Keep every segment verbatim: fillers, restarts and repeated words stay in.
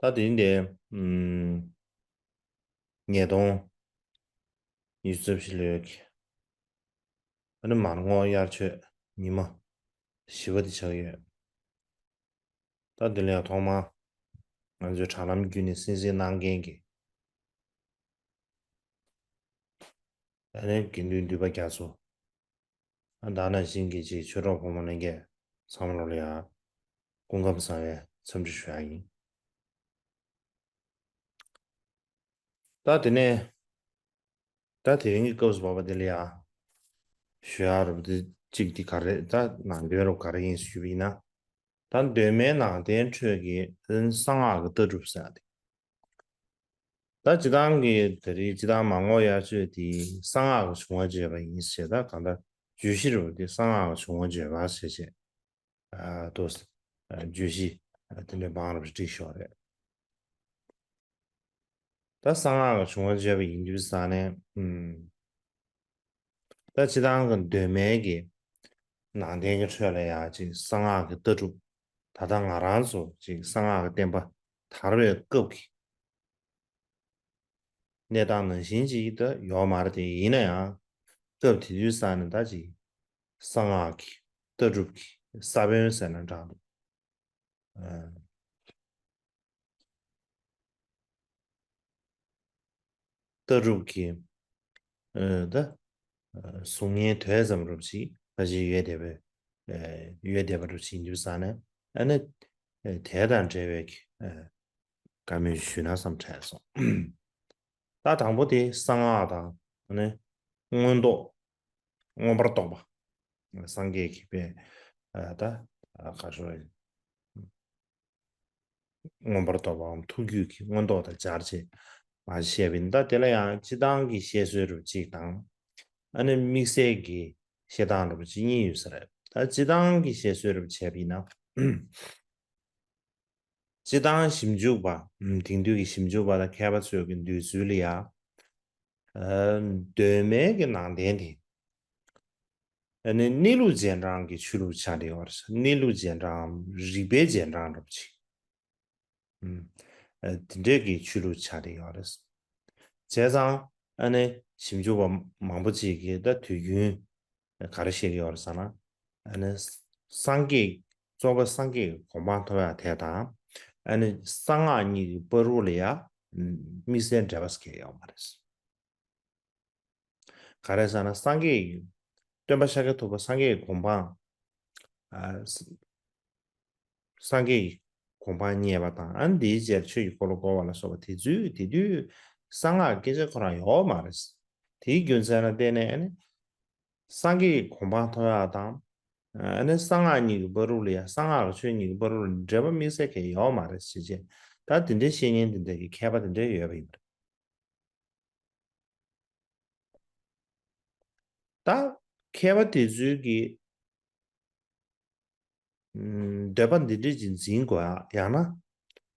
ད་དེ་ཡིན་ཏེ། ཨམ། ཉིས་སྟོང་ཉི་ཤུ་རྩ་བཞི་ལོའི་གི། ཨ་ནི་མར་ངོ་དབྱར་ཆོས་ཉི་མ་བཞི་པ་དེ་ཆགས་ཡོད། ད་དེ་ལ་ཡང་ཐོག་མར་ང་ཚོའི་དྲ་ལམ་བརྒྱུད་ནས་གསན་གཟིགས་གནང་མཁན་གྱི། ཨ་ནི་དགེ་འདུན་འདུས་པ་རྒྱ་མཚོ། ཨ་ད་ནང་བཞིན་གྱི་ཅིག་ཆོས་གྲོགས་ཕོ་མོ་ལྷན་རྒྱས་ཚང་མ་ལོ་ལ་ཡང་སྐུ་ཁམས་བཟང་བའི་འཚམས་འདྲི་ཞུ་ཡ་ཡིན། ད་དེ་ནས་ད་དེ་རིང་གི་སྐབས་སུ་བབས་པ་དེ་ལ་ཡང་ཞུ་ཡ་རུ་དེ་གཅིག་དེ་ག་རེ། ད་ནང་དོན་རུ་ག་རེ་ཡིན་ཞུས་པ་ཡིན་ན། ད་གདོད་མའི་ནང་བསྟན་ཁྲོད་ཀྱི་གསང་སྔགས་ཀྱི་ལྟ་གྲུབ་ཟེར་ཡ་དེ། ད་སྤྱི་བཏང་གི་ད་རེས་སྤྱི་བཏང་མར་ངོ་དབྱར་ཆོས་དེ་གསང་སྔགས་ཀྱི་བྱུང་བ་བརྗོད་པ་ཡིན་ཞེས། ད་གང་ལྟར་བརྗོད་གཞི་རུ་དེ་གསང་སྔགས་ཀྱི་བྱུང་བ་བརྗོད་པ་ཞེས་བྱས། ཨ་ཏོ། ཨ་བརྗོད་གཞི་ཨ་དེ་འདྲའི་བང་རབ་བྲིས་ཤོག་རེད། ད་གསང་སྔགས་ཀྱི་བྱུང་བ་བརྗོད་པ་ཡིན་དུས་ཙང་ནས། ཨུམ། ད་སྤྱི་བཏང་གི་གདོད་མའི་གི་ནང་བསྟན་གྱི་ཁྲོད་ལ་ཡང་ཅིག་གསང་སྔགས་ཀྱི་ལྟ་གྲུབ། ད་ལྟ་ང་རང་ཚོ་ཅིག་གསང་སྔགས་ཀྱི་བསྟན་པ་དར་བའི་སྐབས་ཀྱི་གནས་སྟངས་ནང་བཞིན་ཅིག་ད་ཡོད་མ་རེད་དེ། ཡིན་ན་ཡང་སྐབས་དེ་དུས་ཙང་ནས་ད་ཅིག་གསང་སྔགས་ཀྱི་ལྟ་གྲུབ་ཀྱི་ས་བོན་ཟེར་ན་འདྲ་འདུག། ཨ། ལྟ་གྲུབ་ཀྱི། ཨ། ད། ཨ། གཟུགས་བརྙན་དོད་ཙམ་རུ་ཅིག་ཕལ་ཆེར་ཡོད་བསྡད་པའི། ཨ། ཡོད་བསྡད་པ་རུ་ཅིག་ཡིན་དུས་ཙང་ནས། ཨ་ནི། ཨ། དེ་དང་འབྲེལ་བའི་གི། ཨ། བཀའ་མོལ་ཞུས་ན་བསམ་དྲན་སོང་། ད་དང་པོ་དེ་གསང་སྔགས་དང་། ཨ་ནི་མངོན་རྟོགས། མངོན་པར་རྟོགས་པ། སངས་རྒྱས་ཀྱི་དཔེ། ཨ། ད། ཨ། ཁ་ཤོ་ཡིན། མངོན་པར་རྟོགས་པའམ་ཐུགས་རྒྱུད་ཀྱི་མངོན་རྟོགས་དང་སྦྱར་བྱས་མར་བཤད་པ་ཡིན། ད་དེ་ལ་ཡང་སྤྱི་བཏང་གི་བཤད་སྲོལ་རུ་གཅིག་དང་། ཨ་ནི་དམིགས་བསལ་གྱི་བཤད་སྟངས་རུ་གཅིག་གཉིས་ཡོད་ས་རེད། ད་སྤྱི་བཏང་གི་བཤད་སྲོལ་རུ་བྱས་པ་ཡིན་ན། སྤྱི་བཏང་ཞིབ་འཇུག་པ། ཨུམ། དེང་དུས་ཀྱི་ཞིབ་འཇུག་པ་དང་མཁས་པ་ཚོའི་གི་འདོད་ཚུལ་ལ་ཡ། ཨ། གདོད་མའི་གི་ནང་བསྟན་དེ། ཨ་ནི་གནས་ལུགས་རྗེས་འབྲང་གི་ཆོས་ལུགས་ཆགས་བསྡད་ཡོད་རེད། གནས་ལུགས་རྗེས་འབྲང་རིགས་པའི་རྗེས་འབྲང་འདྲ་པོ་ཅིག། ཨུམ། ཨ། དེ་འདྲས་ཀྱི་ཆོས་ལུགས་ཆགས་བསྡད་ཡོད་རེད། བྱས་ཙང་ཨ་ནི་ཞིབ་འཇུག་པ་མང་པོ་ཅིག་གིས་ད་དུས་རྒྱུན་ག་རེ་བཤད་ཀྱི་ཡོད་རེད་ཟེར་ན། ཨ་ནི་སངས་རྒྱས། རྫོགས་པའི་སངས་རྒྱས་ཀྱི་གོ་འཕང་ཐོབ་ཡ་དེ་དང་། ཨ་ནི་གསང་སྔགས་གཉིས་ཀྱི་བར་དུ་ལ་ཡ་དམིགས་བསལ་འབྲེལ་བ་ཟེར་མཁན་ཡོད་མ་རེད། ག་རེ་ཟེར་ན་སངས་རྒྱས་ཀྱི། སྟོན་པ་ཤཱཀྱ་ཐུབ་པ་སངས་རྒྱས་ཀྱི་གོ་འཕང་། ཨ། ས། སངས་རྒྱས་ཀྱི་གོ་འཕང་བརྙེས་པ་དང་། ཨ་ནི་དེའི་རྗེས་ཆོས་ཀྱི་འཁོར་ལོ་བསྐོར་བ་ལ་སོགས་པ་དེ་ཚོའི་དེ་དུས་གསང་སྔགས་སྐད་ཆ་ཁོ་རང་ཡོད་མ་རེད། དེའི་རྒྱུ་མཚན་ལ་བརྟེན་ནས་ཨ་ནི་སངས་རྒྱས་ཀྱི་གོ་འཕང་ཐོབ་ཡ་དང་། ཨ་ནི་གསང་སྔགས་གཉིས་ཀྱི་བར་དུ་ལ་ཡ། གསང་སྔགས་ཀྱི་ཆོས་གཉིས་ཀྱི་བར་དུ་ལ་འབྲེལ་བ་དམིགས་བསལ་གང་ཡང་ཡོད་མ་རེད་ཟེར་བྱས། ད་དེ་འདྲའི་བཤད་མཁན་དེ་འདྲ་གི་མཁས་པ་དེ་འདྲ་ཡོད་པ་ཡིན་པ་རེད། ད་མཁས་པ་དེ་ཚོའི་གི། ཨུམ། འདོད་པ་འདི་འདྲ་ཅིག་འཛིན་དགོས་ཡ། ཡང་ན་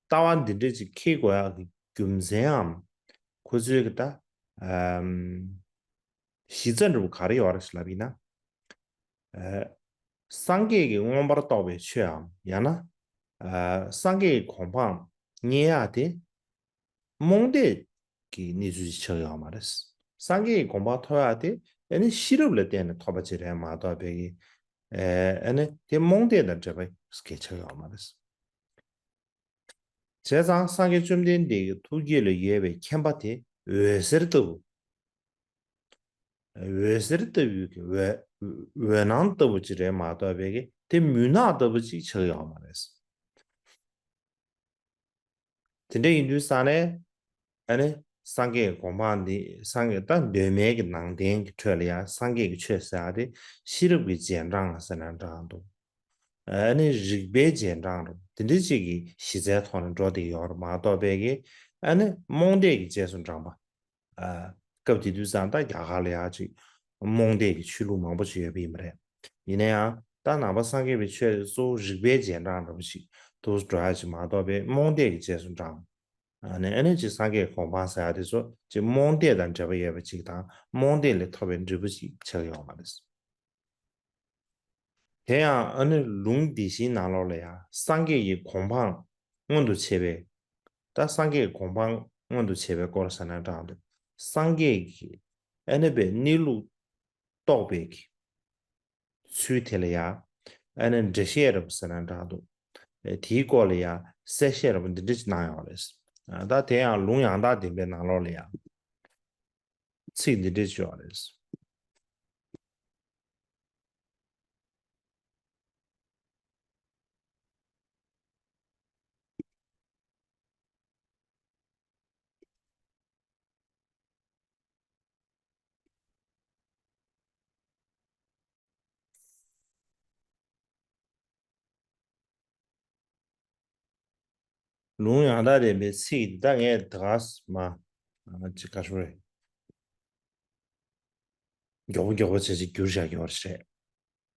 ལྟ་བ་འདི་འདྲ་ཅིག་འཁྱེར་དགོས་ཡ་གི་རྒྱུ་མཚན་འམ། ཁོ་ཚོའི་གི་ད། ཨམ། གཞི་རྩ་འདྲ་པོ་ག་རེ་ཡོད་རེད་ལབ་ཡིན་ན། ཨ། སངས་རྒྱས་ཀྱི་མངོན་པར་རྟོགས་པའི་ཆོས་འམ། ཡང་ན། ཨ། སངས་རྒྱས་ཀྱི་གོ་འཕང་བརྙེས་ཡ་དེ། རྨོངས་དད་ཀྱི་གནས་ཚུལ་ཅིག་ཆགས་ཡོད་མ་རེད། སངས་རྒྱས་ཀྱི་གོ་འཕང་ཐོབ་ཡ་དེ་ཨ་ནི་ཤེས་རབ་ལ་བརྟེན་ནས་ཐོབ་པ་ཅིག་རེད་མ་གཏོགས་པའི་གི། ཨ་ནི་དེ་རྨོངས་དད་དང་འབྲེལ་བ་གང་ཡང་ཆགས་ཡོད་མ་རེད། བྱས་ཙང་སངས་རྒྱས་བཅོམ་ལྡན་འདས་ཀྱི་ཐུགས་རྒྱུད་ལ་ཡོད་པའི་མཁྱེན་པ་དེ་འོད་ཟེར་ལྟ་བུ། འོད་ཟེར་ལྟ་བུའི་གི་འོད། འོད་སྣང་ལྟ་བུ་ཅིག་རེད་མ་གཏོགས་པའི་གི་དེ་མུན་ནག་ལྟ་བུ་ཅིག་ཆགས་ཡོད་མ་རེད། དེ་འདྲ་ཡིན་དུས་ཙང་ནས། ཨ་ནི་སངས་རྒྱས་གོ་འཕང་འདི། སངས་རྒྱས་ད་གདོད་མའི་གི་ནང་བསྟན་གྱི་ཁྲོད་ལ་ཡང་སངས་རྒྱས་ཀྱི་ཆོས་ཟེར་ཡ་དེ་ཤེས་རབ་ཀྱི་རྗེས་འབྲང་ཟེར་ན་འདྲ་འདུག། ཨ་ནི་རིགས་པའི་རྗེས་འབྲང་རུ་དེ་འདྲ་ཅིག་གི་གཞི་རྩའི་ཐོག་ནས་འགྲོ་བསྡད་ཡོད་རེད་མ་གཏོགས་པའི་གི། ཨ་ནི་རྨོངས་དད་ཀྱི་རྗེས་སུ་འབྲངས་པ། ཨ། སྐབས་དེ་དུས་ཙང་ད་རྒྱ་གར་ལ་ཡ་ཅིག་རྨོངས་དད་ཀྱི་ཆོས་ལུགས་མང་པོ་ཅིག་ཡོད་པ་ཡིན་པ་རེད། ཡིན་ན་ཡང་ད་ནང་པ་སངས་རྒྱས་པའི་ཆོས་དེ་གཙོ་བོ་རིགས་པའི་རྗེས་འབྲང་འདྲ་པོ་ཅིག་ཏུ་འགྲོ་ཡ་ཅིག་མ་གཏོགས་པའི་རྨོངས་དད་ཀྱི་རྗེས་སུ་འབྲང་། ཨ་ནི་ཨ་ནི་ཅིག་སངས་རྒྱས་གོ་འཕང་ཟེར་ཡ་དེ་ཚོ་ཅིག་རྨོངས་དད་དང་འབྲེལ་བ་ཡོད་པ་ཅིག་དང་། རྨོངས་དད་ལས་ཐོབ་པའི་འབྲས་བུ་ཅིག་ཆགས་ཡོད་མ་རེད། དེ་ཡང་ཨ་ནི་ལུང་འདི་བཞིའི་ནང་ལོགས་ལ་ཡང་སངས་རྒྱས་ཀྱི་གོ་འཕང་མངོན་དུ་བྱེད་པའི་ ད་སངས་རྒྱས་ཀྱི་དགོངས་པ་མངོན་དུ་བྱས་པའི་སྐོར་ཟེར་ན་འདྲ་འདུག་སངས་རྒྱས་ཀྱི་ཨ་ནི་པའི་གནས་ལུགས་རྟོགས་པའི་གི་ཚུལ་དེ་ལ་ཡང་ཨ་ནི་འགྲེལ་བཤད་རབ་ཟེར་ན་འདྲ་འདུག་དེའི་སྐོར་ལ་ཡང་གསལ་བཤད་རབ་འདི་འདྲ་ཅིག་གནང་ཡོད་རེད། ད་དེ་ཡང་ལུང་ཡང་དག་བདེན་པའི་ནང་ལོགས་ལ་ཡང་ཚིག་འདི་འདྲ་ཅིག་ཡོད་རེད། ལུང་ཡང་དག་ལྡན་པའི་ཚིག་འདི་ད་ངས་ད་ག་ས་མ་ཅི་ག་ཞུ་རེད། མགྱོགས་པོ་མགྱོགས་པོ་བྱས་ཅིག་བསྒྱུར་བཞག་ཡོད་རེད།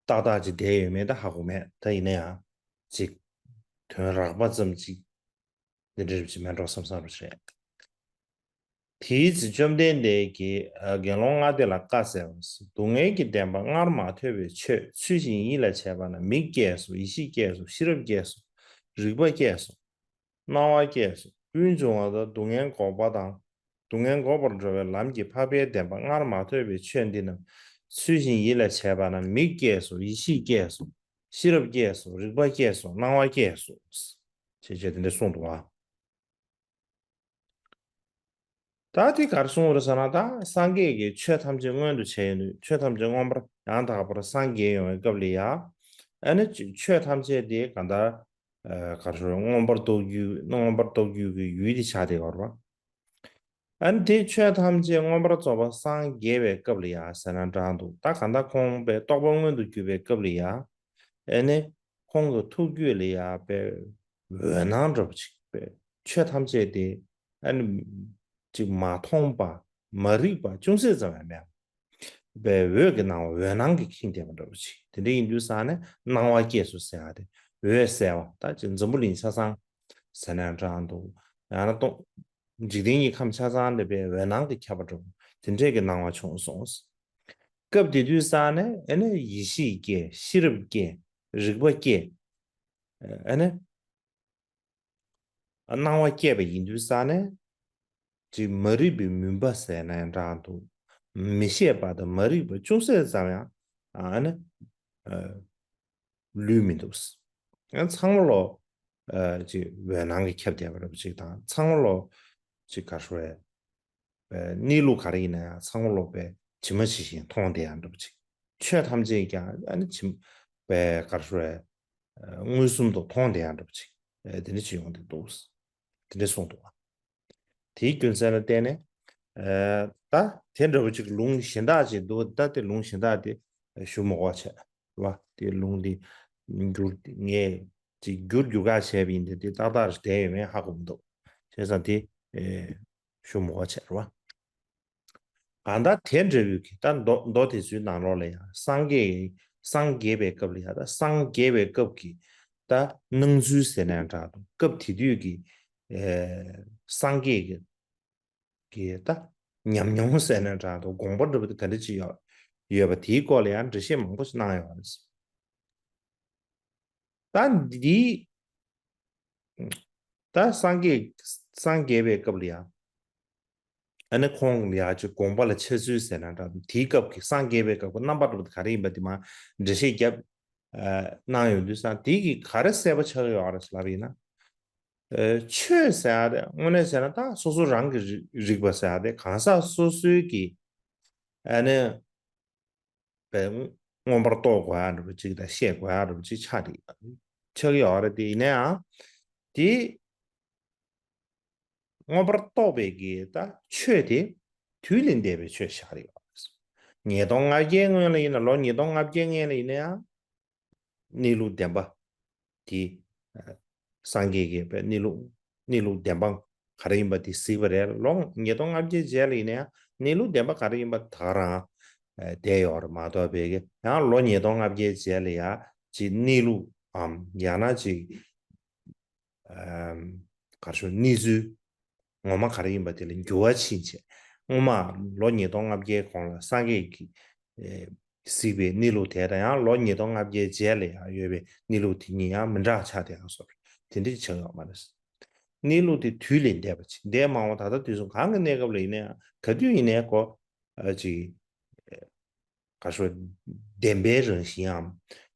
ཏག་ཏག་ཅིག་བསྡད་ཡོད་མེད་ད་ཧ་གོ་མེད། ད་ཡིན་ན་ཡང་ཅིག་དོན་རགས་པ་ཙམ་ཅིག་འདི་འདྲ་རེད་ཅིག་མེད་འགྲོ་བསམ་བསམ་རེད། དེའི་ཚེ་བཅོམ་ལྡན་འདས་ཀྱིས་དགེ་སློང་ལྔ་སྡེ་ལ་བཀའ་སྩལ་པ། སྡུག་བསྔལ་གྱི་བདེན་པ་སྔར་མ་ཐོས་པའི་ཆོས་ཚུལ་བཞིན་ཡིད་ལ་བྱས་པ་ན་མིག་སྐྱེས་སོ། ཡིད་ཤེས་སྐྱེས་སོ། ཤེས་རབ་སྐྱེས་སོ། རིག་པ་སྐྱེས་སོ། སྣང་བ་སྐྱེས་སོ། ཀུན་འབྱུང་བ་དང་སྡུག་བསྔལ་འགོག་པ་དང་། སྡུག་བསྔལ་འགོག་པར་འགྲོ་བའི་ལམ་གྱི་འཕགས་པའི་བདེན་པ་སྔར་མ་ཐོས་པའི་ཆོས་འདི་རྣམས་ཚུལ་བཞིན་ཡིད་ལ་བྱས་པ་ན་མིག་སྐྱེས་སོ། ཡིད་ཤེས་སྐྱེས་སོ། ཤེས་རབ་སྐྱེས་སོ། རིག་པ་སྐྱེས་སོ། སྣང་བ་སྐྱེས་སོ། ཞེས་བྱས་དེ་འདྲ་གསུངས་འདུག་བ། ད་དེ་གར་གསུངས་རེད་ཟེར་ན། ད་སངས་རྒྱས་ཀྱིས་ཆོས་ཐམས་ཅད་མངོན་དུ་བྱས་ཡོད་ནས། ཆོས་ཐམས་ཅད་མངོན་པར་ཡང་དག་པར་སངས་རྒྱས་ཡོང་བའི་སྐབས་ལ་ཡ། ཨ་ནི་ཆོས་ཐམས་ཅད་དེ་གང་ལྟར་གར་ཞོར་མངོན་པར་རྟོགས་རྒྱུ། མངོན་པར་རྟོགས་རྒྱུ་གི་ཡུལ་དེ་ཆགས་བསྡད་ཡོད་རེད་བ། ཨ་ནི་དེ་ཆོས་ཐམས་ཅད་མངོན་པར་རྫོགས་པར་སངས་རྒྱས་པའི་སྐབས་ལ་ཡ་ཟེར་ན་འདྲ་འདུག་ད་གང་ལྟར་ཁོང་པའི་རྟོགས་པ་མངོན་དུ་གྱུར་པའི་སྐབས་ལ་ཡ། ཨ་ནི་ཁོང་གི་ཐུགས་རྒྱུད་ལ་ཡ་པའི་འོད་སྣང་འདྲ་པོ་ཅིག་པའི་ཆོས་ཐམས་ཅད་དེ་ཨ་ནི་ཅིག་མ་མཐོང་པ་མ་རིག་པ་ཅུང་ཟད་ཙམ་ཡང་མེད་པའི་འོད་ཀྱི་སྣང་བ། འོད་སྣང་གིས་ཁེངས་བསྡད་པ་འདྲ་པོ་ཅིག་དེ་འདྲ་ཡིན་དུས་ཙང་ནས་སྣང་བ་སྐྱེས་སོ་ཟེར་ཡ་དེ། འོད་གསལ་བ། ད་ཅིག་འཛམ་བུ་གླིང་ཆ་ཚང་ཟེར་ན་འདྲ་འདུག་ཡང་ན་སྟོང་། འཇིག་རྟེན་གྱི་ཁམས་ཆ་ཚང་འདི་པའི་འོད་སྣང་གིས་ཁྱབ་པ་འདྲ་པོ་དེ་འདྲས་ཀྱི་སྣང་བ་བྱུང་སོང་། སྐབས་དེ་དུས་ཙང་ནས་ཨ་ནི་ཡིད་ཤེས་སྐྱེས། ཤེས་རབ་སྐྱེས། རིག་པ་སྐྱེས། ཨ་ནི་སྣང་བ་སྐྱེས་པ་ཡིན་དུས་ཙང་ནས་ཅིག་མ་རིག་པའི་མུན་པ་ཟེར་ན་ཡང་འདྲ་འདུག་མི་ཤེས་པ་དང་མ་རིག་པ་ཅུང་ཟད་ཙམ་ཡང་ཨ་ནི་ལུས་མི་འདུག་ཡང་ཚང་མ་ལོ་ཅིག་འོད་སྣང་གིས་ཁྱབ་བསྡད་པ་འདྲ་པོ་ཅིག་དང་། ཚང་མ་ལོ་ཅིག་ག་རེ་ཞུ་དགོས་རེད། གནས་ལུགས་ག་རེ་ཡིན་ན་ཡང་ཚང་མ་ལོ་པའི་ཇི་མ་ཇི་བཞིན་མཐོང་བསྡད་ཡ་འདྲ་པོ་ཅིག་ཆོས་ཐམས་ཅད་ཀྱང་ཨ་ནི་ཇི་པའི་ག་རེ་ཞུ་དགོས་རེད། མངོན་སུམ་དུ་མཐོང་བསྡད་ཡ་འདྲ་པོ་ཅིག་དེ་འདྲ་ཅིག་ཡོང་བསྡད་འདུག་དེ་འདྲ་གསུངས་འདུག་དེའི་རྒྱུ་མཚན་ལ་བརྟེན་ནས། ཨ། ད་དེ་འདྲ་བོ་ཅིག་ལུང་གཞན་དག་ཅིག་འདུག་ད་དེ་ལུང་གཞན་དག་དེ་ཞུ་མི་དགོས་བྱས་རེད་བ། དེ་ལུང་དེ་བསྒྱུར་ངས་ཅིག་བསྒྱུར་བསྒྱུར་ག་བྱས་པ་ཡིན་ཏེ། དེ་ཏག་ཏག་རེད་བསྡད་ཡོད་མེད་ཧ་གོ་མི་འདུག་བྱས་ཙང་དེ་ཨེ་ཞུ་མི་དགོས་བྱས་རེད་བ། གང་ལྟར་དེ་འདྲ་བོའི་གི་ད་མདོ་མདོ་དེ་ཚོའི་ནང་ལོགས་ལ་ཡང་སངས་རྒྱས་སངས་རྒྱས་པའི་སྐབས་ལ་ཡང་། ད་སངས་རྒྱས་པའི་སྐབས་ཀྱི་ད་སྣང་ཚུལ་ཟེར་ན་ཡང་འདྲ་འདུག་སྐབས་དེ་དུས་ཀྱི་ཨེ་སངས་རྒྱས་ཀྱི་གི་ད་ཉམས་མྱོང་ཟེར་ན་འདྲ་འདུག་དགོངས་པ་འདྲ་པོ་དེ་ག་འདྲ་ཅིག་ཡོད་ཡོད་པ་དེའི་སྐོར་ལ་ཡང་འགྲེལ་བཤད་མང་པོ་ཞིག་གནང་ཡོད་རེད། ད་འདི་ད་སངས་རྒྱས་སངས་རྒྱས་པའི་སྐབས་ལ་ཡང་ཨ་ནི་ཁོང་ལ་ཡང་ཅིག་དགོངས་པ་ལ་འཆར་ཚུལ་ཟེར་ན་འདྲ་འདུག་དེའི་སྐབས་ཀྱི་སངས་རྒྱས་པའི་སྐབས་ཀྱི་རྣམ་པ་འདྲ་པོ་དེ་ག་རེ་ཡིན་པ་དེ་མར་འགྲེལ་བཤད་བརྒྱབ། ཨ། གནང་ཡོང་དུས་ཙང་དེ་གིས་ག་རེ་གསལ་པོ་ཆགས་ཡོད་རེད་ལབ་ཡིན་ན། ཨ། ཆོས་ཟེར་ཡ་དེ་དངོས་གནས་བྱས་ན་ད་སོ་སོ་རང་གི་རིག་རིག་པ་ཟེར་ཡ་དེ་གང་ཟག་སོ་སོའི་གི་ཨ་ནི་པའི་མངོན་པར་རྟོགས་དགོས་ཡ་འདྲ་པོ་ཅིག་དང་ཤེས་དགོས་ཡ་འདྲ་པོ་ཅིག་ཆགས་རེད། ཆགས་ཡོད་རེད། དེ་ཡིན་ན་ཡང་དེ། མངོན་པར་རྟོགས་པའི་གི་ད་ཆོས་དེ་དུས་ལས་འདས་པའི་ཆོས་ཆགས་རེད། ཉིས་སྟོང་ལྔ་བརྒྱའི་སྔོན་ལ་ཡིན་ན། ལོ་ཉིས་སྟོང་ལྔ་བརྒྱའི་སྔོན་ལ་ཡིན་ན་ཡང་གནས་ལུགས་བདེན་པ་དེ་སངས་རྒྱས་ཀྱི་པའི་གནས་ལུགས་གནས་ལུགས་བདེན་པ་ག་རེ་ཡིན་པ་དེ་གཟིགས་པ་རེད། ལོ་ཉིས་སྟོང་ལྔ་བརྒྱའི་རྗེས་ལ་ཡིན་ན་ཡང་གནས་ལུགས་བདེན་པ་ག་རེ་ཡིན་པ་ད་ག་རང་བསྡད་ཡོད་རེད་མ་གཏོགས། པའི་གི་ཡང་ལོ་ཉིས་སྟོང་ལྔ་བརྒྱའི་རྗེས་ལ་ཡང་ཅིག་གནས་ལུགས་འམ་ཡང་ན་ཅིག་ཨམ། ག་རེ་ཞུ། གནས་ཚུལ་ངོ་མ་ག་རེ་ཡིན་པ་དེ་ལ་འགྱུར་བ་ཕྱིན་བྱས། སྔོན་མ་ལོ་ཉིས་སྟོང་ལྔ་བརྒྱའི་གོང་ལ་སངས་རྒྱས་ཀྱིས་ཨེ་གཟིགས་པའི་གནས་ལུགས་དེ་དང་། ཡང་ལོ་ཉིས་སྟོང་ལྔ་བརྒྱའི་རྗེས་ལ་ཡང་ཡོད་པའི་གནས་ལུགས་དེ་གཉིས་ཡང་མི་འདྲ་ཆགས་བསྡད་ཡོད་བཟོ་འདྲ། དེ་འདྲ་ཆགས་ཡོད་མ་རེད། གནས་ལུགས་དེ་དུས་ལས་འདས་པ་ཅིག་འདས་མ་འོངས་ད་ལྟ་དུས་གསུམ་གང་གི་གནས་སྐབས་ལ་ཡིན་ན་ཡང་ག་དུས་ཡིན་ནའི་ཁོ་ཨ་ཅིག་ག་ཤོ་བདེན་པའི་རང་བཞིན་འམ་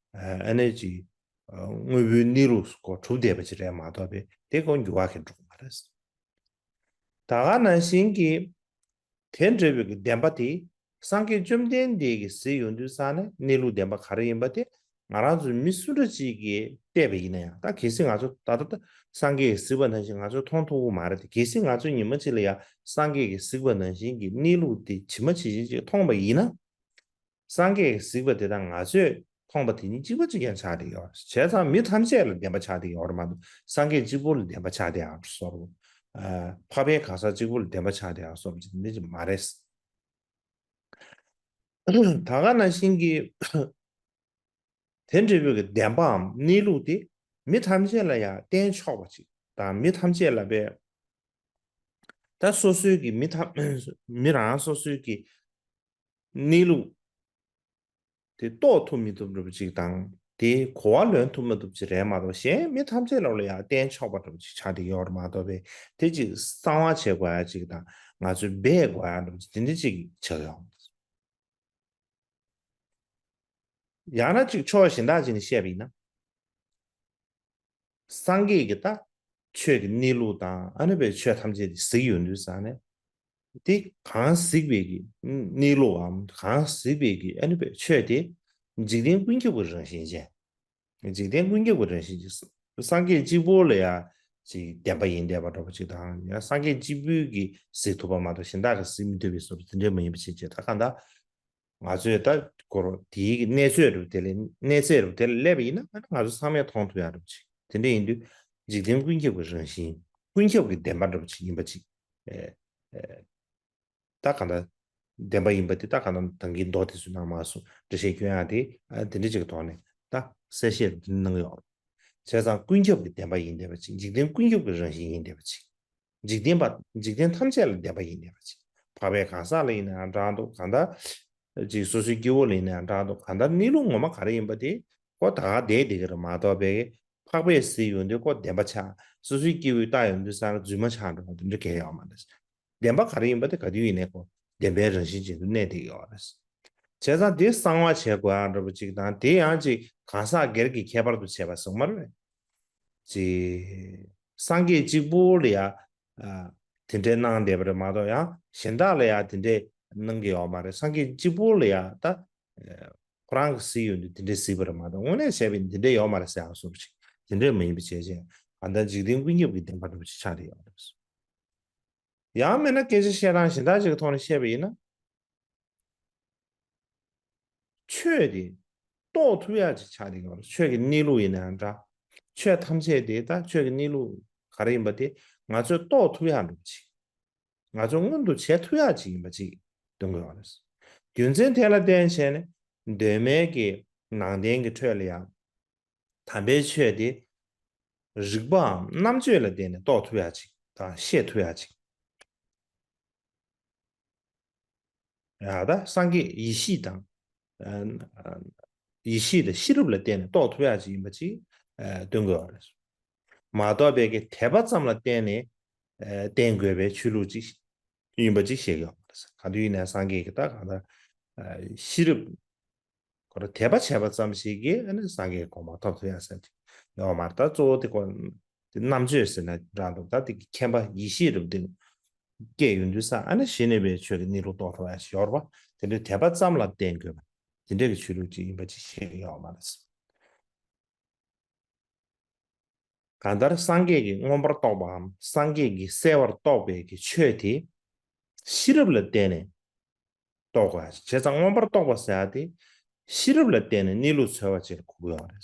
ཨ་ནི་ཅིག་དངོས་པོའི་གནས་ལུགས་སུ་ཁོ་གྲུབ་བསྡད་པ་ཅིག་རེད་མ་གཏོགས་པའི་དེ་ཁོ་འགྱུར་བ་གང་འགྲོ་གི་མ་རེད། ད་ག་ནང་བཞིན་གྱི་དེ་འདྲ་བའི་གི་བདེན་པ་དེ་སངས་རྒྱས་བཅོམ་ལྡན་འདས་ཀྱིས་གཟིགས་ཡོང་དུས་ཙང་ནས་གནས་ལུགས་བདེན་པ་ག་རེ་ཡིན་པ་དེ་ང་རང་ཚོ་མི་སུ་འདྲ་ཅིག་གིས་བལྟས་པ་ཡིན་ན་ཡང་ད་གལ་སྲིད་ང་ཚོ་ད་ལྟ་ད་སངས་རྒྱས་ཀྱིས་གཟིགས་པ་ནང་བཞིན་ང་ཚོས་མཐོང་ཐུབ་ཀྱི་མ་རེད་དེ། གལ་སྲིད་ང་ཚོས་ཉི་མ་གཅིག་ལ་ཡང་སངས་རྒྱས་ཀྱིས་གཟིགས་པ་ནང་བཞིན་གྱི་གནས་ལུགས་དེ་ཇི་མ་ཇི་བཞིན་ཅིག་མཐོང་པ་ཡིན་ན། སངས་རྒྱས་ཀྱིས་གཟིགས་པ་དེ་དང་ང་ཚོས་མཐོང་པ་དེ་གཉིས་གཅིག་པ་གཅིག་རྐྱང་ཆགས་བསྡད་ཡོད་རེད། བྱས་ཙང་མི་ཐམས་ཅད་ལ་བདེན་པ་ཆགས་བསྡད་ཡོད་རེད་མ་གཏོགས་སངས་རྒྱས་གཅིག་པུ་ལ་བདེན་པ་ཆགས་བསྡད་ཡག་བཟོ་འདྲ། ཨ། འཕགས་པའི་གང་ཟག་གཅིག་པུ་ལ་བདེན་པ་ཆགས་བསྡད་ཡག་བཟོ་འདྲ་ཅིག་འདི་ཅིག་མ་རེད། ད་ག་ནང་བཞིན་གྱི་དེ་འདྲ་བའི་གི་བདེན་པའམ་གནས་ལུགས་དེ་མི་ཐམས་ཅད་ལ་ཡང་བསྟན་ཆོག་པ་ཅིག་དང་མི་ཐམས་ཅད་ལ་བས་ད་སོ་སོའི་གི་མི་ཐམས་མི་རང་སོ་སོའི་གི་གནས་ལུགས་དེ་རྟོགས་ཐུབ་མི་ཐུབ་འདྲ་པོ་ཅིག་དང་དེ་གོ་བ་ལོན་ཐུབ་མ་ཐུབ་ཅིག་རེད་མ་གཏོགས་གཞན་མི་ཐམས་ཅད་ལ་ལ་ཡང་བསྟན་ཆོག་པ་འདྲ་པོ་ཅིག་ཆགས་བསྡད་ཡོད་རེད་མ་གཏོགས་པས་དེ་ཅིག་གསང་བ་བྱེད་དགོས་ཡ་ཅིག་དང་ང་ཚོས་འབད་དགོས་ཡ་འདྲ་པོ་ཅིག་དེ་འདྲ་ཅིག་ཆགས་ཡོང་། ཡང་ན་ཅིག་ཕྱོགས་གཞན་དག་ཅིག་ནས་བཤད་པ་ཡིན་ན། སངས་རྒྱས་ཀྱི་ད་ཆོས་ཀྱི་གནས་ལུགས་དང་ཨ་ནི་པའི་ཆོས་ཐམས་ཅད་དེ་གཟིགས་ཡོང་དུས་ཙང་ནས། དེ་གང་གཟིགས་པའི་གི་གནས་ལུགས་འམ་གང་གཟིགས་པའི་གི་ཨ་ནི་པའི་ཆོས་དེ་འཇིག་རྟེན་ཀུན་ཁྱབ་ཀྱི་རང་བཞིན་ཅན། འཇིག་རྟེན་ཀུན་ཁྱབ་ཀྱི་རང་བཞིན་ཅན། སངས་རྒྱས་གཅིག་པོ་ལ་ཡང་ཅིག་བདེན་པ་ཡིན་བསྡད་པ་འདྲ་པོ་ཅིག་དང་ཡང་སངས་རྒྱས་གཅིག་པུས་ཀྱིས་གཟིགས་ཐུབ་པ་མ་གཏོགས་གཞན་དག་གིས་གཟིགས་མི་ཐུབ་པའི་བཟོ་འདྲ་དེ་འདྲ་མ་ཡིན་པ་བྱས་བྱས་ད་གང་ལྟར། ང་ཚོས་ད་ཁོ་རང་དེའི་གི་གནས་ཚོད་རུ་དེ་ལས་གནས་ཚད་རུ་དེ་ལ་སླེབས་པ་ཡིན་ན་ང་ཚོ་ཚང་མས་མཐོང་ཐུབ་ཡག་རུ་ཅིག་དེ་འདྲ་ཡིན་དུས་འཇིག་རྟེན་ཀུན་ཁྱབ་ཀྱི་རང་བཞིན་ཀུན་ཁྱབ་ཀྱི་བདེན་པ་འདྲ་པོ་ཅིག་ཡིན་པ་ཅིག་ཨེ་ཨེ་ད་གང་ལྟར་བདེན་པ་ཡིན་པ་དེ་ད་གང་ལྟར་ད་གིན་མདོ་དེ་ཚོའི་ནང་མ་སོང་འགྲེལ་བཤད་སྐྱོན་ཡག་དེ་ཨ་དེ་འདྲ་ཅིག་གི་ཐོག་ནས་ད་གསལ་བཤད་རུ་དེ་གནང་ཡོད་རེད། བྱས་ཙང་ཀུན་ཁྱབ་ཀྱི་བདེན་པ་ཡིན་བསྡད་པ་ཅིག་འཇིག་རྟེན་ཀུན་ཁྱབ་ཀྱི་རང་བཞིན་ཡིན་བསྡད་པ་ཅིག་འཇིག་རྟེན་པ། འཇིག་རྟེན་ཐམས་ཅད་ལ་བདེན་པ་ཡིན་བསྡད་པ་ཅིག་འཕགས་པའི་གང་ཟག་ལ་ཡིན་ན་ཡང་འདྲ་འདུག་གང་ལྟར། ཅིག་སོ་སོའི་སྐྱེ་བོ་ལ་ཡིན་ན་ཡང་འདྲ་འདུག་གང་ལྟར་གནས་ལུགས་ངོ་མ་ག་རེ་ཡིན་པ་དེ་ཁོ་ད་ག་བསྡད་བསྡད་ཀྱི་རེད་མ་གཏོགས་པའི་འཕགས་པས་གཟིགས་ཡོང་དུས་ཁོ་བདེན་པ་ཆགས། སོ་སོའི་སྐྱེ་བོས་བལྟ་ཡོང་དུས་ས་རྫུན་མ་ཆགས་འགྲོ་བ་དེ་འདྲ་གང་ཡང་ཡོད་མ་རེད། བདེན་པ་ག་རེ་ཡིན་པ་དེ་ག་དུས་ཡིན་ནའི་ཁོ་བདེན་པའི་རང་བཞིན་ཅན་དུ་གནས་བསྡད་ཀྱི་ཡོད་རེད། བྱས་ཙང་དེ་གསང་བ་བྱེད་དགོས་ཡག་འདྲ་པོ་ཅིག་དང་དེ་ཡང་ཅིག་གང་ཟག་སྒེར་གྱི་ཁྱད་པར་དུ་བྱས་པ་སོང་མ་རེད། ཅིག་སངས་རྒྱས་གཅིག་པུ་ལ་ཡང་ཨ་དེ་འདྲའི་གནང་བསྡད་པ་རེད་མ་གཏོགས་ཡང་གཞན་དག་ལ་ཡང་དེ་འདྲའི་གནང་གི་ཡོད་མ་རེད། སངས་རྒྱས་གཅིག་པུ་ལ་ཡང་ད་ཨ་ཁོ་རང་གིས་གཟིགས་ཡོང་དུས་དེ་འདྲའི་གཟིགས་པ་རེད་མ་གཏོགས་དངོས་གནས་བྱས་པ་ཡིན་དེ་འདྲའི་ཡོད་མ་རེད་ཟེར་ཡག་བཟོ་འདྲ་ཅིག་དེ་འདྲའི་མ་ཡིན་པ་བྱས་བྱས་གང་ལྟར་འཇིག་རྟེན་ཀུན་ཁྱབ་ཀྱི་བདེན་པ་འདྲ་པོ་ཅིག་ཆགས་བསྡད་ཡོད་རེད། ཡང་མིན་ན་སྐད་ཆ་བཤད་སྟངས་གཞན་དག་ཅིག་གི་ཐོག་ནས་བཤད་པ་ཡིན་ན། ཆོས་དེ་རྟོགས་ཐུབ་ཡག་ཅིག་ཆགས་བསྡད་ཡོད་རེད། ཆོས་ཀྱི་གནས་ལུགས་ཡིན་ན་ཡང་འདྲ། ཆོས་ཐམས་ཅད་དེ་ད་ཆོས་ཀྱི་གནས་ལུགས་ག་རེ་ཡིན་པ་དེ་ང་ཚོས་རྟོགས་ཐུབ་ཡག་འདྲ་པོ་ཅིག་ང་ཚོས་མངོན་དུ་བྱེད་ཐུབ་ཡག་ཅིག་ཡིན་པ་ཅིག་སྟོན་གྱི་ཡོད་རེད། རྒྱུ་མཚན་དེ་ལ་བརྟེན་བྱས་ནས་གདོད་མའི་གི་ནང་བསྟན་གྱི་ཁྲོད་ལ་ཡང་དམ་པའི་ཆོས་དེ་རིགས་པའམ་རྣམ་དཔྱོད་ལ་བརྟེན་ནས་རྟོགས་ཐུབ་ཡག་ཅིག་དང་ཤེས་ཐུབ་ཡག་ཅིག་ཡང་ད་སངས་རྒྱས་ཡེ་ཤེས་དང་ཨ་ཡེ་ཤེས་དང་ཤེས་རབ་ལ་བརྟེན་ནས་རྟོགས་ཐུབ་ཡག་ཅིག་ཡིན་པ་ཅིག་ཨ་སྟོན་དགོས་པ་རེད། མ་གཏོགས་པའི་གི་དད་པ་ཙམ་ལ་བརྟེན་ནས་ཨ་བསྟེན་དགོས་པའི་ཆོས་ལུགས་ཅིག་ཡིན་པ་ཅིག་བཤད་ཀྱི་ཡོད་མ་རེད། ག་དུས་ཡིན་ན་སངས་རྒྱས་ཀྱི་ད་གང་ལྟར་ཨ་ཤེས་རབ་ཁོ་རང་དད་པ་བྱས་པ་ཙམ་ཞིག་གིས་ཨ་ནི་སངས་རྒྱས་གོང་མ་ཐོབ་ཐུབ་ཡག་ཟེར་གྱི་ཡོད་མ་རེད། ད་གཙོ་བོ་དེ་ཁོ་དེ་རྣམ་དཔྱོད་ཟེར་ན་འདྲ་འདུག་ད་དེ་གི་མཁྱེན་པ་ཡེ་ཤེས་རབ་དེ་སྐྱེས་ཡོང་དུས་ས་ཨ་ནི་གཞི་ནས་པའི་ཆོས་ཀྱི་གནས་ལུགས་རྟོགས་ཐུབ་ཡག་ཞིག་ཡོད་རེད་པ། དེ་འདྲའི་དད་པ་ཙམ་ལ་བརྟེན་དགོས་པ་དེ་འདྲའི་གི་ཆོས་ལུགས་ཅིག་ཡིན་པ་ཅིག་བཤད་ཀྱི་ཡོད་མ་རེད། གང་ལྟར་སངས་རྒྱས་ཀྱིས་མངོན་པར་རྟོགས་པའམ་སངས་རྒྱས་ཀྱིས་གསལ་བར་རྟོགས་པའི་གི་ཆོས་དེ་ཤེས་རབ་ལ་བརྟེན་ནས་རྟོགས་དགོས། བྱས་ཙང་མངོན་པར་རྟོགས་པ་ཟེར་ཡག་དེ་ཤེས་རབ་ལ་བརྟེན་ནས་གནས་ལུགས་འཚོལ་བ་ཅིག་ལ་གོ་གི་ཡོད་རེད།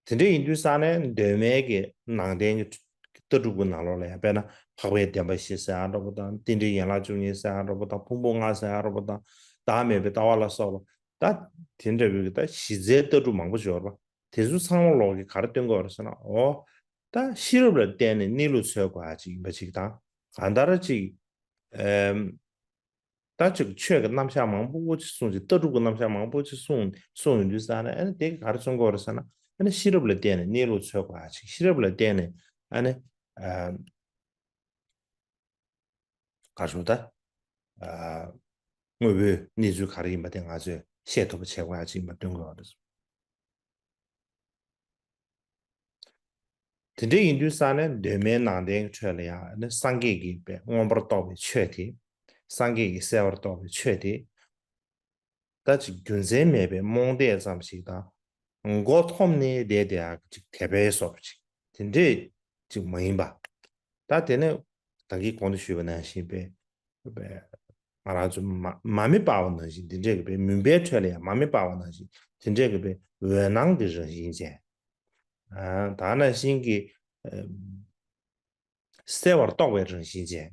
དེ་འདྲ་ཡིན་དུས་ས་ནས་གདོད་མའི་གི་ནང་བསྟན་གྱི་ལྟ་གྲུབ་ཀྱི་ནང་ལོགས་ལ་ཡང་དཔེར་ན་འཕགས་པའི་བདེན་པ་བཞི་ཟེར་ཡག་འདྲ་པོ་དང་རྟེན་འབྲེལ་ཡན་ལག་བཅུ་གཉིས་ཟེར་ཡག་འདྲ་པོ་དང་ཕུང་པོ་ལྔ་ཟེར་ཡག་འདྲ་པོ་དང་བདག་མེད་པའི་ལྟ་བ་ལ་སོགས་པ་ད་དེ་འདྲ་བའི་གི་ད་གཞི་རྩའི་ལྟ་གྲུབ་མང་པོ་ཡོད་རེད་པ། དེ་ཚོ་ཚང་མ་ལོག་གིས་ག་རེ་སྟོན་གྱི་ཡོད་རེད་ཟེར་ན། འོ། ད་ཤེས་རབ་ལ་བརྟེན་ནས་གནས་ལུགས་འཚོལ་དགོས་ཡག་ཅིག་ཡིན་པ་ཅིག་དང་། གང་ལྟར་ཅིག་ཨེམ། ད་ཅིག་ཆོས་ཀྱི་རྣམ་གཞག་མང་པོ་ཅིག་གསུངས་ཅིག་ལྟ་གྲུབ་ཀྱི་རྣམ་གཞག་མང་པོ་ཅིག་གསུངས་གསུངས་ཡོང་དུས་ཙང་ནས་ཨ་ནི་དེ་ག་རེ་མཚོན་གྱི་ཡོད་རེད་ཟེར་ན། ཨ་ནི་ཤེས་རབ་ལ་བརྟེན་ནས་གནས་ལུགས་འཚོལ་དགོས་ཡ་ཅིག་ཤེས་རབ་ལ་བརྟེན་ནས་ཨ་ནི་ཨ་ག་རེ་ཟེར་ད། ཨ་དངོས་པོའི་གནས་ཚུལ་ག་རེ་ཡིན་པ་དེ་ང་ཚོས་ཤེས་ཐུབ་པ་བྱེད་དགོས་ཡ་ཅིག་ཡིན་པ་སྟོན་དགོས་པ་རེད། དེ་འདྲ་ཡིན་དུས་ཙང་ནས་གདོད་མའི་ནང་བསྟན་གྱི་ཁྲོད་ལ་ཡང་ནི་སངས་རྒྱས་ཀྱི་པའི་མངོན་པར་རྟོགས་པའི་ཆོས་དེ། སངས་རྒྱས་ཀྱི་གསལ་བར་རྟོགས་པའི་ཆོས་དེ། ད་ཅིག་རྒྱུ་མཚན་མེད་པའི་རྨོངས་དད་ཙམ་ཞིག་དང་། མགོ་འཐོམས་ནས་བསྡད་བསྡད་ཡག་ཅིག་དད་པའི་སོགས་ཅིག་དེ་འདྲས་ཅིག་མ་ཡིན་པ། ད་དེ་ནས་ད་གིན་གོང་དུ་ཞུས་པ་ནང་བཞིན་པའི་པའི་ང་རང་ཚོ་མ་མ་མི་པ་བ་ནང་བཞིན་དེ་འདྲས་ཀྱི་པའི་མུན་པའི་ཁྲོད་ལ་ཡང་མ་མི་པ་བ་ནང་བཞིན་དེ་འདྲས་ཀྱི་པའི་འོད་སྣང་གི་རང་བཞིན་ཅན། ཨ་ད་ནང་བཞིན་གྱི་ཨ་གསལ་བར་རྟོགས་པའི་རང་བཞིན་ཅན།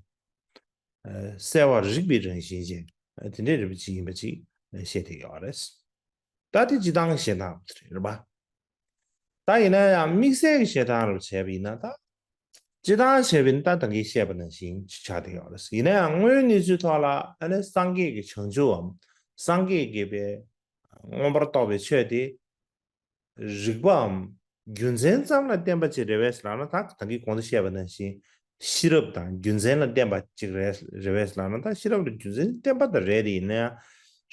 ཨ་གསལ་བར་རིག་པའི་རང་བཞིན་ཅན། ཨ་དེ་འདྲའི་རིག་པ་ཅིག་ཡིན་པ་ཅིག་བཤད་བསྡད་ཡོད་རེད། ད་དེ་སྤྱིར་བཏང་གི་བཤད་སྟངས་རེད་པ། ད་ཡིན་ན་ཡང་དམིགས་བསལ་གྱི་བཤད་སྟངས་རུ་བྱས་པ་ཡིན་ན་ད། སྤྱིར་བཏང་བྱས་པ་ཡིན་ན་ད་ད་གིན་བཤད་པ་ནང་བཞིན་ཆགས་བསྡད་ཡོད་རེད། ཡིན་ན་ཡང་དངོས་ཡོད་གནས་ཚུལ་ཐོག་ལ་ཨ་ནི་སངས་རྒྱས་ཀྱི་བྱང་ཆུབ་བམ། སངས་རྒྱས་ཀྱི་པའི་མངོན་པར་རྟོགས་པའི་ཆོས་དེ། རིགས་པའམ་རྒྱུ་མཚན་ཙམ་ལ་བརྟེན་པ་ཅིག་རེད་པས་ལབ་ན། ད་ད་གིན་གོང་དུ་བཤད་པ་ནང་བཞིན་ཤེས་རབ་དང་རྒྱུ་མཚན་ལ་བརྟེན་པ་ཅིག་རེད་རེད་པས་ལབ་ན། ད་ཤེས་རབ་ལ་རྒྱུ་མཚན་བརྟེན་པ་ད་རེད་དེ། ཡིན་ན་ཡང་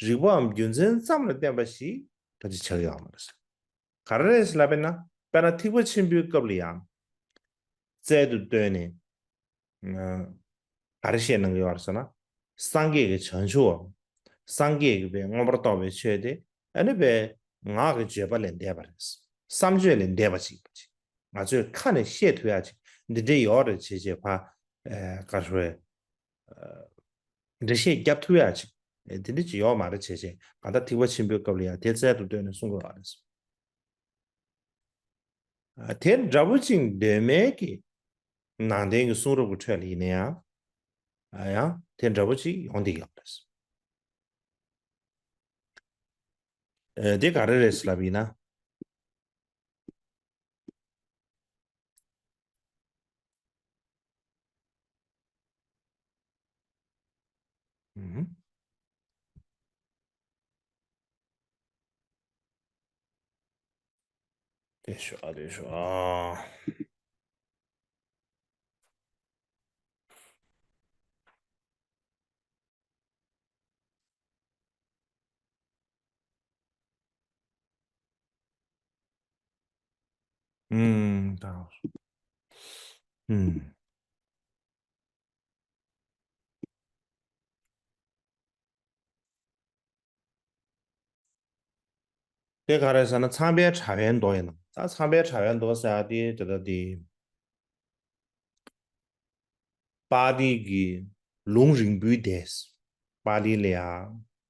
རིགས་པའམ་རྒྱུ་མཚན་ཙམ་ལ་བརྟེན་པ་ཞིག་ད་ཅིག་ཆགས་ཡོད་མ་རེད། ག་རེ་རེད་ལབ་པས་ན། དཔེར་ན་ཐེག་པ་ཆེན་པོའི་སྐབས་ལ་ཡང་རྩལ་དུ་བཏོན་ནས། ག་རེ་བཤད་གནང་གི་ཡོད་རེད་ཟེར་ན། སངས་རྒྱས་ཀྱི་བྱང་ཆུབ་བམ། སངས་རྒྱས་ཀྱི་པའི་མངོན་པར་རྟོགས་པའི་ཆོས་དེ་ཨ་ནི་པའི་ངག་གི་བརྗོད་པ་ལས་འདས་པ་རེད། བསམ་བརྗོད་ལས་འདས་པ་ཅིག་ཡིན་པ་ཅིག་ང་ཚོས་ཁ་ནས་བཤད་ཐུབ་ཡ་ཅིག་འདི་འདྲས་ཡོད་རེད་བྱས་བྱས་ཕ། ཨ་ག་རེ་ཟེར། འགྲེལ་བཤད་རྒྱབ་ཐུབ་ཡ་ཅིག་དེ་འདྲས་ཅིག་ཡོད་མ་རེད་བྱས་བྱས། གང་ལྟར་ཐེག་པ་ཆེན་པོའི་སྐབས་ལ་ཡང་དེ་རྩལ་དུ་བཏོན་ནས་གསུང་དགོས་པ་རེད། དེ་འདྲ་པོ་ཅིག་གདོད་མའི་གི་ནང་བསྟན་གྱི་གསུང་རབ་ཀྱི་ཁྲོད་ལ་ཡིན་ན་ཡང་། ཡང་དེ་འདྲ་པོ་ཅིག་ཡོང་བསྡད་ཡོད་རེད། དེ་ག་རེ་རེད་ལབ་ཡིན་ན། དེ་ཤོ་ཨ་དེ་ཤོ་ཨ། ཨུམ། ད། ཨུམ། དེ་ག་རེ་ཟེར་ན། ཚངས་པའི་དྲ་བའི་མདོ་ཡིན་ནམ། ད་ཚངས་པའི་དྲ་བའི་མདོ་ཟེར་ཡ་དེ་དེ་ལྟ་དེ། པཱ་ལི་གི་ལུང་རིང་པོའི་སྡེ། པཱ་ལི་ལ་ཡ་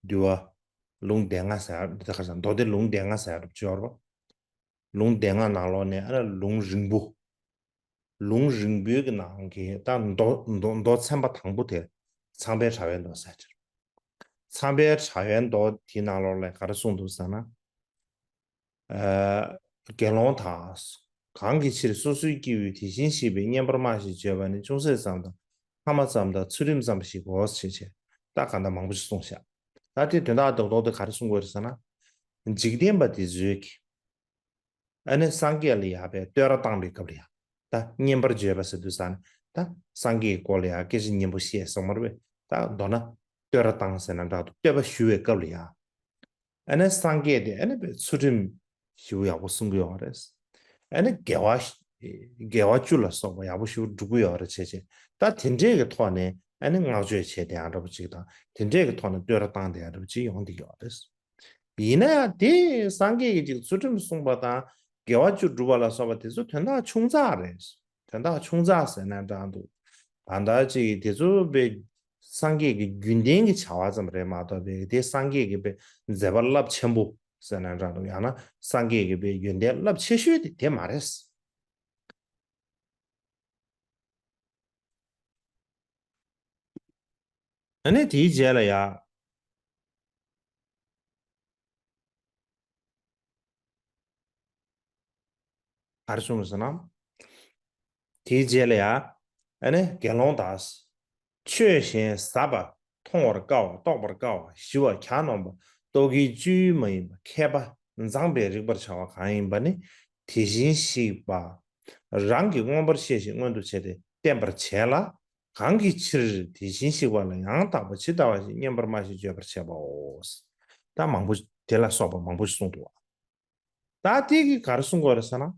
འདུལ་བ་ལུང་སྡེ་ལྔ་ཟེར་ཡ། འདི་ད་ག་རེ་ཟེར། མདོ་སྡེ་ལུང་སྡེ་ལྔ་ཟེར་ཡ་འདྲ་པོ་ཅིག་ཡོད་རེད་པ། ལུང་སྡེ་ལྔ་ནང་ལོགས་ནས་ཨ་ནི་ལུང་རིང་པོ། ལུང་རིང་པོའི་གི་ནང་གི་ད་མདོ་མདོ་མདོ་ཚན་པ་དང་པོ་དེ་ཚངས་པའི་དྲ་བའི་མདོ་ཟེར་གྱི་རེད། ཚངས་པའི་དྲ་བའི་མདོ་དེའི་ནང་ལོགས་ལ་ག་རེ་གསུངས་འདུག་ཟེར་ན། ཨ་དགེ་སློང་དག། གང་གི་ཕྱིར་སོ་སོའི་སྐྱེ་བོས་དེ་བཞིན་གཤེགས་པའི་བསྙེན་པར་སྨྲ་ཞེས་བརྗོད་པ་ནི་ཅུང་ཟད་ཙམ་དང་། ཐ་མ་ཙམ་དང་། ཚུལ་ཁྲིམས་ཙམ་ཞིག་གོ་ཞེས་བྱས། ད་ག་འདྲ་མང་པོ་ཞིག་གསུངས་ཤག་ད་དེ་དོན་དག་རྡོག་རྡོག་དེ་ག་རེ་གསུང་དགོས་རེད་ཟེར་ན། འཇིག་རྟེན་པ་དེ་ཚོས་ཀྱིས། ཨ་ནི་སངས་རྒྱས་ལ་ཡ་པའི་བསྟོད་ར་བཏང་བའི་སྐབས་ལ་ཡ། ད་བསྙེན་པར་བརྗོད་པ་ཟེར་དུས་ཙང་ནས་ད་སངས་རྒྱས་ཀྱི་སྐོར་ལ་ཡ་སྐད་ཆ་སྙན་པོ་བཤད་སོང་མ་རེད་པས། ད་མདོར་ན་བསྟོད་ར་བཏང་ཟེར་ན་འདྲ་འདུག་བསྟོད་པ་ཞུ་བའི་སྐབས་ལ་ཡ། ཨ་ནི་སངས་རྒྱས་དེ་ཨ་ནི་པའི་ཚུལ་ཁྲིམས་ཞེ་པོ་ཡག་པོ་གསུང་གི་ཡོད་རེད། ཨ་ནི་དགེ་བ་དགེ་བ་བཅུ་ལ་སོགས་པ་ཡག་པོ་ཞེ་པོ་སྒྲུབ་ཀྱི་ཡོད་རེད་བྱས་བྱས། ད་དེ་འདྲས་ཀྱི་ཐོག་ནས་ཨ་ནི་བསྔགས་བརྗོད་བྱས་བསྡད་ཡ་འདྲ་པོ་ཅིག་དང་། དེ་འདྲས་ཀྱི་ཐོག་ནས་བསྟོད་ར་བཏང་བསྡད་ཡ་འདྲ་པོ་ཅིག་ཡོང་བསྡད་ཀྱི་ཡོད་རེད། ཡིན་ན་ཡང་དེ་སངས་རྒྱས་ཀྱིས་ཅིག་ཚུལ་ཁྲིམས་བསྲུངས་པ་དང་དགེ་བ་བཅུ་བསྒྲུབས་པ་ལ་སོགས་པ་དེ་ཚོ་དོན་དག་ཆུང་ཙག་རེད། དོན་དག་ཆུང་ཙག་ཟེར་ན་འདྲ་འདུག་ད་ལྟ་ཅིག་དེ་ཚོ་པའི་སངས་རྒྱས་ཀྱི་རྒྱུན་ལྡན་གྱི་བྱ་བ་ཙམ་རེད་མ་གཏོགས་པའི་དེ་སངས་རྒྱས་ཀྱི་པའི་མཛད་པ་རླབས་ཆེན་པོ་ཟེར་ན་འདྲ་འདུག་ཡང་ན་སངས་རྒྱས་ཀྱི་པའི་ཡོན་ཏན་རླབས་ཆེ་ཤོས་དེ་དེ་མ་རེད། ཨ་ནི་དེའི་རྗེས་ལ་ཡ། ག་རེ་གསུངས་ཟེར་ན། དེའི་རྗེས་ལ་ཡ། ཨ་ནི་དགེ་སློང་དག། ཆོས་གཞན་ཟབ་པ་མཐོང་བར་དཀའ་བ། རྟོགས་པར་དཀའ་བ། ཞི་བ་གྱ་ནོམ་པ། རྟོག་གེའི་སྤྱོད་ཡུལ་མ་ཡིན་པ། མཁས་པ་མཛངས་པས་རིག་པར་བྱ་བ་གང་ཡིན་པ་ནི། དེ་བཞིན་གཤེགས་པ་རང་གིས་མངོན་པར་ཤེས་ཤིང་མངོན་དུ་བྱས་ཏེ་བསྟན་པར་བྱས་ལ། གང་གི་ཕྱིར་དེ་བཞིན་གཤེགས་པ་ལ་ཡང་དག་པ་ཇི་ལྟ་བ་བཞིན་བསྙེན་པར་སྨྲ་ཞིང་བརྗོད་པར་བྱེད་པའོ། ད་མང་པོ་དེ་ལ་སོགས་པ་མང་པོ་ཞིག་གསུངས་འདུག་ད་དེ་གིས་ག་རེ་གསུང་གི་ཡོད་རེད་ཟེར་ན།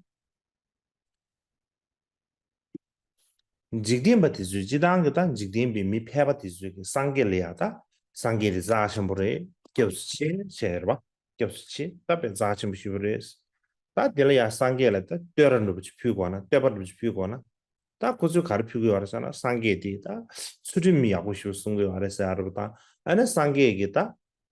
འཇིག་རྟེན་པ་དེ་ཚོས་སྤྱིར་བཏང་གི་ད་འཇིག་རྟེན་པའི་མི་ཕལ་པ་དེ་ཚོས་ཀྱི་སངས་རྒྱས་ལ་ཡ་ད་སངས་རྒྱས་དེ་རྩ་ཆེན་པོ་རེད། སྐྱབས་སུ་མཆི་ཟེར་བ། སྐྱབས་སུ་མཆི། ད་དཔེ་རྩ་ཆེན་པོ་ཞེ་པོ་རེད། ད་དེ་ལ་ཡ་སངས་རྒྱས་ལ་ད་བསྟོད་ར་འདྲ་པོ་ཅིག་ཕུལ་དགོས་ན། བསྟོད་པ་འདྲ་པོ་ཅིག་ཕུལ་དགོས་ན། ད་ཁོ་ཚོས་ག་རེ་ཕུལ་གི་ཡོད་རེད་ཟེར་ན། སངས་རྒྱས་དེ་ད་ཚུལ་ཁྲིམས་ཡག་པོ་ཞིག་སྲུང་གི་ཡོད་རེད་ཟེར་ཡ་རེད་པ། ད་ཨ་ནི་སངས་རྒྱས་ཀྱི་ད་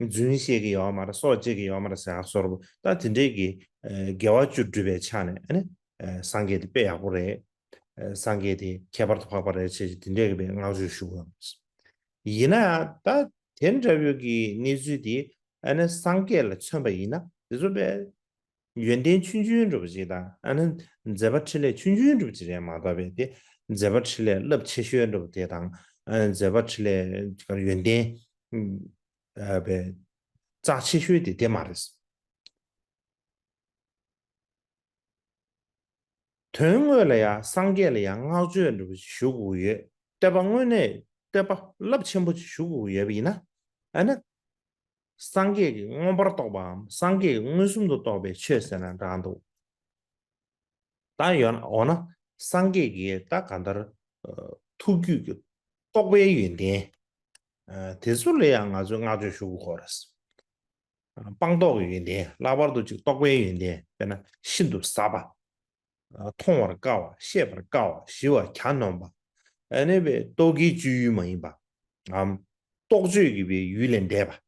རྫུན་བཤད་ཀྱི་ཡོད་མ་རེད། སྲོག་བཅད་ཀྱི་ཡོད་མ་རེད་ཟེར་ཡ་བཟོ་འདྲ་པོ། ད་དེ་འདྲའི་གི་ཨ་དགེ་བ་བཅུ་སྒྲུབ་པའི་ཆ་ནས་ཨ་ནི་ཨ་སངས་རྒྱས་དེ་དཔེ་ཡག་པོ་རེད། ཨ་སངས་རྒྱས་དེ་ཁྱད་པར་དུ་འཕགས་པ་རེད་ཅེས་དེ་འདྲའི་གི་དཔེ་བསྔགས་བརྗོད་ཞུ་གི་ཡོད་མ་རེད། ཡིན་ན་ཡང་ད་དེ་འདྲ་བོའི་གི་གནས་ཚུལ་དེ་ཨ་ནི་སངས་རྒྱས་ལ་མཚོན་པ་ཡིན་ན། དེ་ཚོ་དཔེ་ཡོན་ཏན་ཆུང་ཆུང་འདྲ་པོ་ཅིག་དང་། ཨ་ནི་མཛད་པ་འཕྲིན་ལས་ཆུང་ཆུང་འདྲ་པོ་ཅིག་རེད་མ་གཏོགས། དཔེ་དེ་མཛད་པ་འཕྲིན་ལས་རླབས་ཆེ་ཤོས་འདྲ་པོ་དེ་དང་། ཨ་ནི་མཛད་པ་འཕྲིན་ལས་ཀྱི་ཡོན་ཏན་ཨ་དཔེ་རྩ་ཆེ་ཤོས་དེ་དེ་མ་རེད། དོན་དངོས་ལ་ཡང་སངས་རྒྱས་ལ་ཡང་བསྔགས་བརྗོད་འདྲ་པོ་ཞིག་ཞུ་དགོས་ཡོད། བསྟོད་པ་དངོས་གནས་བསྟོད་པ་རླབས་ཆེན་པོ་ཞིག་ཞུ་དགོས་ཡོད་པ་ཡིན་ན། ཨ་ནི་སངས་རྒྱས་ཀྱིས་མངོན་པར་རྟོགས་པའམ་སངས་རྒྱས་ཀྱིས་མངོན་སུམ་དུ་རྟོགས་པའི་ཆོས་ཟེར་ན་འདྲ་འདུག་ད་ཡོད་ན། འོ་ན་སངས་རྒྱས་ཀྱི་ད་གང་ལྟར་ཨ་ཐུགས་རྒྱུད་ཀྱི་རྟོགས་པའི་ཡོན་ཏན་ཨ་དེ་ཚོ་ལ་ཡང་ང་ཚོས་བསྔགས་བརྗོད་ཞུ་དགོས་ཀྱི་རེད། སྤངས་རྟོགས་ཀྱི་ཡོན་ཏན། ལྷག་པར་དུ་ཅིག་རྟོགས་པའི་ཡོན་ཏན། དཔེར་ན་ཤིན་ཏུ་ཟབ་པ། མཐོང་བར་དཀའ་བ། ཤེས་པར་དཀའ་བ། ཞི་བ་གྱ་ནོམ་པ། ཨ་ནི་བའི་རྟོག་གེའི་སྤྱོད་ཡུལ་མ་ཡིན་པ། རྟོག་དཔྱོད་ཀྱི་བའི་ཡུལ་ལས་འདས་པ།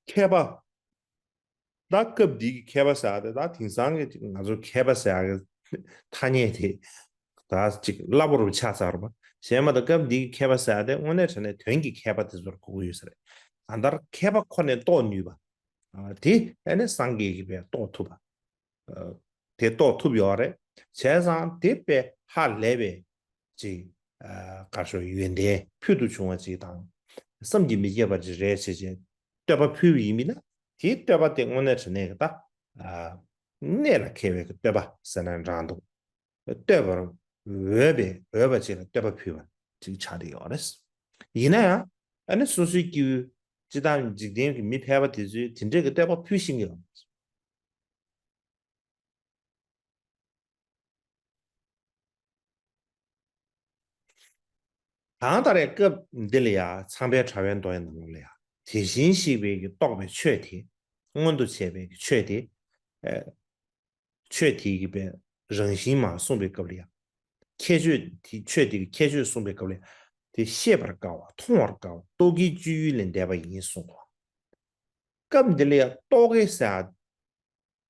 མཁས་པ། ད་སྐབས་འདི་གི་མཁས་པ་ཟེར་ཡ་དེ། ད་དེང་སང་གི་ང་ཚོ་མཁས་པ་ཟེར་ཡ་གི་ཐ་སྙད་དེ་ད་ཅིག་སླ་པོ་རུ་ཆགས་ཚར་བ། གཞན་མ་གཏོགས་སྐབས་འདི་གི་མཁས་པ་ཟེར་ཡ་དེ་དངོས་གནས་དྲང་གནས་དོན་གྱི་མཁས་པ་དེ་ཚོར་གོ་གི་ཡོད་ས་རེད། གང་ལྟར་མཁས་པ་ཁོ་ནས་རྟོགས་ནུས་པ། ཨ་དེ་ཨ་ནི་སངས་རྒྱས་ཀྱིས་དཔེ་རྟོགས་ཐུབ་པ། ཨ་དེ་རྟོགས་ཐུབ་ཡོད་རེད། བྱས་ཙང་དེ་དཔེ་ཧ་ལས་པའི་ཅིག་ཨ་ག་རེ་ཞུ། ཡོན་ཏན་ཕུལ་དུ་བྱུང་བ་ཅིག་དང་། བསམ་གྱིས་མི་ཁྱབ་པ་ཅིག་རེད་ཟེར་བྱས་བསྟོད་པ་ཕུལ་བ་ཡིན་པ་ཡིན་ན། དེའི་བསྟོད་པ་དེ་དངོས་གནས་དྲང་གནས་ཀྱི་ད་ཨ་གནད་ལ་འཁེལ་བའི་བསྟོད་པ་ཟེར་ན་འདྲ་འདུག་བསྟོད་པར་འོས་པའི་འོས་པ་ཅིག་ལ་བསྟོད་པ་ཕུལ་བ་ཅིག་ཆགས་བསྡད་ཡོད་རེད། ཡིན་ན་ཡང་ཨ་ནི་སོ་སོའི་སྐྱེ་བོའི་སྤྱིར་བཏང་འཇིག་རྟེན་གྱི་མི་ཕལ་པ་དེ་ཚོས་དེ་འདྲའི་གི་བསྟོད་པ་ཕུལ་ཤེས་ཀྱི་ཡོད་མ་རེད། གང་ལྟར་ཡང་སྐབས་འདི་ལ་ཡང་མཚམས་པའི་དྲ་བའི་མདོ་ཡི་ནང་ལ་ཡང་དེ་བཞིན་གཤེགས་པའི་གི་རྟོགས་པའི་ཆོས་དེ། མངོན་དུ་བྱས་པའི་གི་ཆོས་དེ། ཨ་ཆོས་དེ་གི་པའི་རང་བཞིན་མར་གསུངས་པའི་སྐབས་ལ་ཡང་། ཁྱད་ཆོས་དེ། ཆོས་དེ་གི་ཁྱད་ཆོས་གསུངས་པའི་སྐབས་ལ་ཡང་། དེ་ཤེས་པར་དཀའ་བ། མཐོང་བར་དཀའ་བ། རྟོག་གེའི་སྤྱོད་ཡུལ་ལས་འདས་པ་ཡིན་གསུངས་པ། སྐབས་འདི་ལ་ཡང་རྟོག་གེ་ཟེར་ཡ་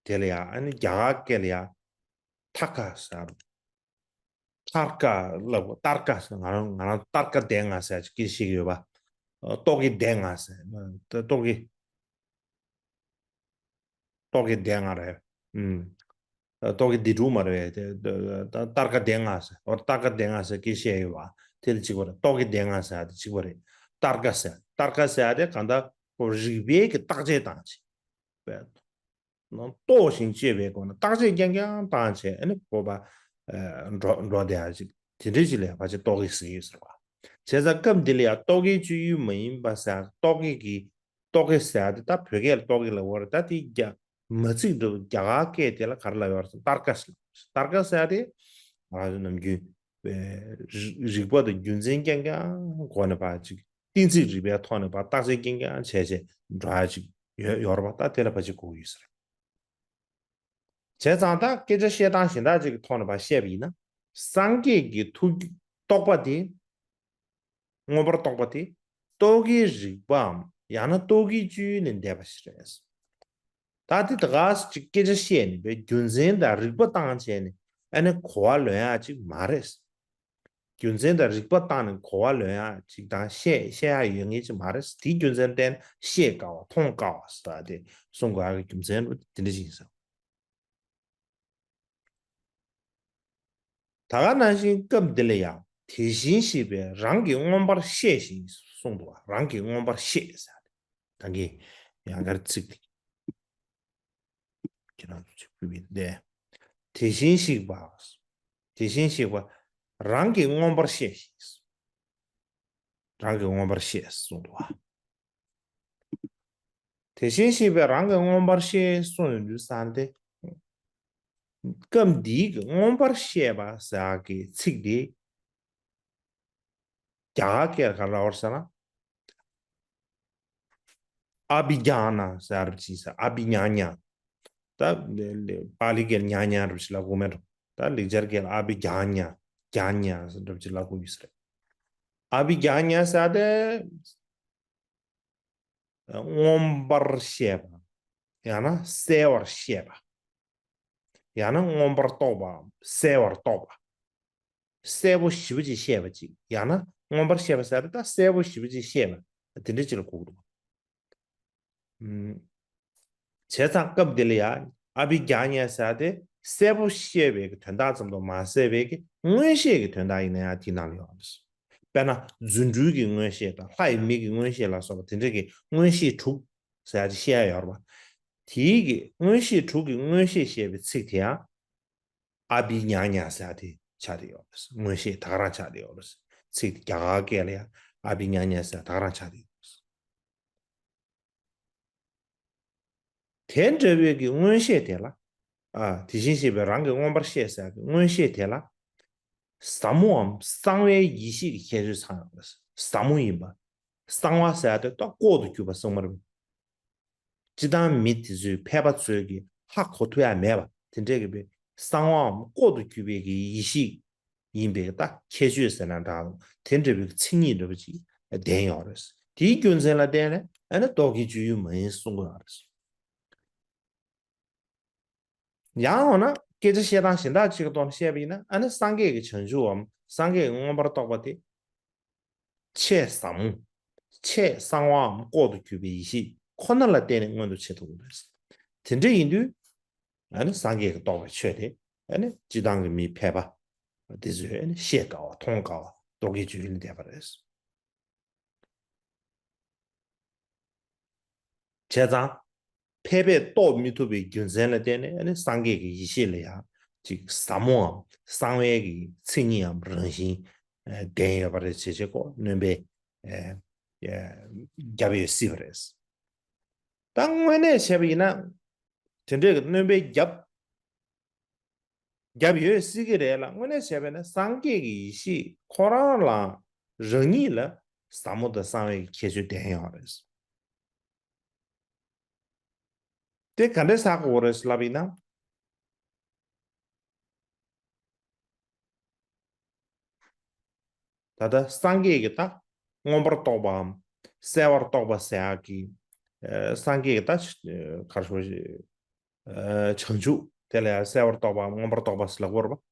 དེ་ལ་ཡང་ཨ་ནི་རྒྱ་གར་སྐད་ལ་ཡང་ཐར་ཀ་ཟེར། ཐར་ཀ་ལབ། ཏར་ཀ་ཟེར། ང་རང་ང་རང་ཏར་ཀ་སྡེ་ལྔ་ཟེར་ཅིག་སྐད་ཤེས་ཀྱི་ཡོད་པ། རྟོག་གེ་སྡེ་ལྔ་ཟེར། རྟོག་གེ་རྟོག་གེ་སྡེ་ལྔ་རེད། ཨུམ། རྟོག་གེ་སྡེ་དྲུག་མ་རེད་དེ། ཏར་ཀ་སྡེ་ལྔ་ཟེར། འོ་ཏར་ཀ་སྡེ་ལྔ་ཟེར་སྐད་ཤེས་ཡོད་པ། དེ་ལ་གཅིག་པ་རེད། རྟོག་གེ་སྡེ་ལྔ་ཟེར་དེ་གཅིག་པ་རེད། ཏར་ཀ་ཟེར། ཏར་ཀ་ཟེར་དེ་གང་ལྟར་ཁོ་རིགས་པའི་གི་བརྟག་དཔྱད་བཏང་བྱས། རྟོགས་ཤིང་དཔྱད་པའི་སྒོ་ནས་བརྟག་དཔྱད་རྐྱང་རྐྱང་བཏང་བྱས། ཨ་ནི་བོད་པ་ཨ་འགྲོ་འགྲོ་བསྡད་ཡ་ཅིག་དེ་འདྲའི་ཅིག་ལ་ཕལ་ཆེར་རྟོག་གེ་ཟེར་གྱི་ཡོད་ཟེར་བ། བྱས་ཙང་སྐབས་འདི་ལ་ཡང་རྟོག་གེའི་སྤྱོད་ཡུལ་མ་ཡིན་པ་ཟེར། རྟོག་གེ་གི་རྟོག་གེ་ཟེར་ཡ་དེ་ད་བོད་སྐད་ལ་རྟོག་གེ་ལབ་ཡོད་རེད། ད་དེ་རྒྱ་མ་ཚིག་འདྲ་བོ་རྒྱ་གར་སྐད་དེ་ལ་ག་རེ་ལབ་ཡོད་རེད་ཟེར། ཏར་ཀ་ཟེར། ཏར་ཀ་ཟེར་ཡ་དེ་ང་ཚོ་ནམ་རྒྱུན་པའི་རིགས་རིགས་པ་དང་རྒྱུ་མཚན་རྐྱང་རྐྱང་སྒོ་ནས་ཕར་ཅིག་གཏན་ཚིགས་རིགས་པའི་ཐོག་ནས་ཕར་བརྟག་དཔྱད་རྐྱང་རྐྱང་བྱས་བྱས་འགྲོ་ཡ་ཅིག་ཡོད་ཡོད་རེད་པ། ད་དེ་ལ་ཕལ་ཆེར་གོ་གི་ཡོད་ས་རེད། བྱས་ཙང་ད་སྐད་ཆ་བཤད་སྟངས་གཞན་དག་ཅིག་གི་ཐོག་ནས་ཕར་བཤད་པ་ཡིན་ན། སངས་རྒྱས་ཀྱི་ཐུགས་རྟོགས་པ་དེ། མངོན་པར་རྟོགས་པ་དེ་རྟོག་གེའི་རིགས་པའམ་ཡང་ན་རྟོག་གེའི་སྤྱོད་ཡུལ་ལས་འདས་པ་ཞིག་རེད། ད་དེ་ད་ག་ཅིག་སྐད་ཆ་བཤད་ནས་པའི་རྒྱུ་མཚན་དང་རིགས་པ་བཏང་བྱས་ནས་ཨ་ནི་གོ་བ་ལོན་ཡག་ཅིག་མ་རེད། རྒྱུ་མཚན་དང་རིགས་པ་བཏང་ནས་གོ་བ་ལོན་ཡག་ཅིག་དང་བཤད་བཤད་ཡག་ཡོད་ངེས་ཅིག་མ་རེད། དེའི་རྒྱུ་མཚན་བརྟེན་ནས་ཤེས་དཀའ་བ་མཐོང་དཀའ་བ་ཟེར་དེ་གསུང་དགོས་ཡག་གི་རྒྱུ་མཚན་དེ་འདྲ་ཅིག་ཡིན་ས། ད་ག་ནང་བཞིན་སྐབས་འདི་ལ་ཡང་དེ་བཞིན་གཤེགས་པས་རང་གིས་མངོན་པར་ཤེས་ཤིང་གསུངས་འདུག་བ། རང་གིས་མངོན་པར་ཤེས་ཟེར། ད་གིན་ཡང་བསྐྱར་ཚིག་དེ་ཁྱེད་རང་ཚོ་ཅིག་ཕུལ་བ་ཡིན་ཏེ། དེ་བཞིན་གཤེགས་པ། དེ་བཞིན་གཤེགས་པ་རང་གིས་མངོན་པར་ཤེས་ཤིང་། རང་གིས་མངོན་པར་ཤེས་གསུངས་འདུག་བ། དེ་བཞིན་གཤེགས་པས་རང་གིས་མངོན་པར་ཤེས་གསུངས་ཡོང་དུས་ཙང་སྟེ། སྐབས་འདིའི་གི་མངོན་པར་ཤེས་པ་ཟེར་གྱི་ཚིག་དེ། རྒྱ་གར་སྐད་ག་ལ་བར་ཟེར་ན། ཨ་བྷི་ཇཱ་ན་ཟེར་བ་ཅིག་ཟེར། ཨ་བྷི་ཉ་ཉ། ད་པཱ་ལི་སྐད་ཉ་ཉ་རུ་ཅིག་ལ་གོ་མེད་འགྲོ། ད་ལེགས་སྦྱར་སྐད་ལ་ཨ་བྷི་ཇཱ་ཉ། ཇཱ་ཉ་ཟེར་འགྲོ་ཅིག་ལ་གོ་ཡོད་ས་རེད། ཨ་བྷི་ཇཱ་ཉ་ཟེར་ཏེ། མངོན་པར་ཤེས་པ། ཡང་ན་གསལ་བར་ཤེས་པ། ཡང་ན་མངོན་པར་རྟོགས་པའམ་གསལ་བར་རྟོགས་པ། གསལ་པོ་ཞེ་པོ་ཅིག་ཤེས་པ་ཅིག། ཡང་ན་མངོན་པར་ཤེས་པ་ཟེར་ཏེ་ད་གསལ་པོ་ཞེ་པོ་ཅིག་ཤེས་པ་དེ་འདྲ་ཅིག་ལ་གོ་གི་འདུག། ཨུམ། བྱས་ཙང་སྐབས་འདི་ལ་ཡང་ཨ་བྷི་ཇཱ་ཉ་ཟེར་ཏེ་གསལ་པོ་ཤེས་པའི་གི་དོན་དག་ཙམ་དུ་མ་ཟད་པའི་གི་མངོན་ཤེས་ཀྱི་དོན་དག་ཡིན་ན་ཡང་དེའི་ནང་ལ་ཡོད་པ་རེད། དཔེར་ན་རྫུ་འཕྲུལ་གྱི་མངོན་ཤེས་དང་ལྷ་ཡི་མིག་གི་མངོན་ཤེས་ལ་སོགས་པ་དེ་འདྲ་གི་མངོན་ཤེས་དྲུག་ཟེར་ཡ་ཅིག་བཤད་ཡ་ཡོད་རེད་པ། དེའི་གི་མངོན་ཤེས་དྲུག་གི་མངོན་ཤེས་ཞེས་པའི་ཚིག་དེ་ཡང་ཨ་བྷི་ཉ་ཉ་ཟེར་ཡ་དེ་ཆགས་བསྡད་ཡོད་རེད། མངོན་ཤེས་ད་ག་རང་ཆགས་བསྡད་ཡོད་རེད། ཚིག་དེ་རྒྱ་གར་སྐད་ལ་ཡང་ཨ་བྷི་ཉ་ཉ་ཟེར་ཡ་ད་ག་རང་ཆགས་བསྡད་ཡོད་རེད། དེ་འདྲ་བའི་གི་མངོན་ཤེས་དེ་ལ། ཨ། དེ་བཞིན་གཤེགས་པས་རང་གིས་མངོན་པར་ཤེས་ཟེར་གི་མངོན་ཤེས་དེ་ལ། ཟབ་མོའམ་གསང་བའི་ཡེ་ཤེས་ཀྱི་ཁྱད་ཆོས་ཚང་ཡོད་པ། ཟབ་མོ་ཡིན་པ། གསང་བ་ཟེར་ཏེ་ད་ལྐོག་ཏུ་གྱུར་པ་གསུངས་པ་རེད། སྤྱིར་བཏང་མི་དེ་ཚོའི་ཕལ་པ་ཚོས་ཀྱིས་ཧ་གོ་ཐུབ་ཡ་མེད་པ་དེ་འདྲ་གི་པའི་གསང་བའམ་ལྐོག་ཏུ་གྱུར་པའི་གི་ཡེ་ཤེས་ཡིན་པའི་ད་ཁྱད་ཆོས་ཟེར་ན་འདྲ། དེ་འདྲ་བའི་མཚན་ཉིད་འདྲ་པོ་ཅིག་ལྡན་ཡོད་རེད། དེའི་རྒྱུ་མཚན་ལ་བརྟེན་ནས་ཨ་ནི་རྟོག་གེའི་སྤྱོད་ཡུལ་མ་ཡིན་གསུང་གི་ཡོད་རེད། ཡང་འོ་ན་སྐད་ཆ་བཤད་སྟངས་གཞན་དག་ཅིག་གི་ཐོག་ནས་བཤད་པ་ཡིན་ན་ཨ་ནི་སངས་རྒྱས་ཀྱི་བྱང་ཆུབ་བམ་སངས་རྒྱས་ཀྱི་མངོན་པར་རྟོགས་པ་དེ། ཆེས་ཟབ་མོ། ཆེས་གསང་བའམ་ལྐོག་ཏུ་གྱུར་པའི་ཡེ་ཤེས་ཁོ་ན་ལ་བརྟེན་ནས་མངོན་དུ་བྱེད་ཐུབ་ཀྱི་རེད། དེ་འདྲ་ཡིན་དུས། ཨ་ནི་སངས་རྒྱས་ཀྱིས་རྟོགས་པའི་ཆོས་དེ་ཨ་ནི་སྤྱིར་བཏང་གི་མི་ཕལ་པ་དེ་ཚོས་ཨ་ནི་ཤེས་དཀའ་བ་མཐོང་དཀའ་བ་རྟོག་གེའི་སྤྱོད་ཡུལ་ལས་འདས་པ་རེད། བྱས་ཙང་། ཕལ་པས་རྟོགས་མི་ཐུབ་པའི་རྒྱུ་མཚན་ལ་བརྟེན་ནས་ཨ་ནི་སངས་རྒྱས་ཀྱི་ཡེ་ཤེས་ལ་ཡང་ཅིག་ཟབ་མོའམ་གསང་བའི་གི་མཚན་ཉིད་འམ་རང་བཞིན་ལྡན་ཡོད་པ་རེད། བྱས་བྱས་ཁོ་སྣོན་པ་རྒྱབ་ཡོད་སྲིད་པ་རེད། ད་དངོས་གནས་བྱས་པ་ཡིན་ན། དེ་འདྲའི་གི་སྣོན་པ་རྒྱབ། རྒྱབ་ཡོད་སྲིད་ཀྱི་རེད་ལ་དངོས་གནས་བྱས་པ་ཡིན་ན་སངས་རྒྱས་ཀྱི་ཡེ་ཤེས་ཁོ་རང་ལ་རང་ཉིད་ལ་ཟབ་མོ་དང་གསང་བའི་ཁྱད་ཆོས་ལྡན་ཡོད་རེད། དེ་ག་འདྲས་ཧ་གོ་དགོས་རེད་ལབ་ཡིན་ན། ད་ལྟ་སངས་རྒྱས་ཀྱི་ད་མངོན་པར་རྟོགས་པའམ་གསལ་བར་རྟོགས་པ་ཟེར་ཡག་གི། ཨ། སངས་རྒྱས་ཀྱི་ད་ག་རེ་ཞུ། ཨ། བྱང་ཆུབ་དེ་ལ་ཡང་གསལ་བར་རྟོགས་པའམ་མངོན་པར་རྟོགས་པ་ཟེར་ལབ་ཀྱི་ཡོད་རེད་པ།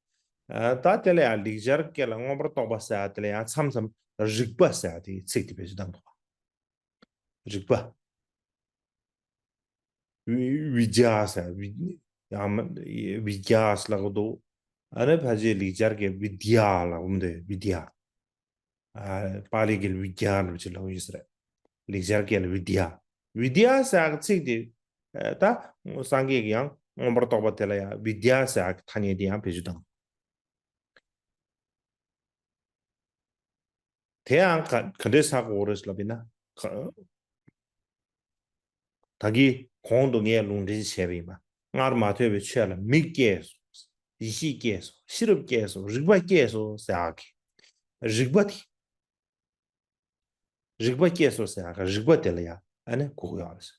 ཨ། ད་དེ་ལ་ཡང་ལེགས་སྦྱར་སྐད་ལ་མངོན་པར་རྟོགས་པ་ཟེར་ཡག་དེ་ལ་ཡང་མཚམས་མཚམས་རིག་པ་ཟེར་ཡག་དེའི་ཚིག་དེ་བེད་སྤྱོད་བཏང་འདུག་པ། རིག་པ། བི་བི་དྱ་ཟེར། བི་ཡང་མ་བི་དྱ་ཟེར་ལབ་ཀྱི་འདུག། ཨ་ནི་ཕལ་ཆེར་ལེགས་སྦྱར་སྐད་བི་དྱ་ལབ་ཀྱི་མི་འདུག། བི་དྱ། ཨ། པཱ་ལི་སྐད་བི་དྱ་འདྲ་པོ་ཅིག་ལབ་ཀྱི་ཡོད་ས་རེད། ལེགས་སྦྱར་སྐད་ལ་བི་དྱ། བི་དྱ་ཟེར་ཡག་གི་ཚིག་དེ། ཨ། ད་སངས་རྒྱས་ཀྱིས་ཡང་མངོན་པར་རྟོགས་པ་དེ་ལ་ཡང་བི་དྱ་ཟེར་ཡག་གི་ཐ་སྙད་དེ་ཡང་བེད་སྤྱོད་བཏང་། དེ་ཡང་ག་ག་འདྲས་ཧ་གོ་དགོས་རེད་ལབ་ཡིན་ན། ག་ད་གིན་གོང་དུ་ངས་ལུང་འདྲེན་བྱས་པ་ཡིན་པ། སྔར་མ་ཐོས་པའི་ཆོས་ལ་མིག་སྐྱེས་སོ། ཡིད་ཤེས་སྐྱེས་སོ། ཤེས་རབ་སྐྱེས་སོ། རིག་པ་སྐྱེས་སོ་ཟེར་ཡག་གི། རིག་པ་དེ། རིག་པ་སྐྱེས་སོ་ཟེར་ཡག་གི་རིག་པ་དེ་ལ་ཡང་ཨ་ནི་གོ་གི་ཡོད་རེད།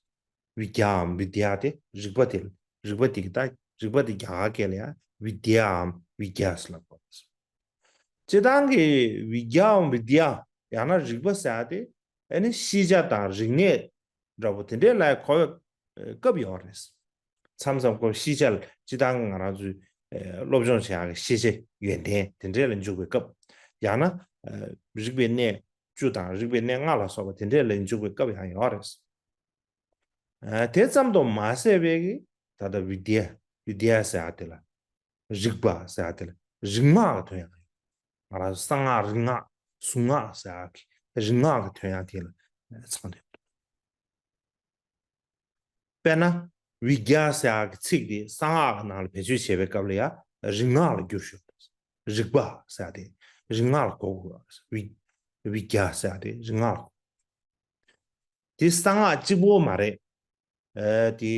བི་དྱའམ་བི་དྱ་དེ་རིག་པ་དེ་ལ། རིག་པ་དེ་གི་ད་རིག་པ་དེ་རྒྱ་གར་སྐད་ལ་ཡང་བི་དྱའམ་བི་དྱ་ཟེར་ལབ་ཀྱི་ཡོད་རེད། སྤྱིར་བཏང་གི་བི་དྱའམ་བི་དྱ་ཡང་ན་རིག་པ་ཟེར་ཡག་དེ་ཨ་ནི་ཤེས་བྱ་དང་རིག་གནས་འདྲ་པོ་དེ་འདྲའི་ལ་གོ་བའི་སྐབས་ཡོད་རེད། མཚམས་མཚམས་ཁོ་ཤེས་བྱ་ལ་སྤྱིར་བཏང་ང་རང་ཚོའི་སློབ་སྦྱོང་བྱེད་ཡག་གི་ཤེས་བྱའི་ཡོན་ཏན་དེ་འདྲའི་ལ་འཇུག་པའི་སྐབས། ཡང་ན་རིག་པའི་གནས་བཅུ་དང་རིག་པའི་གནས་ལྔ་ལ་སོགས་པ་དེ་འདྲའི་ལ་འཇུག་པའི་སྐབས་ཡང་ཡོད་རེད། དེ་ཙམ་དུ་མ་ཟད་པའི་གི་ད་ལྟ་བི་དྱ། བི་དྱ་ཟེར་ཡག་དེ་ལ། རིག་པ་ཟེར་ཡག་དེ་ལ་རིག་སྔགས་ཀྱི་དོན་ཡང་ཡོད། ང་རང་གསང་སྔགས་རིག་སྔགས་གཟུངས་སྔགས་ཟེར་ཡག་གི་རིག་སྔགས་ཀྱི་དོན་ཡང་དེ་ལ་ཚང་དུ་ཡོད། དཔེར་ན། བི་ཀྱ་ཟེར་ཡག་གི་ཚིག་དེ་གསང་སྔགས་ཀྱི་ནང་ལ་བེད་སྤྱོད་བྱེད་པའི་སྐབས་ལ་ཡང་རིག་སྔགས་ལ་བསྒྱུར་ཞོག་རིག་པ་ཟེར་ཡག་དེ་རིག་སྔགས་ལ་གོ་དགོས། བི་བི་ཀྱ་ཟེར་ཡག་དེ་རིག་སྔགས་ལ་གོ། དེ་གསང་སྔགས་གཅིག་པོ་མ་རེད། ཨ་དེ་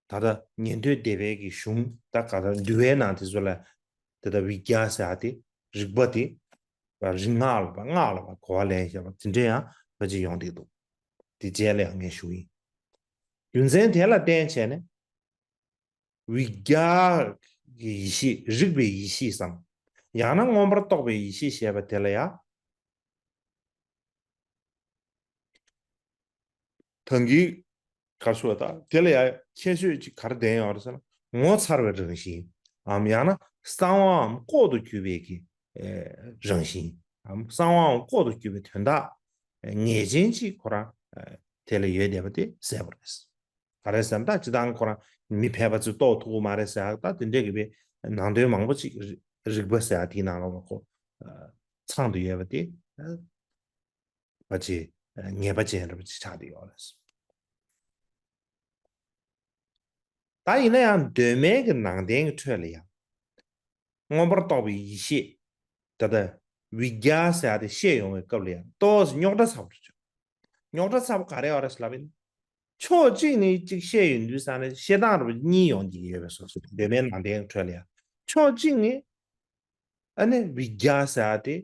ད་ལྟ་ཉན་ཐོས་སྡེ་པའི་གི་གཞུང་ད་ག་ད་འདུལ་བའི་ནང་དེ་ཚོ་ལ་དེ་ལྟ་བི་ཀྱ་ཟེར་ཡག་དེ་རིག་པ་དེ་རིག་སྔགས་ལ་བ་སྔགས་ལ་བ་གོ་བ་ལེན་བཞག་པ་དེ་འདྲ་ཡང་ཕལ་ཆེར་ཡོང་བསྡད་འདུག་དེ་རྗེས་ལ་ཡང་ངས་ཞུ་ཡིན། རྒྱུ་མཚན་དེ་ལ་བརྟེན་བྱས་ནས་བི་ཀྱ་གི་ཡེ་ཤེས་རིག་པའི་ཡེ་ཤེས་སམ། ཡང་ན་མངོན་པར་རྟོགས་པའི་ཡེ་ཤེས་ཞེས་པ་དེ་ལ་ཡང་ད་གིན་ག་རེ་ཞུ་བ་ད་དེ་ལ་ཡང་ཁྱད་ཆོས་ཅིག་ག་རེ་ལྡན་ཡོད་རེད་ཟེར་ན། ངོ་མཚར་བའི་རང་བཞིན་འམ། ཡང་ན་གསང་བའམ་ལྐོག་ཏུ་གྱུར་པའི་གི་ཨེ་རང་བཞིན་འམ། གསང་བའམ་ལྐོག་ཏུ་གྱུར་པའི་དོན་དག་ཨེ་ངེས་ཅན་ཅིག་ཁོ་རང་ཨེ་དེ་ལ་ཡོད་བསྡད་པ་དེ་གསལ་པོ་རེད། ག་རེ་ཟེར་ན་ད་སྤྱིར་བཏང་ཁོ་རང་མི་ཕལ་པ་ཚོས་རྟོགས་ཐུབ་ཀྱི་མ་རེད་ཟེར་ཡག་ད་དེ་འདྲས་ཀྱི་བའི་ནང་དོན་མང་པོ་ཅིག་རིག་པ་ཟེར་ཡག་དེའི་ནང་ལོགས་ལ་ཁོ་ཚང་དུ་ཡོད་པ་དེ་ཕལ་ཆེར་ངེས་པ་ཅན་རེད་པ་ཅིག་ཆགས་བསྡད་ཡོད་རེད། ད་ཡིན་ན་ཡང་གདོད་མའི་གི་ནང་བསྟན་གྱི་ཁྲོད་ལ་ཡང་མངོན་པར་རྟོགས་པའི་ཡེ་ཤེས་ད་ལྟ་བི་ཀྱ་ཟེར་ཡག་དེ་བཤད་ཡོང་བའི་སྐབས་ལ་ཡང་ཏོག་ཙམ་རྙོག་དྲ་ཚ་པོ་རེད། རྙོག་དྲ་ཚ་པོ་ག་རེ་ཡོད་རེད་ལབ་ཡིན། ཕྱོགས་གཅིག་ནས་གཅིག་བཤད་ཡོང་དུས་ཙང་ནས་བཤད་སྟངས་རེད་པ་གཉིས་ཡོང་གི་ཡོད་པའི་བཟོ་ཞིག་གདོད་མའི་ནང་བསྟན་ཁྲོད་ལ་ཡང་ཕྱོགས་གཅིག་ནས་ཨ་ནི་བི་ཀྱ་ཟེར་ཡག་དེ་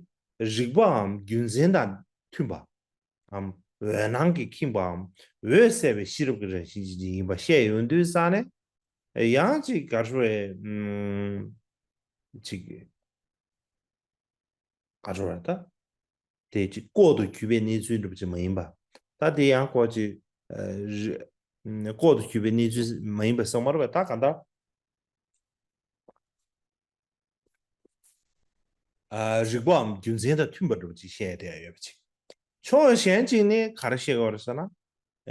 རིག་པའམ་རྒྱུ་མཚན་དང་མཐུན་པའམ་འོད་སྣང་གིས་ཁེངས་པའམ་འོད་གསལ་བའི་ཤེས་རབ་ཀྱི་རང་བཞིན་ཅིག་ཡིན་པ་བཤད་ཡོང་དུས་ཙང་ནས་ཡང་ཅིག་ག་རེ་ཞུ་དགོས་རེད། ཅིག་ག་རེ་ཞུ་དགོས་རེད་ད། དེ་ཅིག་ལྐོག་ཏུ་གྱུར་པའི་གནས་ཚུལ་འདྲ་པོ་ཅིག་མ་ཡིན་པ། ད་དེ་ཡང་ཁོ་ཅིག་ཨ་རི་ལྐོག་ཏུ་གྱུར་པའི་གནས་ཚུལ་མ་ཡིན་པ་གསུངས་པ་རེད་པ། ད་གང་ལྟར་ཨ་རིག་པའམ་རྒྱུ་མཚན་དང་མཐུན་པ་འདྲ་པོ་ཅིག་བཤད་བསྡད་ཡོད་པ་ཅིག་ཕྱོགས་གཞན་ཅིག་ནས་ག་རེ་བཤད་དགོས་རེད་ཟེར་ན།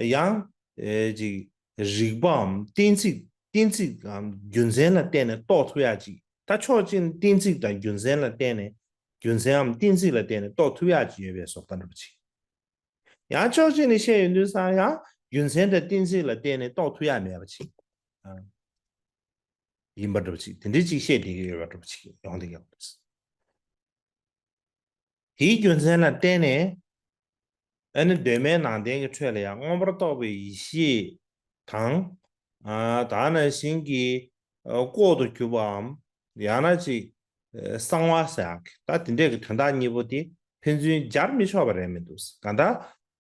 ཡང་ཨེ་ཅིག་རིག་པའམ་གཏན་ཚིགས་གཏན་ཚིགས་གམ་རྒྱུ་མཚན་ལ་བརྟེན་ནས་རྟོགས་ཐུབ་ཡག་ཅིག་ད་ཕྱོགས་གཅིག་ནས་གཏན་ཚིགས་དང་རྒྱུ་མཚན་ལ་བརྟེན་ནས་རྒྱུ་མཚན་འམ་གཏན་ཚིགས་ལ་བརྟེན་ནས་རྟོགས་ཐུབ་ཡག་ཅིག་ཡོད་པའི་བཟོ་ལྟ་འདྲ་པོ་ཅིག་ཡང་ཕྱོགས་གཅིག་ནས་བཤད་ཡོང་དུས་ཙང་ཡང་རྒྱུ་མཚན་དང་གཏན་ཚིགས་ལ་བརྟེན་ནས་རྟོགས་ཐུབ་ཡག་མེད་པ་ཅིག་ཨ་ཡིན་པ་འདྲ་པོ་ཅིག་དེ་འདྲའི་ཅིག་བཤད་བསྡད་ཀྱི་ཡོད་པ་འདྲ་པོ་ཅིག་ཡོང་བསྡད་ཀྱི་ཡོད་པ་རེད། དེའི་རྒྱུ་མཚན་ལ་བརྟེན་ནས་ཨ་ནི་གདོད་མའི་ནང་བསྟན་གྱི་ཁྲོད་ལ་ཡང་མངོན་པར་རྟོགས་པའི་ཡེ་ཤེས་དང་ཨ་ད་ནང་བཞིན་གྱི་ཨ་ལྐོག་ཏུ་གྱུར་པའམ་ཡང་ན་ཅིག་ཨ་གསང་བ་ཟེར་ཡག་གི་ད་དེ་འདྲས་ཀྱི་དོན་དག་གཉིས་པོ་དེ་ཕན་ཚུན་སྦྱར་མི་ཆོག་པ་རེད་མི་འདུག་གང་ལྟར་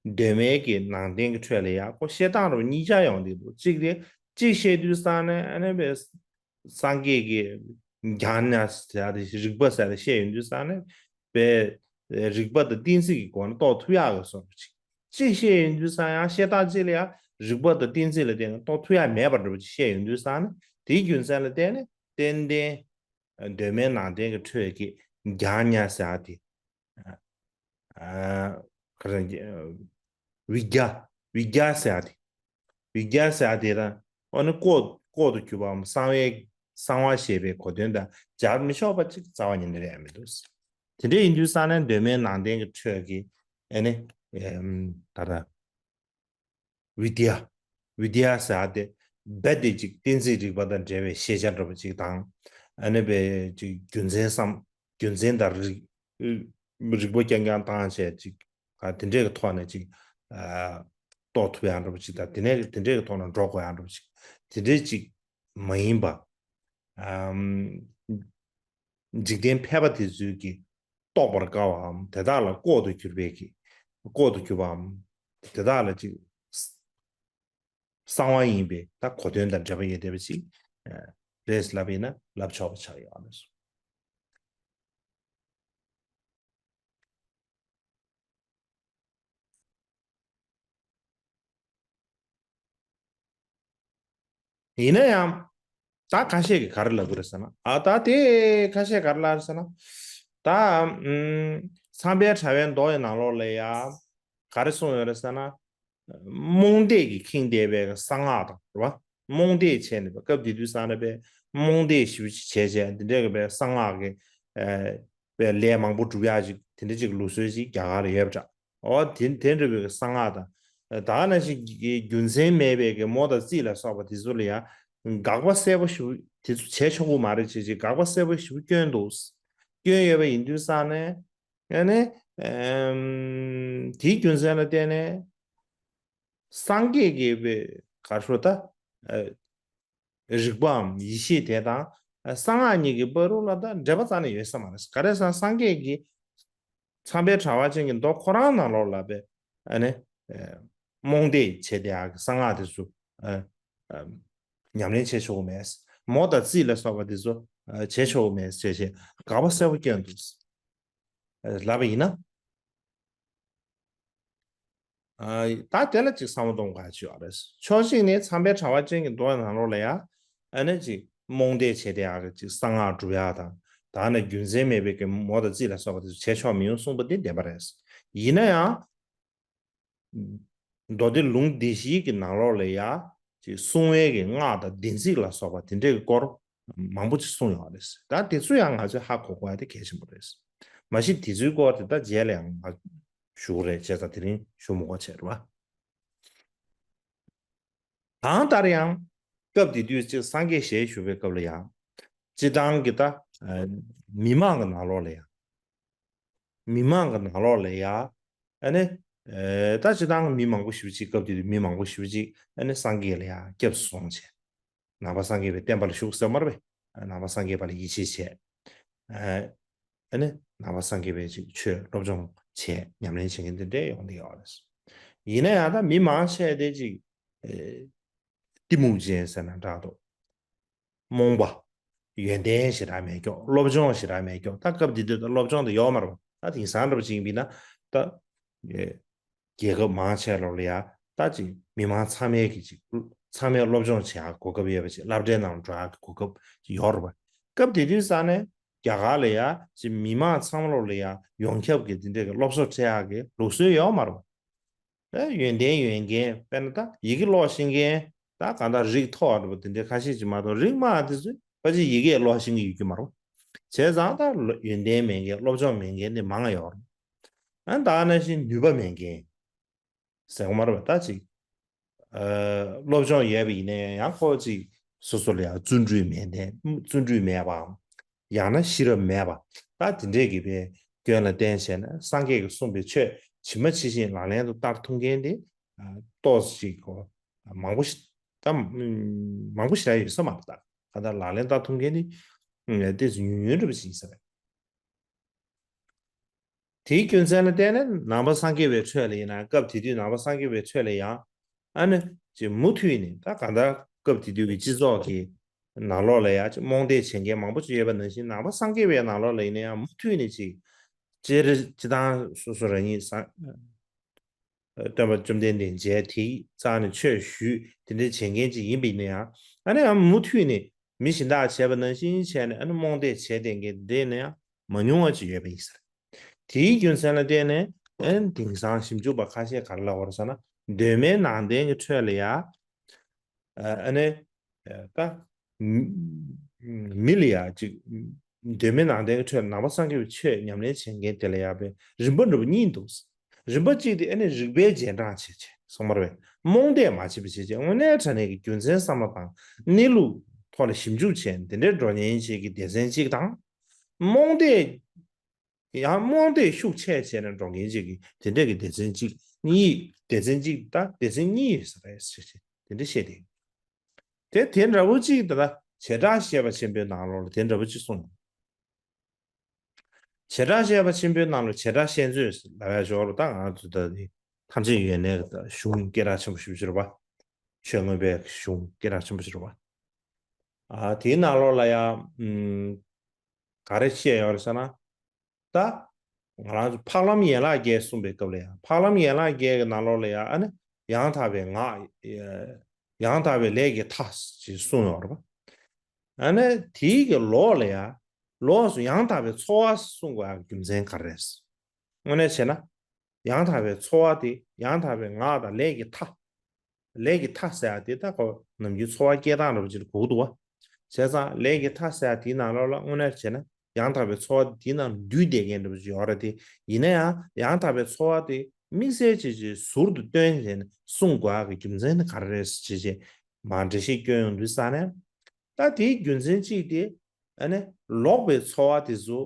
གདོད་མའི་གི་ནང་བསྟན་གྱི་ཁྲོད་ལ་ཡང་ཁོ་བཤད་སྟངས་རུ་གཉིས་ཆ་ཡོང་གི་འདུག་གཅིག་དེ་གཅིག་བཤད་དུས་ཙང་ནས་ཨ་ནི་བས་སངས་རྒྱས་ཀྱི་བགྱང་ཉ་ཟེར་ཡག་དེ་རིག་པ་ཟེར་ཡག་དེ་བཤད་ཡོང་དུས་ཙང་ནས་བས་རིག་པ་དང་གཏན་ཚིགས་ཀྱི་སྒོ་ནས་རྟོགས་ཐུབ་ཡག་གི་བཟོ་འདྲ་ཅིག་གཅིག་བཤད་ཡོང་དུས་ཙང་ཡང་བཤད་སྟངས་གཅིག་ལ་ཡང་རིག་པ་དང་གཏན་ཚིགས་ལ་བརྟེན་ནས་རྟོགས་ཐུབ་ཡག་མེད་པ་འདྲ་པོ་ཅིག་བཤད་ཡོང་དུས་ཙང་ནས་དེའི་རྒྱུ་མཚན་ལ་བརྟེན་ནས་ཏན་ཏན་གདོད་མའི་ནང་བསྟན་གྱི་ཁྲོད་ཀྱི་བགྱང་ཉ་ཟེར་ཡག་དེ། ཨ་ག་རེ་ཟེར་ན་བི་ཀྱ་བི་ཀྱ་ཟེར་ཡག་དེ། བི་ཀྱ་ཟེར་ཡག་དེ་དང་ཨ་ནི་ལྐོག་ལྐོག་ཏུ་གྱུར་པའམ་གསང་བའི་གསང་བ་ཞེས་པའི་གོ་དོན་དང་སྦྱར་མི་ཆོག་པ་ཅིག་རྩ་བ་ཉིད་ནས་རེད་མི་འདུག་དེ་འདྲ་ཡིན་དུས་ཙང་ནས་གདོད་མའི་ནང་བསྟན་གྱི་ཁྲོད་ཀྱི་ཨ་ནི་ད་ལྟ་བི་དི་ཡ། བི་དི་ཡ་ཟེར་ཡག་དེ་རྦད་དེ་ཅིག་གཏན་ཚིགས་རིག་པ་དང་འབྲེལ་བའི་ཤེས་བྱ་འདྲ་པོ་ཅིག་དང་། ཨ་ནི་བས་ཅིག་རྒྱུ་མཚན་བསམ་རྒྱུ་མཚན་དང་རིག་རིག་པ་རྐྱང་རྐྱང་བཏང་བྱས་ཅིག་ཨ་དེ་འདྲས་ཀྱི་ཐོག་ནས་ཅིག་ཨ་རྟོགས་ཐུབ་ཡག་འདྲ་པོ་ཅིག་དང་དེ་ནས་དེ་འདྲས་ཀྱི་ཐོག་ནས་འགྲོ་དགོས་ཡག་འདྲ་པོ་ཅིག་དེ་འདྲས་ཅིག་མ་ཡིན་པ། ཨམ། འཇིག་རྟེན་ཕལ་པ་དེ་ཚོའི་གི་རྟོགས་པར་དཀའ་བའམ་དེ་དག་ལ་ལྐོག་ཏུ་གྱུར་པའི་གི་ལྐོག་ཏུ་གྱུར་པའམ་དེ་དག་ལ་ཅིག་གསང་བ་ཡིན་པའི་ད་གོ་དོན་དང་འབྲེལ་བ་ཡོད་བསྡད་པ་ཅིག་རེད་ལབ་ཡིན་ན་ལབ་ཆོག་པ་ཆགས་ཡོད་རེད། ཡིན་ན་ཡང་ད་ཁ་ཤས་ཀྱིས་ག་རེ་ལབ་ཀྱི་རེད་ཟེར་ན། ཨ་ད་དེ་ཁ་ཤས་ག་རེ་ལབ་རེད་ཟེར་ན། ད་ཨམ་མཚམས་པའི་དྲ་བའི་མདོ་ཡི་ནང་ལོགས་ལ་ཡང་ག་རེ་གསུངས་ཡོད་རེད་ཟེར་ན། རྨོངས་དད་ཀྱིས་ཁེངས་བསྡད་པའི་གསང་སྔགས་དང་རེད་བ། རྨོངས་དད་བྱས་ནས་སྐབས་དེ་དུས་ཙང་ནས་པའི་རྨོངས་དད་ཞེ་པོ་ཅིག་བྱས་བྱས་འདི་འདྲའི་གི་པའི་གསང་སྔགས་ཀྱི་ཨ་པའི་ལས་མང་པོ་སྒྲུབ་ཡག་ཅིག་དེ་འདྲ་ཅིག་ལུགས་སྲོལ་ཅིག་རྒྱ་གར་ལ་ཡོད་པ་འདྲ། འོ་དེ་དེ་འདྲ་བའི་གསང་སྔགས་དང་ ད་ནང་བཞིན་གྱི་རྒྱུ་མཚན་མེད་པའི་གི་མོ་དང་རྩིས་ལ་སོགས་པ་དེ་ཚོ་ལ་ཡང་དགག་པ་གསལ་པོ་ཞིག་དེ་ཚོ་བྱས་ཆོག་གི་མ་རེད། བྱས་བྱས་དགག་པ་གསལ་པོ་ཞིག་སྐྱོན་འདུག་སྐྱོན་ཡོད་པ་ཡིན་དུས་ཙང་ནས་ཡང་ནས་དེའི་རྒྱུ་མཚན་ལ་བརྟེན་ནས་སངས་རྒྱས་ཀྱི་བའི་གར་ཤོ་ད། རིག་པའམ་ཡེ་ཤེས་དེ་དང་གསང་སྔགས་གཉིས་ཀྱི་བར་དུ་ལ་ད་འབྲེལ་བ་རྩ་ནས་ཡོད་ས་མ་རེད། ག་རེ་ཟེར་ན་སངས་རྒྱས་ཀྱི་མཚམས་པའི་དྲ་བ་ཅན་གྱི་མདོ་ཁོ་རང་ནང་ལོགས་ལ་བས་ཨ་ནི་རྨོངས་དད་བྱས་ཏེ་ཨ་གསང་སྔགས་དེ་ཚོ་ཉམས་ལེན་བྱེད་ཆོག་གི་མེད། མོ་དང་རྩིས་ལ་སོགས་པ་དེ་ཚོ་བྱེད་ཆོག་གི་མེད་ཅེས་བྱས་དགག་པ་གསལ་པོ་བསྐྱོན་འདུག་ལབ་པ་ཡིན་ན། ད་དེ་ལ་ཅིག་བསམ་བློ་གཏོང་དགོས་ཀྱི་ཡོད་རེད། ཕྱོགས་གཅིག་ནས་མཚམས་པའི་དྲ་བ་ཅན་གྱི་མདོ་ནང་ལོགས་ལ་ཡང་ཨ་ནི་ཅིག་རྨོངས་དད་བྱས་ཏེ་ཡང་ཅིག་གསང་སྔགས་སྒྲུབ་ཡག་དང་ད་ནི་རྒྱུ་མཚན་མེད་པའི་གི་མོ་དང་རྩིས་ལ་སོགས་པ་དེ་ཚོ་བྱས་ཆོག་མི་ཡོང་གསུངས་པ་དེ་བདེན་པ་རེད། ཡིན་ན་ཡང་མདོ་སྡེ་ལུང་སྡེ་བཞིའི་གི་ནང་ལོགས་ལ་ཡང་ཅིག་གསུང་བའི་གི་སྔགས་དང་བདེན་ཚིག་ལ་སོགས་པ་དེ་འདྲའི་གི་སྐོར་མང་པོ་ཅིག་གསུངས་ཡོད་རེད། ད་དེ་ཚོ་ཡང་ང་ཚོས་ཧ་གོ་དགོས་ཡ་དེ་གལ་ཆེན་པོ་རེད། མ་གཞི་དེ་ཚོའི་སྐོར་དེ་ད་རྗེས་ལ་ཡང་ང་ཞུ་གི་རེད། བྱས་ཙང་དེ་རིང་ཞུ་མི་དགོས་བྱས་རེད་བ། གང་ལྟར་ཡང་སྐབས་དེ་དུས་ཅིག་སངས་རྒྱས་ཞལ་བཞུགས་པའི་སྐབས་ལ་ཡང་སྤྱི་བཏང་གི་ད་མི་མང་གི་ནང་ལོགས་ལ་ཡང་མི་མང་གི་ནང་ལོགས་ལ་ཡང་ཨ་ནི་ད་སྤྱི་བཏང་མི་མང་པོ་ཞེ་པོ་ཅིག་སྐབས་དེ་དུས་མི་མང་པོ་ཞེ་པོ་ཅིག་ཨ་ནི་སངས་རྒྱས་ལ་ཡང་སྐྱབས་སུ་སོང་བྱས། ནང་པ་སངས་རྒྱས་པའི་བསྟན་པ་ལ་ཞུགས་ཟེར་མ་རེད་པས། ནང་པ་སངས་རྒྱས་པ་ལ་ཡིད་ཆེས་བྱས། ཨ་ནི་ནང་པ་སངས་རྒྱས་པའི་ཅིག་ཆོས་སློབ་སྦྱོང་བྱས་ཉམས་ལེན་བྱེད་མཁན་དེ་འདྲས་ཡོང་གི་ཡོད་རེད། ཡིན་ན་ཡང་ད་མི་མང་ཆེ་དེ་ཅིག་གཏི་མུག་ཅན་ཟེར་ན་འདྲ་འདུག་རྨོངས་པ། ཡོན་ཏན་ཞེ་དྲག་མེད་ཀྱོག་སློབ་སྦྱོང་ཞེ་དྲག་མེད་ཀྱོག་ད་སྐབས་འདི་དུས་ད་སློབ་སྦྱོང་དེ་ཡོད་མ་རེད་པ། ད་དེང་སང་འདྲ་པོ་ཅིག་ཡིན་པ་ཡིན་ན་ད། རྒྱལ་ཁབ་མང་ཆེ་ལོག་ལ་ཡ་ད་ཅིག་མི་མང་ཚང་མས་ཀྱི་ཅིག་ཚང་མས་སློབ་སྦྱོང་བྱེད་ཡག་གོ་སྐབས་ཡོད་པ་ཅིག་སློབ་གྲྭའི་ནང་འགྲོ་ཡག་གི་གོ་སྐབས་ཅིག་ཡོད་རེད་པ། སྐབས་དེ་དུས་ཙང་ནས་རྒྱ་གར་ལ་ཡ་ཅིག་མི་མང་ཚང་མ་ལོག་ལ་ཡ་ཡོངས་ཁྱབ་ཀྱི་དེ་འདྲའི་གི་སློབ་གསོ་སྤྲད་ཡག་གི་ལུགས་སྲོལ་ཡོད་མ་རེད་པ། ཡོན་ཏན་ཡོད་མཁན་དཔེར་ན་ད་ཡི་གེ་ཀློག་ཤེས་མཁན་ད་གང་ལྟར་རིགས་མཐོ་བ་འདྲ་པོ་དེ་འདྲའི་ཁ་ཤས་ཅིག་མ་གཏོགས་རིགས་དམའ་དེ་ཚོས་ཕལ་ཆེར་ཡི་གེ་ཀློག་ཤེས་ཀྱི་ཡོད་ཀྱི་མ་རེད། བྱས་ཙང་ད་ཡོན་ཏན་མེད་མཁན་སློབ་སྦྱོང་མེད་མཁན་དེ་མང་ང་ཡོད་རེད། ཨ་ད་ནང་བཞིན་ནུས་པ་མེད་མཁན་ཟེར་གོ་མ་རེད་པ། ད་ཅིག་སློབ་སྦྱོང་ཡོད་པ་ཡིན་ན་ཡང་ཁོ་ཅིག་སོ་སོ་ལ་ཡང་བརྩོན་འགྲུས་མེད་མཁན་བརྩོན་འགྲུས་མེད་པའམ། ཡང་ན་ཤེས་རབ་མེད་པ། ད་དེ་འདྲས་ཀྱི་བའི་སྐྱོན་ལ་བརྟེན་བྱས་ན་སངས་རྒྱས་ཀྱིས་གསུངས་པའི་ཆོས་ཇི་མ་ཇི་བཞིན་ལག་ལེན་དུ་བསྟར་ཐུབ་མཁན་དེ་ཏོག་ཙམ་ཅིག་གོ་མང་པོ་ཞིག་ད་མང་པོ་ཞིག་ཡོད་ས་མ་རེད། ད་གང་ལྟར་ལག་ལེན་བསྟར་ཐུབ་མཁན་དེ་ཏོག་ཙམ་ཉུང་ཉུང་འདྲ་པོ་ཞིག་ཡིན་ས་རེད། དེའི་རྒྱུ་མཚན་ལ་བརྟེན་ནས་ནང་པ་སངས་རྒྱས་པའི་ཁྲོད་ལ་ཡིན་ན་སྐབས་དེ་དུས་ནང་པ་སངས་རྒྱས་པའི་ཁྲོད་ལ་ཡང་ཨ་ནི་ཅིག་མུ་མཐུད་ནས་ད་གང་ལྟར་སྐབས་དེ་དུས་ཀྱི་སྤྱི་ཚོགས་ཀྱི་ནང་ལོགས་ལ་ཡང་ཅིག་རྨོངས་དད་བྱེད་མཁན་མང་པོ་ཅིག་ཡོད་པ་ནང་བཞིན་ནང་པ་སངས་རྒྱས་པའི་ནང་ལོགས་ལ་ཡིན་ན་ཡང་མུ་མཐུད་ནས་ཅིག་སྤྱིར་སྤྱི་བཏང་སོ་སོ་རང་ཉིད་སངས་སྟོན་པ་བཅོམ་ལྡན་འདས་མཇལ་དེའི་རྩ་ནས་ཆོས་ཞུས་དེ་འདྲའི་བྱེད་མཁན་ཅིག་ཡིན་པ་ཡིན་ན་ཡང་ཨ་ནི་ཡང་མུ་མཐུད་ནས་མི་གཞན་དག་བྱས་པ་ནང་བཞིན་བྱས་ནས་ཨ་ནི་རྨོངས་དད་བྱས་བསྡད་མཁན་དེ་འདྲ་ཡིན་ན་ཡང་མ་ཉུང་བ་ཅིག་ཡོད་པ་ཡིན་ས་རེད། དེའི་རྒྱུ་མཚན་ལ་བརྟེན་ནས་ཨ་ནི་དེང་སང་ཞིབ་འཇུག་པ་ཁ་ཤས་ག་རེ་ལབ་ཡོད་རེད་ཟེར་ན་གདོད་མའི་ནང་བསྟན་གྱི་ཁྲོད་ལ་ཡ་ཨ་ནི་ད་མི་ལ་ཡ་ཅིག་གདོད་མའི་ནང་བསྟན་གྱི་ཁྲོད་ནང་པ་སངས་རྒྱས་པའི་ཆོས་ཉམས་ལེན་བྱེད་མཁན་དེ་ལ་ཡ་པའི་རིམ་པ་འདྲ་པོ་གཉིས་འདུག་རིམ་པ་གཅིག་དེ་ཨ་ནི་རིགས་པའི་རྗེས་འབྲང་བྱེད་བྱེད་སོང་མ་རེད་པས། རྨོངས་དད་མ་བྱེད་པ་བྱེད་བྱེད་དངོས་གནས་དྲང་གནས་ཀྱི་རྒྱུ་མཚན་བསམ་བློ་དང་གནས་ལུགས་ཐོག་ལ་ཞིབ་འཇུག་བྱས་དེ་འདྲའི་འགྲོ་མཁན་ཅིག་གི་སྡེ་ཚན་གཅིག་དང་། རྨོངས་དད་ཡང་རྨོངས་དད་ཤུགས་ཆེ་བྱས་ནས་འགྲོ་མཁན་ཅིག་གི་དེ་འདྲ་གི་སྡེ་ཚན་གཅིག་གཉིས་སྡེ་ཚན་གཅིག་ད་སྡེ་ཚན་གཉིས་ཡོད་ས་རེད་ཟེར་བྱས་དེ་འདྲ་བཤད་དེ། དེ་དེ་འདྲ་བོ་གཅིག་ད་ལྟ་བྱེ་བྲག་བཤད་པ་ཆེན་པོའི་ནང་ལོགས་ལ་དེ་འདྲ་བོ་གཅིག་གསུངས་ཡོད། བྱེ་བྲག་བཤད་པ་ཆེན་པོའི་ནང་ལ་བྱེ་བྲག་བཤད་མཛོད་ལབ་ཡ་ཞོར་ད་ང་ཚོ་ད་ནི་ཐམས་ཅད་ཡོད་ནས་གཞུང་སྐད་གྲགས་ཆེན་པོ་ཞེ་པོ་ཅིག་རེད་པ། ཆོས་མངོན་པའི་གཞུང་སྐད་གྲགས་ཆེན་པོ་ཞིག་རེད་པ། ཨ་དེའི་ནང་ལོགས་ལ་ཡང་ག་རེ་བཤད་ཡོད་རེད་ཟེར་ན། ད་ང་རང་ཚོ་འཕགས་ལམ་ཡན་ལག་བརྒྱད་གསུངས་པའི་སྐབས་ལ་ཡང་འཕགས་ལམ་ཡན་ལག་བརྒྱད་ཀྱི་ནང་ལོགས་ལ་ཡང་ཨ་ནི་ཡང་དག་པའི་ངག་ཡང་དག་པའི་ལས་ཀྱི་མཐའ་ཞེས་གསུངས་ཡོད་རེད་པ། ཨ་ནི་དེའི་གི་ལོགས་ལ་ཡང་ལོགས་སུ་ཡང་དག་པའི་འཚོ་བ་གསུང་དགོས་ཡག་གི་རྒྱུ་མཚན་ག་རེ་རེད། དངོས་གནས་བྱས་ན། ཡང་དག་པའི་འཚོ་བ་དེ་ཡང་དག་པའི་ངག་དང་ལས་ཀྱི་མཐའ། ལས་ཀྱི་མཐའ་ཟེར་ཡག་དེ་ད་ཁོ་ནམ་རྒྱུན་འཚོ་བ་སྐྱེལ་སྟངས་འདྲ་པོ་ཅིག་ལ་གོ་གི་འདུག་བ། བྱས་ཙང་ལས་ཀྱི་མཐའ་ཟེར་ཡག་དེའི་ནང་ལོགས་ལ་དངོས་གནས་བྱས་ན་ཡང་དག་པའི་འཚོ་བ་དེའི་ནང་འདུས་བསྡད་མཁན་འདྲ་པོ་ཅིག་ཡོད་རེད་དེ། ཡིན་ན་ཡང་ཡང་དག་པའི་འཚོ་བ་དེ་ དམིགས་བསལ་བྱས་བྱས་ཟུར་དུ་བཏོན་བྱས་ནས་གསུང་དགོས་ཡག་གི་རྒྱུ་མཚན་ནི་ག་རེ་རེད་ཟེར་བྱས་བྱས་མར་འགྲེལ་བཤད་སྐྱོན་ཡོང་དུས་ཙ་ནས། ད་དེའི་རྒྱུ་མཚན་གཅིག་དེ་ཨ་ནི་ལོག་པའི་ཚོར་བ་དེ་ཚོ་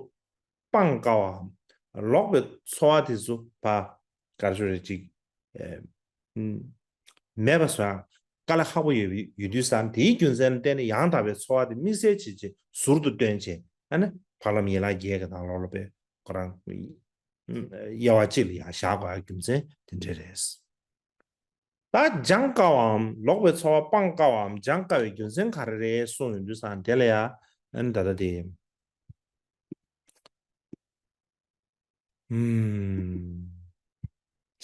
སྤང་དཀའ་བའམ། ལོག་པའི་ཚོར་བ་དེ་ཚོ་ཕར་ག་རེ་ཞུ་རེད་ཅིག་ཨེ། ཨུམ། མེད་པ་བཟོ་ཡག་དཀའ་ལས་ཁག་པོ་ཡོད་ཡོད་དུས་ཙང་དེའི་རྒྱུ་མཚན་ལ་བརྟེན་ནས་ཡང་དག་པའི་ཚོར་བ་དེ་དམིགས་བསལ་བྱས་བྱས་ཟུར་དུ་བཏོན་བྱས་ཨ་ནི་འཕགས་ལམ་ཡན་ལག་བརྒྱད་ཀྱི་ནང་ལོགས་ལ་དཔེ་ཁོ་རང་དབྱེ་བ་གཅིག་ལ་ཡང་བཞག་དགོས་ཡག་རྒྱུ་མཚན་དེ་འདྲ་རེད། ད་སྦྱང་དཀའ་བའམ་ལོག་པའི་ཚོར་བ་སྤང་དཀའ་བའམ་སྦྱང་དཀའ་བའི་རྒྱུ་མཚན་ག་རེ་རེད་གསུངས་ཡོང་དུས་ཙང་དེ་ལ་ཡང་ཨ་ནི་ད་ལྟ་དེ། ཨུམ།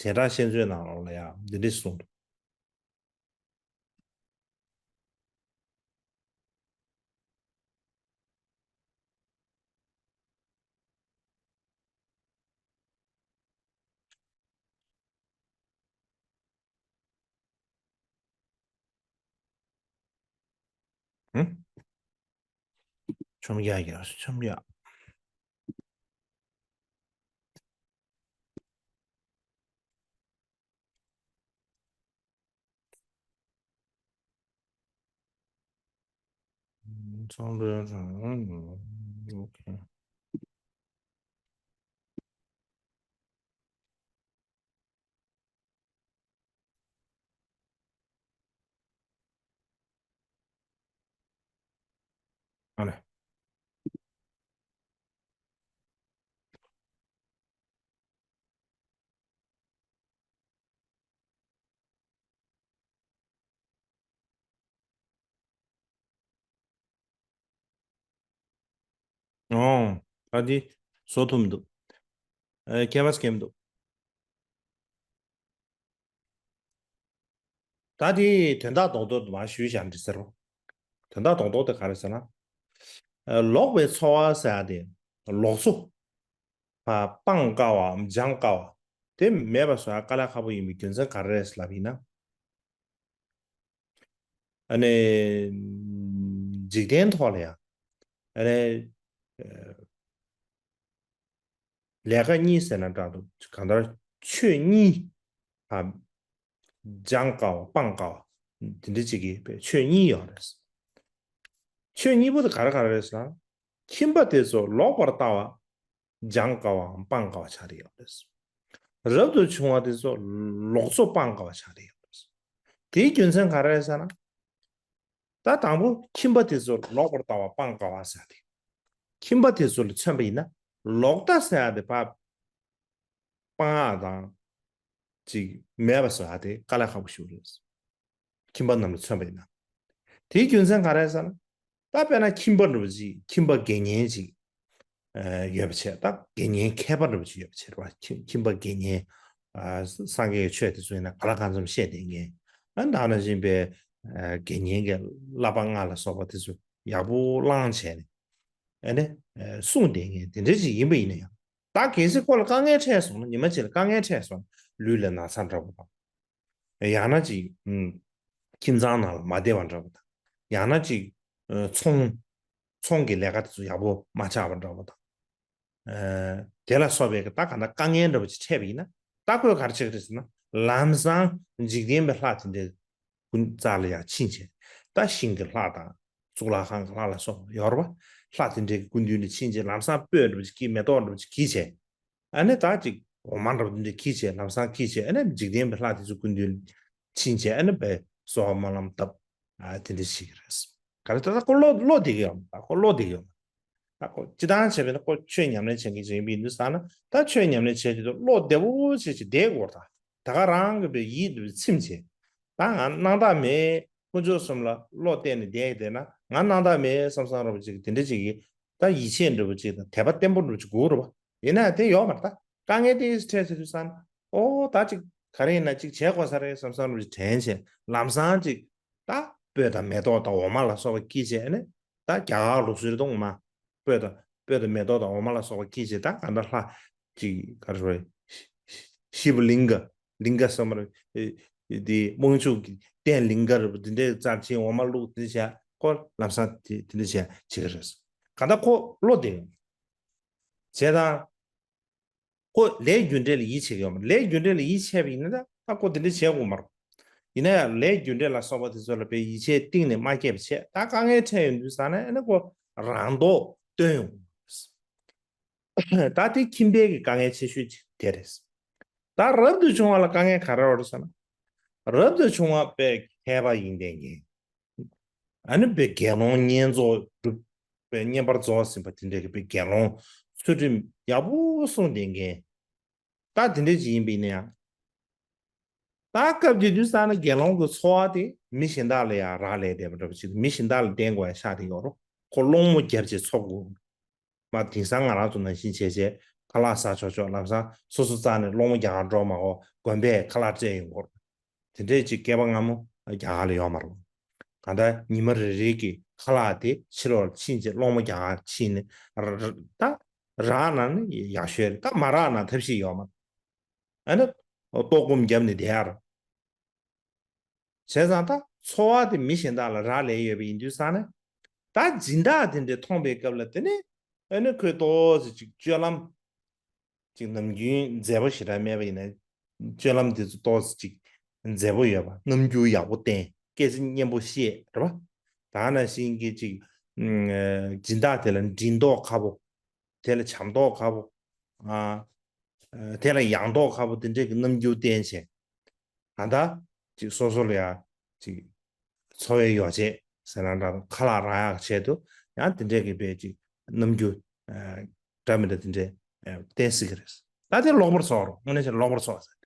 བྱེ་བྲག་བཤད་མཛོད་ནང་ལོགས་ལ་ཡང་འདི་འདྲ་གསུངས་འདུག་ཨུམ། ཆོམ་རྒྱག་རྒྱག་ཆོམ་རྒྱག་ཚང་མ་ཨོ་ཁེ། ཨ་ལེ། ཨོ། ད་འདི་བཟོ་ཐུབ་མི་འདུག་ཨེ། ཁྱད་པར་སྐྱེ་མི་འདུག་ད་དེ་དོན་དག་རྡོག་རྡོག་དུ་མར་ཞུས་བཞག་འདི་ཟེར་རོ། དོན་དག་རྡོག་རྡོག་དེ་ག་རེ་ཟེར་ན། ཨ། ལོག་པའི་ཚོར་བ་ཟེར་ཡ་དེ་ལོག་འཚོ་བ་སྤང་དཀའ་བའམ་སྦྱང་དཀའ་བ་དེ་མེད་པ་བཟོ་ཡ་དཀའ་ལས་ཁག་པོ་ཡིན་པའི་རྒྱུ་མཚན་ག་རེ་རེད་ལབ་ཡིན་ན། ཨ་ནི་འཇིག་རྟེན་ཐོག་ལ་ཡང་ཨ་ནི་ལས་ཀ་གཉིས་ཟེར་ན་འདྲ་འདུག་གང་ལྟར་ཆོས་གཉིས་ཨ། སྦྱང་དཀའ་བ་སྤང་དཀའ་བ་དེ་འདྲ་ཅིག་གི་ཆོས་གཉིས་ཡོད་རེད། ཆོས་གཉིས་པོ་དེ་ག་རེ་ག་རེ་རེད་ཟེར་ན། ཁྱིམ་པ་དེ་ཚོ་ལོག་པར་ལྟ་བ་སྦྱང་དཀའ་བའམ་སྤང་དཀའ་བ་ཆགས་ཀྱི་ཡོད་རེད། རབ་ཏུ་བྱུང་བ་དེ་ཚོ་ལོག་འཚོ་སྤང་དཀའ་བ་ཆགས་ཀྱི་ཡོད་རེད། དེའི་རྒྱུ་མཚན་ག་རེ་རེད་ཟེར་ན། ད་དང་པོ་ཁྱིམ་པ་དེ་ཚོ་ལོག་པར་ལྟ་བ་སྤང་དཀའ་བ་ཟེར་ཏེ། ཁྱིམ་པ་དེ་ཚོ་ལ་མཚོན་པ་ཡིན་ན་ལོག་ལྟ་ཟེར་ཡ་དེ་ཕར་སྤང་ཡག་དང་ཅིག་མེད་པ་བཟོ་ཡ་དེ་དཀའ་ལས་ཁག་པོ་ཞིག་རེད། ཁྱིམ་པ་རྣམས་ལ་མཚོན་པ་ཡིན་ན། དེའི་རྒྱུ་མཚན་ག་རེ་ཟེར་ན། ད་དཔེར་ན་ཁྱིམ་པ་འདྲ་པོ་ཅིག་ཁྱིམ་པ་དགེ་བསྙེན་ཅིག་ཨ། ཡོད་པ་བྱས། ད་དགེ་བསྙེན་མཁས་པ་འདྲ་པོ་ཅིག་ཡོད་པ་བྱས་རེད་བ། ཁྱིམ་ཁྱིམ་པ་དགེ་བསྙེན། ཨ། སངས་རྒྱས་ཀྱི་ཆོས་དེ་ཚོ་ཡིན་ན་ག་ལ་གང་འཚམ་བཤད་བསྡད་མཁན། ཨ། ད་ནང་བཞིན་པའི་ཨ། དགེ་བསྙེན་གྱི་བསླབ་པ་ལྔ་ལ་སོགས་པ་དེ་ཚོ་ཡག་པོ་བླངས་བྱས་ནས་ཨ་ནི་ཨ། གསུངས་བསྡད་མཁན་དེ་འདྲ་ཅིག་ཡིན་པ་ཡིན་ན་ཡང་། ད་གལ་སྲིད་ཁོ་ལ་དཀའ་ངལ་འཕྲད་སོང་ན། ཉི་མ་གཅིག་ལ་དཀའ་ངལ་འཕྲད་སོང་ན། ལུས་ལ་ན་ཚ་འདྲ་པོ་དང་། ཡང་ན་ཅིག་ཨུམ། ཁྱིམ་ཚང་ནང་ལ་མ་བདེ་བ་འདྲ་པོ་དང་། ཡང་ན་ཅིག་ཨ། ཚོང་། ཚོང་གི་ལས་ཀ་དེ་ཚོ་ཡག་པོ་མ་ཆགས་པ་འདྲ་པོ་དང་། ཨ། དེ་ལ་སོགས་པའི་ད་ག་ན་དཀའ་ངལ་འདྲ་པོ་ཅིག་འཕྲད་པ་ཡིན་ན། ད་ཁོས་ག་རེ་བྱེད་ཀྱི་རེད་ཟེར་ན། ལམ་སང་འཇིག་རྟེན་པའི་ལྷ་དེ་འདྲའི་ཀུན་རྩ་ལ་ཡར་ཕྱིན་བྱས། ད་ཞིང་གི་ལྷ་དང་གཙུག་ལག་ཁང་གི་ལྷ་ལ་སོགས་པ་ཡོད་རེད་པ། ལྷ་དེ་འདྲའི་སྐུ་མདུན་ལ་ཕྱིན་བྱས་ལམ་སང་སྤོས་འདྲ་པོ་ཅིག་གིས། མེ་ཏོག་འདྲ་པོ་ཅིག་གིས་བྱས། ཨ་ནི་ད་ཅིག་འོ་མ་འདྲ་པོ་འདི་འདྲ་གྱིས་བྱས། ལམ་སང་གྱིས་བྱས། ཨ་ནི་འཇིག་རྟེན་པའི་ལྷ་དེ་ཚོ་སྐུ་མདུན་ཕྱིན་བྱས། ཨ་ནི་བའི་གསོལ་བ་སྨོན་ལམ་བཏབ། ཨ། དེ་འདྲ་ཞིག་རེད། ག་རེ་ད་ལྟ་ཁོ་བློ་བློ་བདེ་གི་ཡོད་མ་རེད། ད་ཁོ་བློ་བདེ་གི་ཡོད་མ་རེད། ད་ཁོ་སྤྱིར་བཏང་བྱས་པས་ན་ཁོ་ཆོས་ཉམས་ལེན་བྱེད་མཁན་ཅིག་ཡིན་པ་ཡིན་དུས་ཙང་ན། ད་ཆོས་ཉམས་ལེན་བྱེད་དུས་བློ་བདེ་པོ་བྱས་བྱས་བསྡད་དགོས་རེད། ད་ད་ག་རང་གི་བའི་ཡིད་དུ་ཚིམ་བྱས། ད་ང་སྣང་དག་མེད། དཀོན་མཆོག་གསུམ་ལ་བློ་གཏད་ནས་བསྡད་བསྡད་ན། ང་སྣང་དག་མེད་བསམ་བསམ་འདྲ་པོ་ཅིག་དེ་འདྲ་ཅིག་གིས་ད་ཡིད་ཆེས་འདྲ་པོ་ཅིག་དང་དད་པ་བརྟན་པོ་འདྲ་པོ་ཅིག་དགོས་རེད་པ། ཡིན་ན་དེ་ཡོད་མ་རེད། ད་དཀའ་ངལ་དེ་འཕྲད་ཚར་དུས་ཙང་ན། ཨོ། ད་ཅིག་ག་རེ་ཡིན་ན་ཅིག་བྱེད་དགོས་ས་རེད་བསམ་བསམ་འདྲ་པོ་ཅིག་དྲན་བྱས། ལམ་སང་ཅིག་ད་སྤོས་དང་མེ་ཏོག་དང་འོ་མ་ལ་སོགས་པ་གྱིས་བྱས་ནས། ད་རྒྱ་གར་ལུགས་སྲོལ་རེད་དོ། ངོ་མ་སྤོས་དང་སྤོས་དང་མེ་ཏོག་དང་འོ་མ་ལ་སོགས་པ་གྱིས་བྱས། ད་ག་འདྲ་ལྷ་ཅིག་ག་རེ་ཞུ་དགོས་རེད། ཤི་ཤི་བ་ལིང་ག་ལིང་ག་ཟེར་མ་རེད། ཨེ། དེ་དམངས་ཕྱུག་གི་རྟེན་ལིང་ག་རེད་པ། དེ་འདྲའི་རྩར་ཕྱིན། འོ་མ་བླུགས། དེ་འདྲ་བྱས། ཁོ་ལམ་སང་དེ་དེ་འདྲ་བྱས་བྱེད་ཀྱི་རེད། གང་ལྟར་ཁོ་བློ་བདེ་བྱས་དང་། ཁོ་ལས་རྒྱུ་འབྲས་ལ་ཡིད་ཆེས་ཀྱི་ཡོད་མ་རེད། ལས་རྒྱུ་འབྲས་ལ་ཡིད་ཆེས་པ་ཡིན་ན་ད་ད་ཁོ་དེ་འདྲ་བྱེད་དགོས་མ་རེད། ཡིན་ན་ཡང་ལས་རྒྱུ་འབྲས་ལ་སོགས་པ་དེ་ཚོ་ལ་དཔེ་ཡིད་ཆེས་གཏིང་ནས་མ་སྐྱེས་པ་བྱས། ད་དཀའ་ངལ་འཕྲད་ཡོང་དུས་ཙང་ནས་ཨ་ནི་ཁོ་རང་མདོག་སྟོན་ཡོང་། ད་དེ་ཁྱིམ་པའི་གི་དཀའ་ངལ་ཆེ་ཤོས་ཅིག་དེ་རེད། ད་རབ་ཏུ་བྱུང་བ་ལ་དཀའ་ངལ་ག་རེ་ཡོད་རེད་ཟེར་ན། རབ་ཏུ་བྱུང་བ་དཔེ་མཁས་པ་ཡིན་བསྡད་མཁན། ཨ་ནི་དཔེ་དགེ་སློང་བསྙེན་རྫོགས་གྲུབ་པའི་བསྙེན་པར་རྫོགས་ཟིན་པ་དེ་འདྲའི་གི་དཔེ་དགེ་སློང་ཚུལ་ཁྲིམས་ཡག་པོ་སྲུང་བསྡད་མཁན། ད་དེ་འདྲ་ཅིག་ཡིན་པ་ཡིན་ན་ཡང་། ད་སྐབས་དེ་དུས་ཙང་ན་དགེ་སློང་གི་འཚོ་བ་དེ་མི་གཞན་དག་ལ་ཡང་རག་ལས་བསྡད་པ་འདྲ་པོ་ཅིག་མི་གཞན་དག་ལ་བརྟེན་དགོས་ཡ་ཤ་དེ་ཡོད་རོ། ཁོ་སློང་མོ་བརྒྱབ་བྱས་འཚོ་དགོས། མ་དེང་སང་ང་རང་ཚོ་ནང་བཞིན་བྱས་བྱས་ཁ་ལག་ཟ་ཆོག་ཆོག་ལམ་སང་སོ་སོ་རྩ་ནས་སློང་མོ་རྒྱག་གར་འགྲོ་མ་དགོས། དགོན་པས་ཁ་ལག་སྤྲད་ཡོང་དགོས། དེ་འདྲས་ཅིག་སྐལ་པ་སྔ་མོ་རྒྱ་གར་ལ་ཡོད་མ་རེད། གང་ལྟར་ཉི་མ་རེ་རེ་གི་ཁ་ལག་དེ་ཕྱི་ལོགས་ཕྱིན་བྱས་སློང་མོ་རྒྱག་གར་ཕྱིན་ནས་ད་རག་ན་ནི་ཡག་ཤོས་རེད། ད་མ་རག་ན་ཐབས་ཤེས་ཡོད་མ་རེད། ཨ་ནི་ལྟོགས་སྐོམ་བརྒྱབ་ནས་བསྡད་ཡ་རེད། བྱས་ཙང་ད་འཚོ་བ་དེ་མི་གཞན་དག་ལ་རག་ལས་ཡོད་པ་ཡིན་དུས་ཙང་ནས། ད་སྦྱིན་བདག་དེ་འདྲས་མཐོང་པའི་སྐབས་ལ་དེ་ནས་ཨ་ནི་ཁོས་ཏོག་ཙམ་ཅིག་སྤྱོད་ལམ་ཅིག་ནམ་རྒྱུན་མཛེས་པོ་ཞེ་དྲག་མེད་པ་ཡིན་ན། སྤྱོད་ལམ་དེ་ཚོ་ཏོག་ཙམ་ཅིག་མཛེས་པོ་ཡོད་པ། རྣམ་འགྱུར་ཡག་པོ་བསྟན། སྐད་ཆ་སྙན་པོ་བཤད་རེད་པ། ད་ནང་བཞིན་གྱི་ཅིག་ཨ་སྦྱིན་བདག་དེ་ལ་མགྲིན་མདོག་ཁ་པོ། དེ་ལ་བྱམས་མདོག་ཁ་པོ། ཨ། ཨ། དེ་ལ་ཡང་མདོག་ཁ་པོ་དེ་འདྲས་ཀྱི་རྣམ་འགྱུར་བསྟན་བྱས། ད་ལྟ་ཅིག་སོ་སོ་ལ་ཡང་ཅིག་འཚོ་བའི་ཡོ་བྱད་ཟེར་ན་འདྲ། ཁ་ལག་རག་ཡག་ཆེད་དུ་ཡང་དེ་འདྲས་ཀྱི་དཔེ་ཅིག་རྣམ་འགྱུར་ཨ་འདྲ་མི་འདྲ་དེ་འདྲས་ཨ་བསྟན་སྲིད་ཀྱི་རེད། ད་དེ་ལོག་པར་ཚོར་རོ། དངོས་གནས་བྱས་ལོག་པར་ཚོར་ཟེར།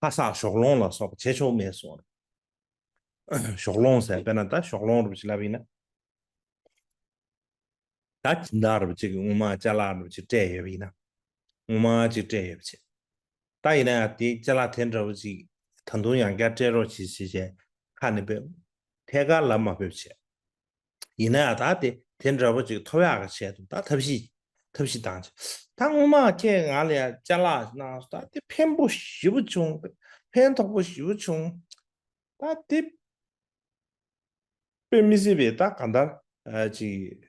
ཁ་གསག་གཞོགས་སློང་ལ་སོགས་པ་བྱེད་ཆོག་མེད་སོགས། གཞོགས་སློང་ཟེར་དཔེར་ན་ད་གཞོགས་སློང་རུ་ཅིག་ལབ་ཡིན་ན། ད་སྦྱིན་བདག་རུ་ཅིག་སྔོན་མ་ཅ་ལག་རུ་ཅིག་སྤྲད་ཡོད་པ་ཡིན་ན། སྔོན་མ་ཅིག་སྤྲད་ཡོད་པ་བྱས། ད་ཡིན་ན་ཡང་དེ་ཅ་ལག་དེ་འདྲ་བོ་ཅིག་ད་དུང་ཡང་བསྐྱར་སྤྲད་རོགས་གྱིས་ཞེས་བྱས་ཁ་ནས་པས་ཐད་ཀར་ལབ་མ་ཕོད་བྱས། ཡིན་ན་ཡང་ད་དེ་དེ་འདྲ་བོ་ཅིག་ཐོབ་ཡག་གི་ཆེད་དུ་ད་ཐབས་ཤེས་ཐབས་ཤེས་བཏང་བྱས། ད་སྔོན་མ་ཁྱེད་ང་ལ་ཡང་ཅ་ལག་གནང་སོང་། ད་དེ་ཕན་པོ་ཞེ་པོ་བྱུང་། ཕན་ཐོགས་པོ་ཞེ་པོ་བྱུང་། ད་དེ་དཔེ་མི་སྲིད་པའི་ད་གང་ལྟར་ཨ་ཅིག་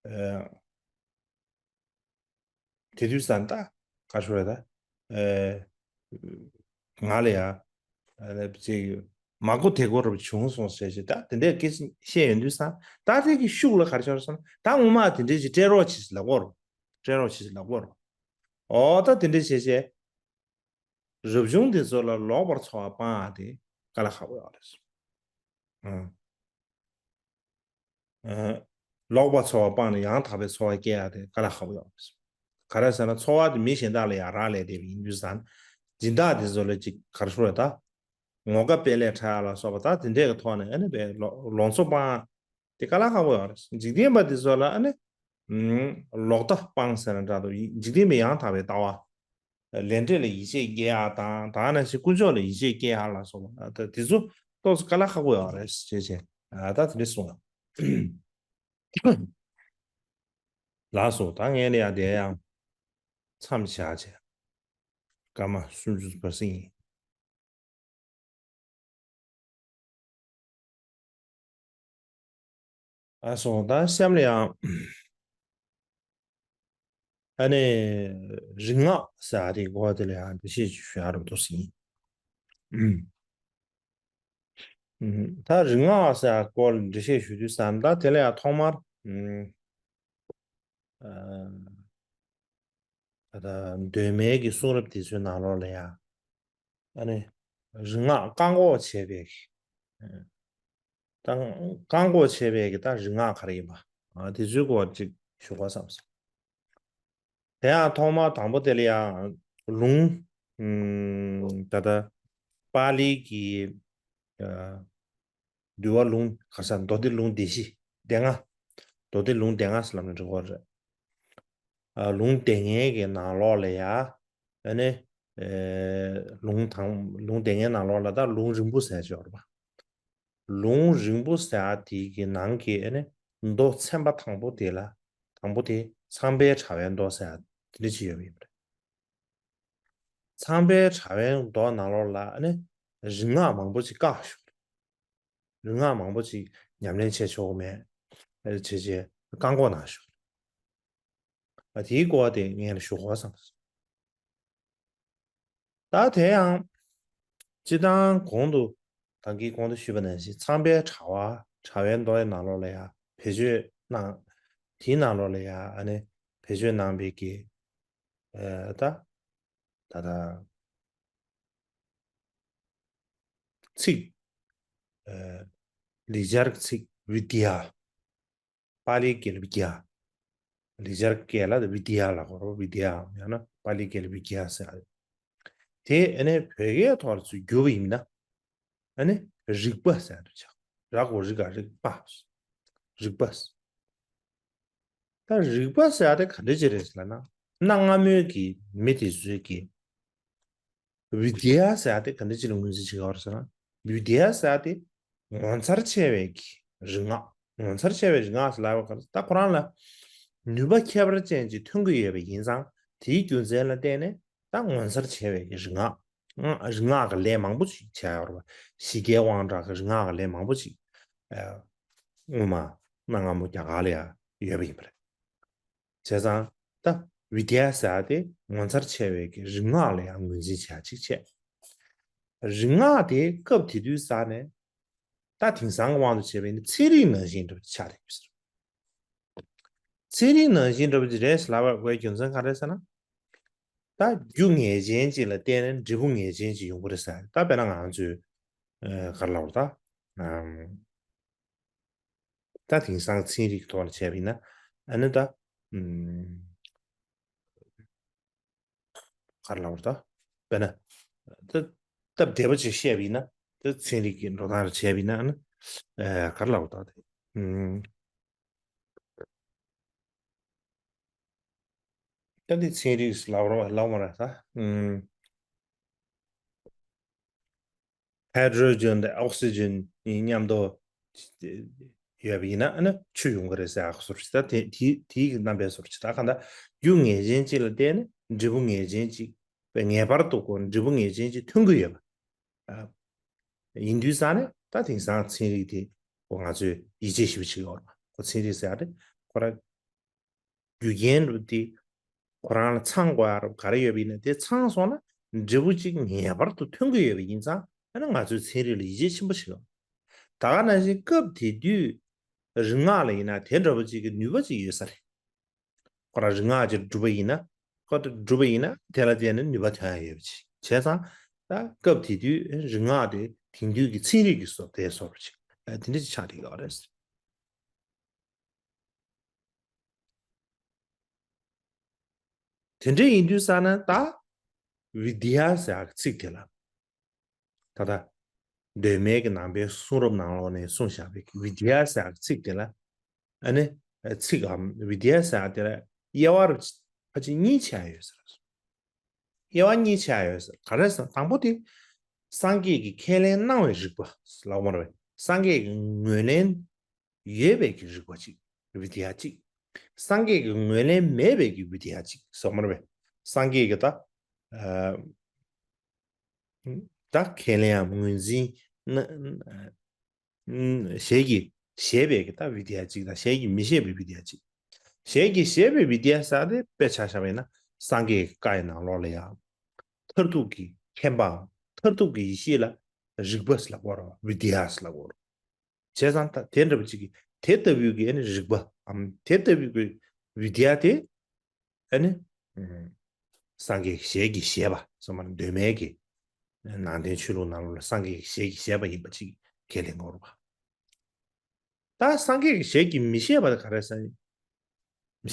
ཨ་དེ་དུས་ཙང་ད་ག་ཞུ་བ་ད་ཨ་ང་ལ་ཡ་ཨ་ཅིག་མ་གོ་དེ་གོ་རབ་བྱུང་སོང་ཟེར་ཞེས་ད་དེ་འདྲའི་སྐད་ཆ་བཤད་ཡོང་དུས་ཙང་ད་དེ་གི་ཤུགས་ལ་ག་རེ་བྱུང་སོང་ན། ད་སྔོན་མ་དེ་འདྲའི་ཅིག་སྤྲད་རོགས་བྱེད་ཟེར་ལབ་གོ་རོ། སྤྲད་རོགས་བྱེད་ཟེར་ལབ་གོ་རོ། ཨོ་ད་དེ་འདྲའི་བྱས་བྱས། རབ་བྱུང་དེ་ཚོ་ལ་ལོག་པར་འཚོ་བ་སྤང་ཡག་དེ་དཀའ་ལས་ཁག་པོ་ཡོད་རེད། ཨང་། ཨ། ལོག་པར་འཚོ་བ་སྤངས་ནས་ཡང་དག་པའི་འཚོ་བ་སྐྱེལ་ཡག་དེ་དཀའ་ལས་ཁག་པོ་ཡོད་རེད། ག་རེ་ཟེར་ན་འཚོ་བ་དེ་མི་གཞན་དག་ལ་ཡང་རག་ལས་བསྡད་པ་ཡིན་དུས་ཙང་། སྦྱིན་བདག་དེ་ཚོ་ལ་ཅིག་ག་རེ་ཞུ་དགོས་རེད་ད། ངོ་དགའ་དཔེ་ལེགས་འཁྲབ་ཡག་ལ་སོགས་པ་ད་དེ་འདྲས་ཀྱི་ཐོག་ནས་ཨ་ནི་དཔེ་ལོ་ལོག་འཚོ་སྤང་དེ་དཀའ་ལས་ཁག་པོ་ཡོད་རེད། འཇིག་རྟེན་པ་དེ་ཚོ་ལ་ཨ་ནི། ཨུམ། ལོག་ལྟ་སྤང་ཟེར་ན་འདྲ་འདུག་འཇིག་རྟེན་པའི་ཡང་དག་པའི་ལྟ་བ། ལས་འབྲས་ལ་ཡིད་ཆེས་སྐྱེ་ཡག་དང་། ད་ནང་བཞིན་དཀོན་མཆོག་ལ་ཡིད་ཆེས་སྐྱེ་ཡག་ལ་སོགས་པ་ད་དེ་ཚོ་ཏོག་ཙམ་དཀའ་ལས་ཁག་པོ་ཡོད་རེད་ཅེས་བྱས། ཨ། ད་དེ་འདྲས་གསུངས་ལ། ལགས་སོ། ད་ངས་ནི་ཡང་དེ་ཡང་མཚམས་བཞག་བྱས། སྐར་མ་སུམ་ཅུ་བར་གསེང་ཡིན། ཨ་སོང་ད་གཤམ་ལ་ཡང་། ཨ་ནི་རིག་སྔགས་ཟེར་བ་དེའི་སྐོར་དེ་ལ་ཡང་འགྲེལ་བཤད་ཅིག་ཞུ་ཡག་རེད་འདུག་ཟིན། ཨུམ། ཨུམ། ད་རིག་སྔགས་ཟེར་བ་སྐོར་ལ་འགྲེལ་བཤད་ཞུ་དུས་ཙང་ད་དེ་ལ་ཡང་ཐོག་མར། ཨུམ། ཨ། ད་ལྟ་གདོད་མའི་གི་གསུང་རབ་དེ་ཚོའི་ནང་ལོགས་ལ་ཡང་། ཨ་ནི། རིག་སྔགས་བཀག་འགོག་བྱེད་པའི་གི། ད་བཀག་འགོག་བྱེད་པའི་གི་ད་རིག་སྔགས་ག་རེ་ཡིན་པ། ཨ། དེ་ཚོའི་སྐོར་ཅིག་ཞུ་དགོས་བསམ་སོང་། དེ་ཡང་ཐོག་མ་དང་པོ་དེ་ལ་ཡང་ལུང་། ཨུམ། ད་ལྟ་པཱ་ལིའི་གི། ཨ། འདུལ་བ་ལུང་ག་ས་མདོ་སྡེ་ལུང་སྡེ་བཞི་སྡེ་ལྔ། མདོ་སྡེ་ལུང་སྡེ་ལྔ་ཟེར་ལབ་ན་འགྲིག་གི་རེད། ཨ། ལུང་སྡེ་ལྔའི་གི་ནང་ལོགས་ལ་ཡ། ཨ་ནི། ཨེ། ལུང་དང་ལུང་སྡེ་ལྔའི་ནང་ལོགས་ལ་ད་ལུང་རིང་པོ་ཟེར་ཅིག་ཡོད་རེད་པ། ལུང་རིང་པོ་ཟེར་ཡག་དེ་གི་ནང་གི་ཨ་ནི་མདོ་ཚན་པ་དང་པོ་དེ་ལ། དང་པོ་དེ་ཚངས་པའི་དྲ་བའི་མདོ་ཟེར་ཡག་དེ་འདྲ་ཅིག་ཡོད་པ་ཡིན་པ་རེད། ཚངས་པའི་དྲ་བའི་མདོ་ནང་ལོགས་ལ་ཨ་ནི་རིག་སྔགས་མང་པོ་ཅིག་བཀག་བཞག་རེད། རིག་སྔགས་མང་པོ་ཅིག་ཉམས་ལེན་བྱེད་ཆོག་གི་མེད། ཨ། བྱས་བྱས་བཀག་འགོག་གནང་བཞག་རེད། ཨ་དེའི་སྐོར་དེ་ངས་ལ་ཞུ་དགོས་བསམ་སོང་། ད་དེ་ཡང་སྤྱི་བཏང་གོང་དུ་ད་གིན་གོང་དུ་ཞུས་པ་ནང་བཞིན་ཚངས་པའི་དྲ་བ་དྲ་བའི་མདོ་ཡི་ནང་ལོགས་ལ་ཡང་བེད་སྤྱོད་གནང་། དེའི་ནང་ལོགས་ལ་ཡང་ཨ་ནི་བེད་སྤྱོད་གནང་པའི་གི་ཨ་ད་ད་ད་ཚིག་ཨ་ལེགས་སྦྱར་གྱི་ཚིག་བི་དི་ཡ། པཱ་ལིའི་སྐད་ལ་བི་དི་ཡ། ལེགས་སྦྱར་སྐད་ལ་བི་དི་ཡ་ལབ་དགོས་རེད། བི་དི་ཡ་ཡང་ན་པཱ་ལིའི་སྐད་ལ་བི་དི་ཡ་ཟེར་ཡ་རེད། དེ་ཨ་ནི་བོད་སྐད་ཐོག་ལ་ཚུར་བསྒྱུར་བ་ཡིན་ན་ཨ་ནི་རིག་པ་ཟེར་ཡ་དེ་ཆགས། ར་གོ་རི་ག་རིག་པ། རིག་པ། ད་རིག་པ་ཟེར་ཡ་དེ་ག་འདྲ་ཅིག་རེད་ཟེར་ན། གནའ་སྔ་མོའི་གི་མི་དེ་ཚོའི་གི་བི་དི་ཡ་ཟེར་ཡ་དེ་ག་འདྲ་ཅིག་ལ་ངོས་འཛིན་བྱེད་ཀྱི་ཡོད་རེད་ཟེར་ན། བི་དི་ཡ་ཟེར་ཡ་དེ་ངོ་མཚར་ཆེ་བའི་གི་རིག་སྔགས། ངོ་མཚར་ཆེ་བའི་རིག་སྔགས་ཟེར་ལབ་པ་ག་རེ། ད་ཁོ་རང་ལ་ནུས་པ་ཁྱད་པར་ཅན་ཅིག་ཐོན་གྱི་ཡོད་པ་ཡིན་ཙང་། དེའི་རྒྱུ་མཚན་ལ་བརྟེན་ནས་ད་ངོ་མཚར་ཆེ་བའི་གི་རིག་སྔགས། རིག་སྔགས་ཀྱི་ལས་མང་པོ་ཅིག་བྱས་ཡོད་རེད་པ། ཞི་རྒྱས་དབང་དྲག་གི་རིག་སྔགས་ཀྱི་ལས་མང་པོ་ཅིག་སྔོན་མ་གནའ་སྔ་མོ་རྒྱ་གར་ལ་ཡང་ཡོད་པ་ཡིན་པ་རེད། བྱས་ཙང་ད་བི་དི་ཡ་ཟེར་ཡ་དེ་ངོ་མཚར་ཆེ་བའི་གི་རིག་སྔགས་ལ་ཡང་ངོས་འཛིན་བྱེད་ཡ་ཅིག་བྱས། རིག་སྔགས་དེ་སྐབས་དེ་དུས་ས་ནས་ད་དེང་སང་གི་དབང་དུ་བྱས་པ་ཡིན་ན་ཚན་རིག་ནང་བཞིན་འདྲ་པོ་ཆགས་བསྡད་ཡོད་ཟེར། ཚན་རིག་ནང་བཞིན་འདྲ་པོ་ཅིག་རེད་ཟེར་ལབ་པའི་རྒྱུ་མཚན་ག་རེ་ཟེར་ན། ད་རྒྱུ་ངེས་ཅན་ཅིག་ལ་བརྟེན་ནས་འབྲས་བུ་ངེས་ཅན་ཅིག་ཡོང་གི་རེད་ཟེར། ད་དཔེར་ན་ང་ཚོས་ཨ་ག་རེ་ལབ་དགོས་རེད་ད། ཨམ། ད་དེང་སང་ཚན་རིག་གི་ཐོག་ལ་བྱས་པ་ཡིན་ན་ཨ་ནི་ད་ཨམ་ག་རེ་ལབ་དགོས་རེད་ད། དཔེར་ན་ད་སྟབས་བདེ་པོ་ཅིག་བཤད་པ་ཡིན་ན། ད་ཚན་རིག་གི་འགྲོ་སྟངས་ལ་བྱས་པ་ཡིན་ན་ཨ་ནི་ཨ་ག་རེ་ལབ་དགོས་རེད་ད། ཨམ། ད་འདི་ཚན་རིག་ལབ་རོགས་ལབ་མ་རེད་ད། ཨུམ། ཧའི་ཌྲོ་ཇན་དང་ཨོག་སི་ཇན་གཉིས་མཉམ་དུ་ཡོད་པ་ཡིན་ན་ཨ་ནི་ཆུ་ཡོང་གི་རེད་ཟེར་ཡག་བཟོ་འདྲ་ཅིག་ད་དེ་དེའི་དེའི་གི་རྣམ་པའི་བཟོ་འདྲ་ཅིག་ད་གང་ལྟར་རྒྱུ་ངེས་ཅན་ཅིག་ལ་བརྟེན་ནས་འབྲས་བུ་ངེས་ཅན་ཅིག་པའི་ངེས་པར་དུ་ཁོ་འབྲས་བུ་ངེས་ཅན་ཅིག་ཐོན་གྱི་ཡོད་པ། ཨ། ཡིན་དུས་ཙང་ནས་ད་དེང་སང་ཚན་རིག་དེ་ཁོ་ང་ཚོས་ཡིད་ཆེས་ཞེ་པོ་བྱེད་ཀྱི་ཡོད་རེད། ཁོ་ཚན་རིག་ཟེར་ཡ་དེ་ཁོ་རང་རྒྱུ་རྐྱེན་རུ་དེ་ཁོ་རང་ལ་ཚང་དགོས་ཡ་རུ་ག་རེ་ཡོད་པ་ཡིན་ན་དེ་ཚང་སོང་ན་འབྲས་བུ་གཅིག་ངེས་པར་དུ་ཐོན་གྱི་ཡོད་པ་ཡིན་ཙང་ཨ་ནི་ང་ཚོས་ཚན་རིག་ལ་ཡིད་ཆེས་ཆེན་པོ་བྱེད་ཀྱི་ཡོད། ད་ག་ནང་བཞིན་སྐབས་དེ་དུས་རིག་སྔགས་ལ་ཡིན་ན་དེ་འདྲ་པོ་ཅིག་གི་ནུས་པ་ཅིག་ཡོད་ས་རེད། ཁོ་རང་རིག་སྔགས་ཀྱིས་བསྒྲུབས་པ་ཡིན་ན། ཁོ་ཚོས་བསྒྲུབས་པ་ཡིན་ན་དེ་ལ་བརྟེན་ནས་ནུས་པ་ཐོན་ཡ་ཡོད་པ་ཅིག་བྱས་ཙང་། ད་སྐབས་དེ་དུས་རིག་སྔགས་དེ་དེང་དུས་ཀྱི་ཚན་རིག་གི་བཟོ་ལྟའི་བཟོ་འདྲ་ཅིག་ཨ་དེ་འདྲ་ཅིག་ཆགས་བསྡད་ཡོད་རེད། དེ་འདྲ་ཡིན་དུས་ཙ་ན་ད་བི་དི་ཡ་ཟེར་ཡག་གི་ཚིག་དེ་ལ། ད་ལྟ་གདོད་མའི་གི་ནང་པའི་གསུང་རབ་ནང་ལོགས་ནས་གསུངས་བཞག་པའི་གི་བི་དི་ཡ་ཟེར་ཡག་གི་ཚིག་དེ་ལ། ཨ་ནི་ཚིག་གམ་བི་དི་ཡ་ཟེར་ཡག་དེ་ལ་དབྱེ་བ་རུ་ཕལ་ཆེར་གཉིས་ཕྱེ་ཡ་ཡོད་ཟེར། དབྱེ་བ་གཉིས་ཕྱེ་ཡ་ཡོད་ཟེར། ག་རེ་ཟེར་ན་དང་པོ་དེ་སངས་རྒྱས་ཀྱིས་ཁས་ལེན་གནང་བའི་རིག་པ་ལབ་མ་རེད་པས། སངས་རྒྱས་ཀྱིས་ངོས་ལེན་ཡོད་པའི་གི་རིག་པ་གཅིག་བི་དི་ཡ་གཅིག་སངས་རྒྱས་ཀྱིས་ངོས་ལེན་མེད་པའི་གི་བི་དི་ཡ་གཅིག་ཟེར་མ་རེད་པས། སངས་རྒྱས་ཀྱིས་ད་ཨ་ད་ཁས་ལེན་ཡང་ངོས་འཛིན་ན་ཨ་ཨ་ཞལ་གྱིས་བཞེས་པའི་གི་ད་བི་དི་ཡ་གཅིག་དང་ཞལ་གྱིས་མི་བཞེས་པའི་བི་དི་ཡ་གཅིག་ཞལ་གྱིས་བཞེས་པའི་བི་དི་ཡ་ཟེར་དེ་དཔེ་ཆ་བཞག་པ་ཡིན་ན་སངས་རྒྱས་ཀྱི་བཀའ་ཡི་ནང་ལོགས་ལ་ཡང་མཐར་ཐུག་གི་མཁྱེན་པའམ་མཐར་ཐུག་གི་ཡེ་ཤེས་ལ་རིག་པ་ཟེར་ལབ་དགོས་རེད་པ། བི་དི་ཡ་ཟེར་ལབ་དགོས་རེད། བྱས་ཙང་ད་དེ་འདྲ་པོ་ཅིག་གིས་དེ་ལྟ་བུའི་གི་ཨ་ནི་རིག་པའམ་དེ་ལྟ་བུའི་གི་བི་དི་ཡ་དེ་ཨ་ནི་ཨ་སངས་རྒྱས་ཀྱི་ཞལ་གྱིས་བཞེས་པ་ཟེར་མ་ནི་གདོད་མའི་གི་ནང་བསྟན་ཆོས་ལུགས་ནང་ལོགས་ལ་སངས་རྒྱས་ཀྱི་ཞལ་གྱིས་བཞེས་པ་ཡིན་པ་ཅིག་ཁས་ལེན་དགོས་རེད་པ། ད་སངས་རྒྱས་ཀྱི་ཞལ་གྱིས་མི་བཞེས་པ་དེ་ག་རེ་ཟེར་ན།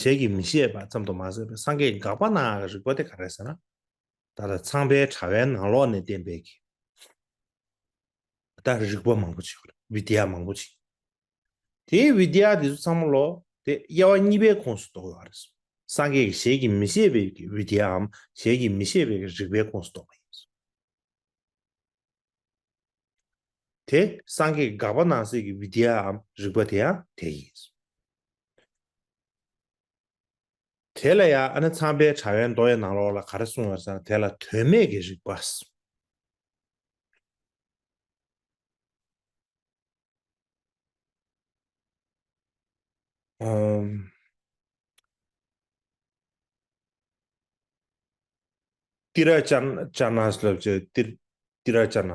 ཞལ་གྱིས་མི་བཞེས་པ་ཙམ་དུ་མ་ཟད་པའི་སངས་རྒྱས་ཀྱིས་དགག་པ་གནང་ཡག་གི་རིག་པ་དེ་ག་རེ་ཟེར་ན། ད་ལྟ་ཚངས་པའི་དྲ་བའི་ནང་ལོགས་ནས་བསྟན་པའི་གི་ད་རིག་པ་མང་པོ་ཅིག་ཡོད་རེད། བི་དི་ཡ་མང་པོ་ཅིག་དེའི་བི་དི་ཡ་དེ་ཚོ་ཚང་མ་ལོ་དེ་དབྱེ་བ་གཉིས་པའི་ཁོངས་སུ་གཏོགས་ཡོད་རེད། སངས་རྒྱས་ཀྱི་ཞལ་གྱིས་མི་བཞེས་པའི་གི་བི་དི་ཡའམ་ཞལ་གྱིས་མི་བཞེས་པའི་གི་རིག་པའི་ཁོངས་སུ་གཏོགས་པ་ཡིན། དེ་སངས་རྒྱས་ཀྱིས་དགག་པ་གནང་སའི་གི་བི་དི་ཡའམ་རིག་པ་དེ་ཡང་དེ་ཡིན། དེ་ལ་ཡང་ཨ་ནི་ཚངས་པའི་དྲ་བའི་མདོ་ཡི་ནང་ལོགས་ལ་ག་རེ་གསུངས་ཡོད་ཟེར་ན་དེ་ལ་དོན་མེད་ཀྱི་རིག་པ། ཨམ། ཏི་ར་ཅ་ན་ཅ་ན་ལབ་ཅེས་ཏི་ཏི་ར་ཅ་ན་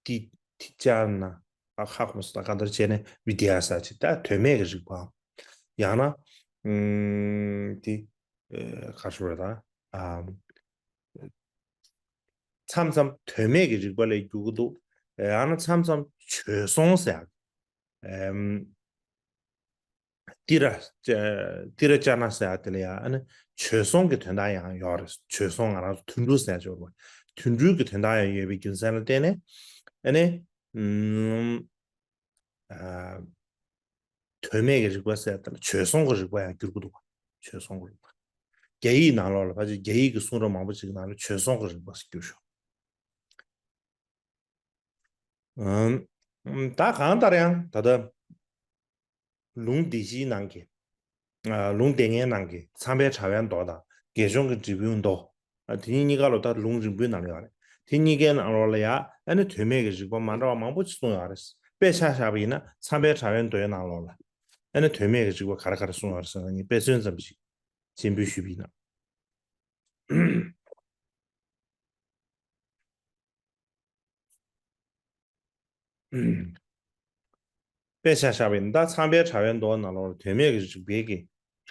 ཏི་ཏི་ཅ་ན་ཨ་ཧ་ཁོ་མོ་སོ་ད་གང་ལྟར་བྱས་ནས་བི་དི་ཡ་ས་ཅི་ད་དོན་མེད་ཀྱི་རིག་པའམ། ཡང་ན་ཨུམ་ཏི་ཨེ་ག་ཞུ་ར་ད་ཨ་མཚམས་མཚམས་དོན་མེད་ཀྱི་རིག་པ་ལ་འགྱུར་གྱི་འདུག་ཡང་ན་མཚམས་མཚམས་བྱོལ་སོང་ཟེར་ཡག་ཨེམ། ཏི་ར་ཏི་ར་ཅ་ན་ཟེར་ཡག་དེ་ལ་ཡང་ཨ་ནི་བྱོལ་སོང་གི་དོན་དག་ཡང་ཡོད་རེད། བྱོལ་སོང་ང་རང་ཚོ་དུད་འགྲོ་ཟེར་ཡག་ཅིག་ཡོད་རེད། དུད་འགྲོའི་གི་དོན་དག་ཡང་ཡོད་པའི་རྒྱུ་མཚན་ལ་བརྟེན་ནས་ཨ་ནི་ཨུམ། ཨ། དོན་མེད་ཀྱི་རིག་པ་ཟེར་དང་བྱོལ་སོང་གི་རིག་པ་ཡང་འགྱུར་གྱི་འདུག་བ། བྱོལ་སོང་གི་རིག་པ། རྒྱ་ཡིག་ནང་ལོགས་ལ་ཕལ་ཆེར་རྒྱ་ཡིག་གི་གསུང་རབ་མང་པོ་ཞིག་གི་ནང་ལ་བྱོལ་སོང་གི་རིག་པ་ཟེར་གྱི་ཡོད་ཤག་ཨམ། ད་གང་ལྟར་ཡང་ད་ལྟ་ལུང་སྡེ་བཞིའི་ནང་གི་ཨ། ལུང་སྡེ་ལྔའི་ནང་གི་མཚམས་པའི་དྲ་བའི་མདོ་དང་དགེ་སྦྱོང་གི་འབྲས་བུའི་མདོ། ཨ། དེ་གཉིས་གཉིས་ཀ་ལོ་ད་ལུང་རིང་པོའི་ནང་ལ་ཡོད་རེད། དེ་གཉིས་ཀའི་ནང་ལོགས་ལ་ཡ་ཨ་ནི་དོན་མེད་ཀྱི་རིགས་པ་མ་འདྲ་བ་མང་པོ་ཅིག་གསུངས་ཡོད་རེད། དཔེ་ཆ་བཞག་པ་ཡིན་ན་མཚམས་པའི་དྲ་བའི་མདོའི་ནང་ལོགས་ལ་ཨ་ནི་དོན་མེད་ཀྱི་རིགས་པ་ག་རེ་ག་རེ་གསུངས་ཡོད་རེད་ཟེར་ན་ངས་དཔེ་མཚོན་ཙམ་ཞིག་སྤྱན་འབུལ་ཞུས་པ་ཡིན་ན། དཔེ་ཆ་བཞག་པ་ཡིན་ན་ད་མཚམས་པའི་དྲ་བའི་མདོ་ནང་ལོགས་ལ་དོན་མེད་ཀྱི་རིགས་པའི་གི་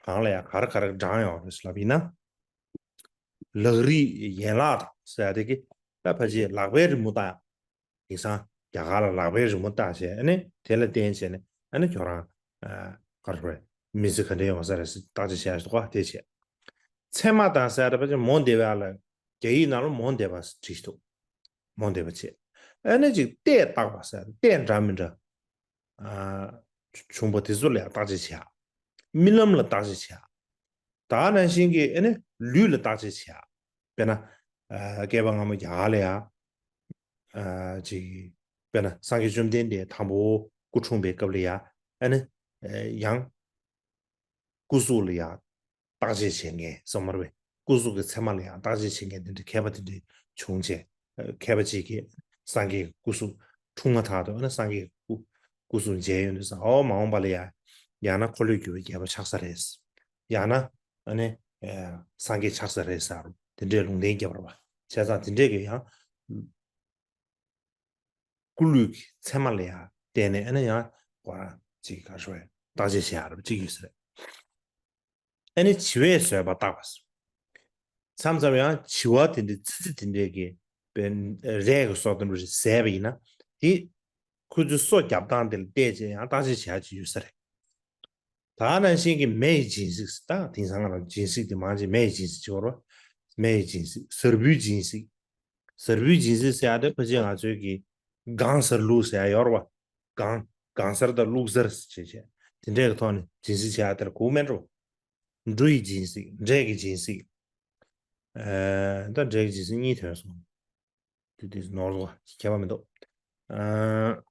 གྲངས་ལ་ཡང་ག་རེ་ག་རེ་བགྲངས་ཡོད་རེད་ལབ་ཡིན་ན། ལག་རིས་ཡན་ལག་དང་ཟེར་ཡ་དེ་གི་ད་ཕལ་ཆེར་ལག་པའི་རི་མོ་ལྟ་ཡ། དེང་སང་རྒྱ་གར་ལ་ལག་པའི་རི་མོ་བཏགས་བྱས་ཨ་ནི་དེ་ལ་བརྟེན་བྱས་ནས་ཨ་ནི་ཁྱོད་རང་ཨ་ག་རེ་རེད་མི་ཚེ་ག་འདྲ་ཡོང་ས་རེད་ཟེར་བརྟག་དཔྱད་བྱས་ཤག་གོ་དེ་བྱས། ཚད་མ་དང་ཟེར་ཡ་དེ་ཕལ་ཆེར་མོ་འདེབས་ཡ་ལ་རྒྱ་ཡིག་ནང་ལ་མོ་འདེབས་པ་བྲིས་འདུག་མོ་འདེབས་པ་བྱས། ཨ་ནི་ཅིག་ལྟས་བརྟག་པ་ཟེར་ཡ་ལྟས་འདྲ་མི་འདྲ་ཨ་བྱུང་བ་དེ་ཚོ་ལ་ཡང་བརྟག་དཔྱད་བྱས་ཡ། རྨི་ལམ་ལ་བརྟག་དཔྱད་བྱས་ཡ། ད་ནང་བཞིན་གྱི་ཨ་ནི་ལུས་ལ་བརྟག་དཔྱད་བྱས་ཡ། དཔེར་ན། ཨ། བསྐལ་པ་སྔ་མོ་རྒྱ་གར་ལ་ཡ། ཨ། ཅིག་དཔེར་ན་སངས་རྒྱས་བཅོམ་ལྡན་འདས་དང་པོ་སྐུ་འཁྲུངས་པའི་སྐབས་ལ་ཡ། ཨ་ནི། ཨ། ཡང་། སྐུ་གཟུགས་ལ་ཡ། བརྟག་དཔྱད་བྱེད་མཁན་སོ་མར་བས་སྐུ་གཟུགས་ཀྱི་མཚན་མ་ལ་ཡ་བརྟག་དཔྱད་བྱེད་མཁན་དེ་འདྲའི་མཁས་པ་དེ་འདྲའི་བྱུང་བྱས། ཨ། མཁས་པ་ཅིག་གིས་སངས་རྒྱས་ཀྱི་སྐུ་གཟུགས་འཁྲུངས་མ་ཐག་ཏུ་ཨ་ནི་སངས་རྒྱས་ཀྱི་སྐུ་སྐུ་གཟུགས་མཇལ་ཡོང་དུས་ཙང་ཨོ་མ་འོངས་པ་ལ་ཡ། ཡང་ན་འཁོར་ལོས་སྒྱུར་བའི་རྒྱལ་པོ་ཆགས་ས་རེད། ཡང་ན། ཨ་ནི། ཨེ། སངས་རྒྱས་ཆགས་ས་རེད་ཟེར་རུ་དེ་འདྲའི་ལུང་བསྟན་བརྒྱབ་ར་བ། བྱས་ཙང་དེ་འདྲས་ཀྱི་ཡང་། སྐུ་ལུས་ཀྱི་མཚན་མ་ལ་ཡང་བརྟེན་ནས་ཨ་ནི་ཡང་ཁོ་རང་ཅིག་ག་ཞོ་བརྟག་དཔྱད་བྱེད་ཡ་རབ་ཅིག་ཡོད་ས་རེད། ཨ་ནི་བྱི་བས་བཟོད་པ་བརྟག་པ་ཟེར། མཚམས་མཚམས་ཡང་བྱི་བ་དེ་འདྲའི་ཙི་ཙི་དེ་འདྲས་ཀྱི་རས་ཀྱི་སོ་དེ་འདྲ་ཞིག་བཟས་པ་ཡིན་ན་དེ། ཁོ་ཚོའི་སོ་རྒྱབ་སྟངས་དེ་ལ་བལྟས་བྱས་ཡང་བརྟག་དཔྱད་བྱེད་ཡ་ཅིག་ཡོད་ས་རེད། ད་ནང་བཞིན་གྱི་མེ་ཡི་སྦྱིན་སྲེག་ཟེར་ད་དེང་སང་ང་རང་སྦྱིན་སྲེག་དེ་མང་ཆེ་མེ་ཡི་སྦྱིན་སྲེག་ཅིག་བར་བ། མེ་ཡི་སྦྱིན་སྲེག་གཟར་བུའི་སྦྱིན་སྲེག་གཟར་བུའི་སྦྱིན་སྲེག་ཟེར་ཡ་དེ་ཕལ་ཆེར་ང་ཚོའི་གི་སྒང་གཟར་བླུགས་ཟེར་ཡ་ཡོད་རེད་བ། སྒང་སྒང་གཟར་དང་བླུགས་གཟར་ཟེར་བྱས་བྱས་དེ་འདྲའི་གི་ཐོག་ནས་སྦྱིན་སྲེག་བྱེད་ཡ་དེ་ལ་གོ་མེད་འགྲོ། འབྲུ་ཡི་སྦྱིན་སྲེག་འབྲས་ཀྱི་སྦྱིན་སྲེག་ཨ། ད་འབྲས་ཀྱི་སྦྱིན་སྲེག་གཉིས་ཐོན་སོང་། དེ་དུས་ནོར་བ་ཁྱད་པར་མི་འདུག་ཨ།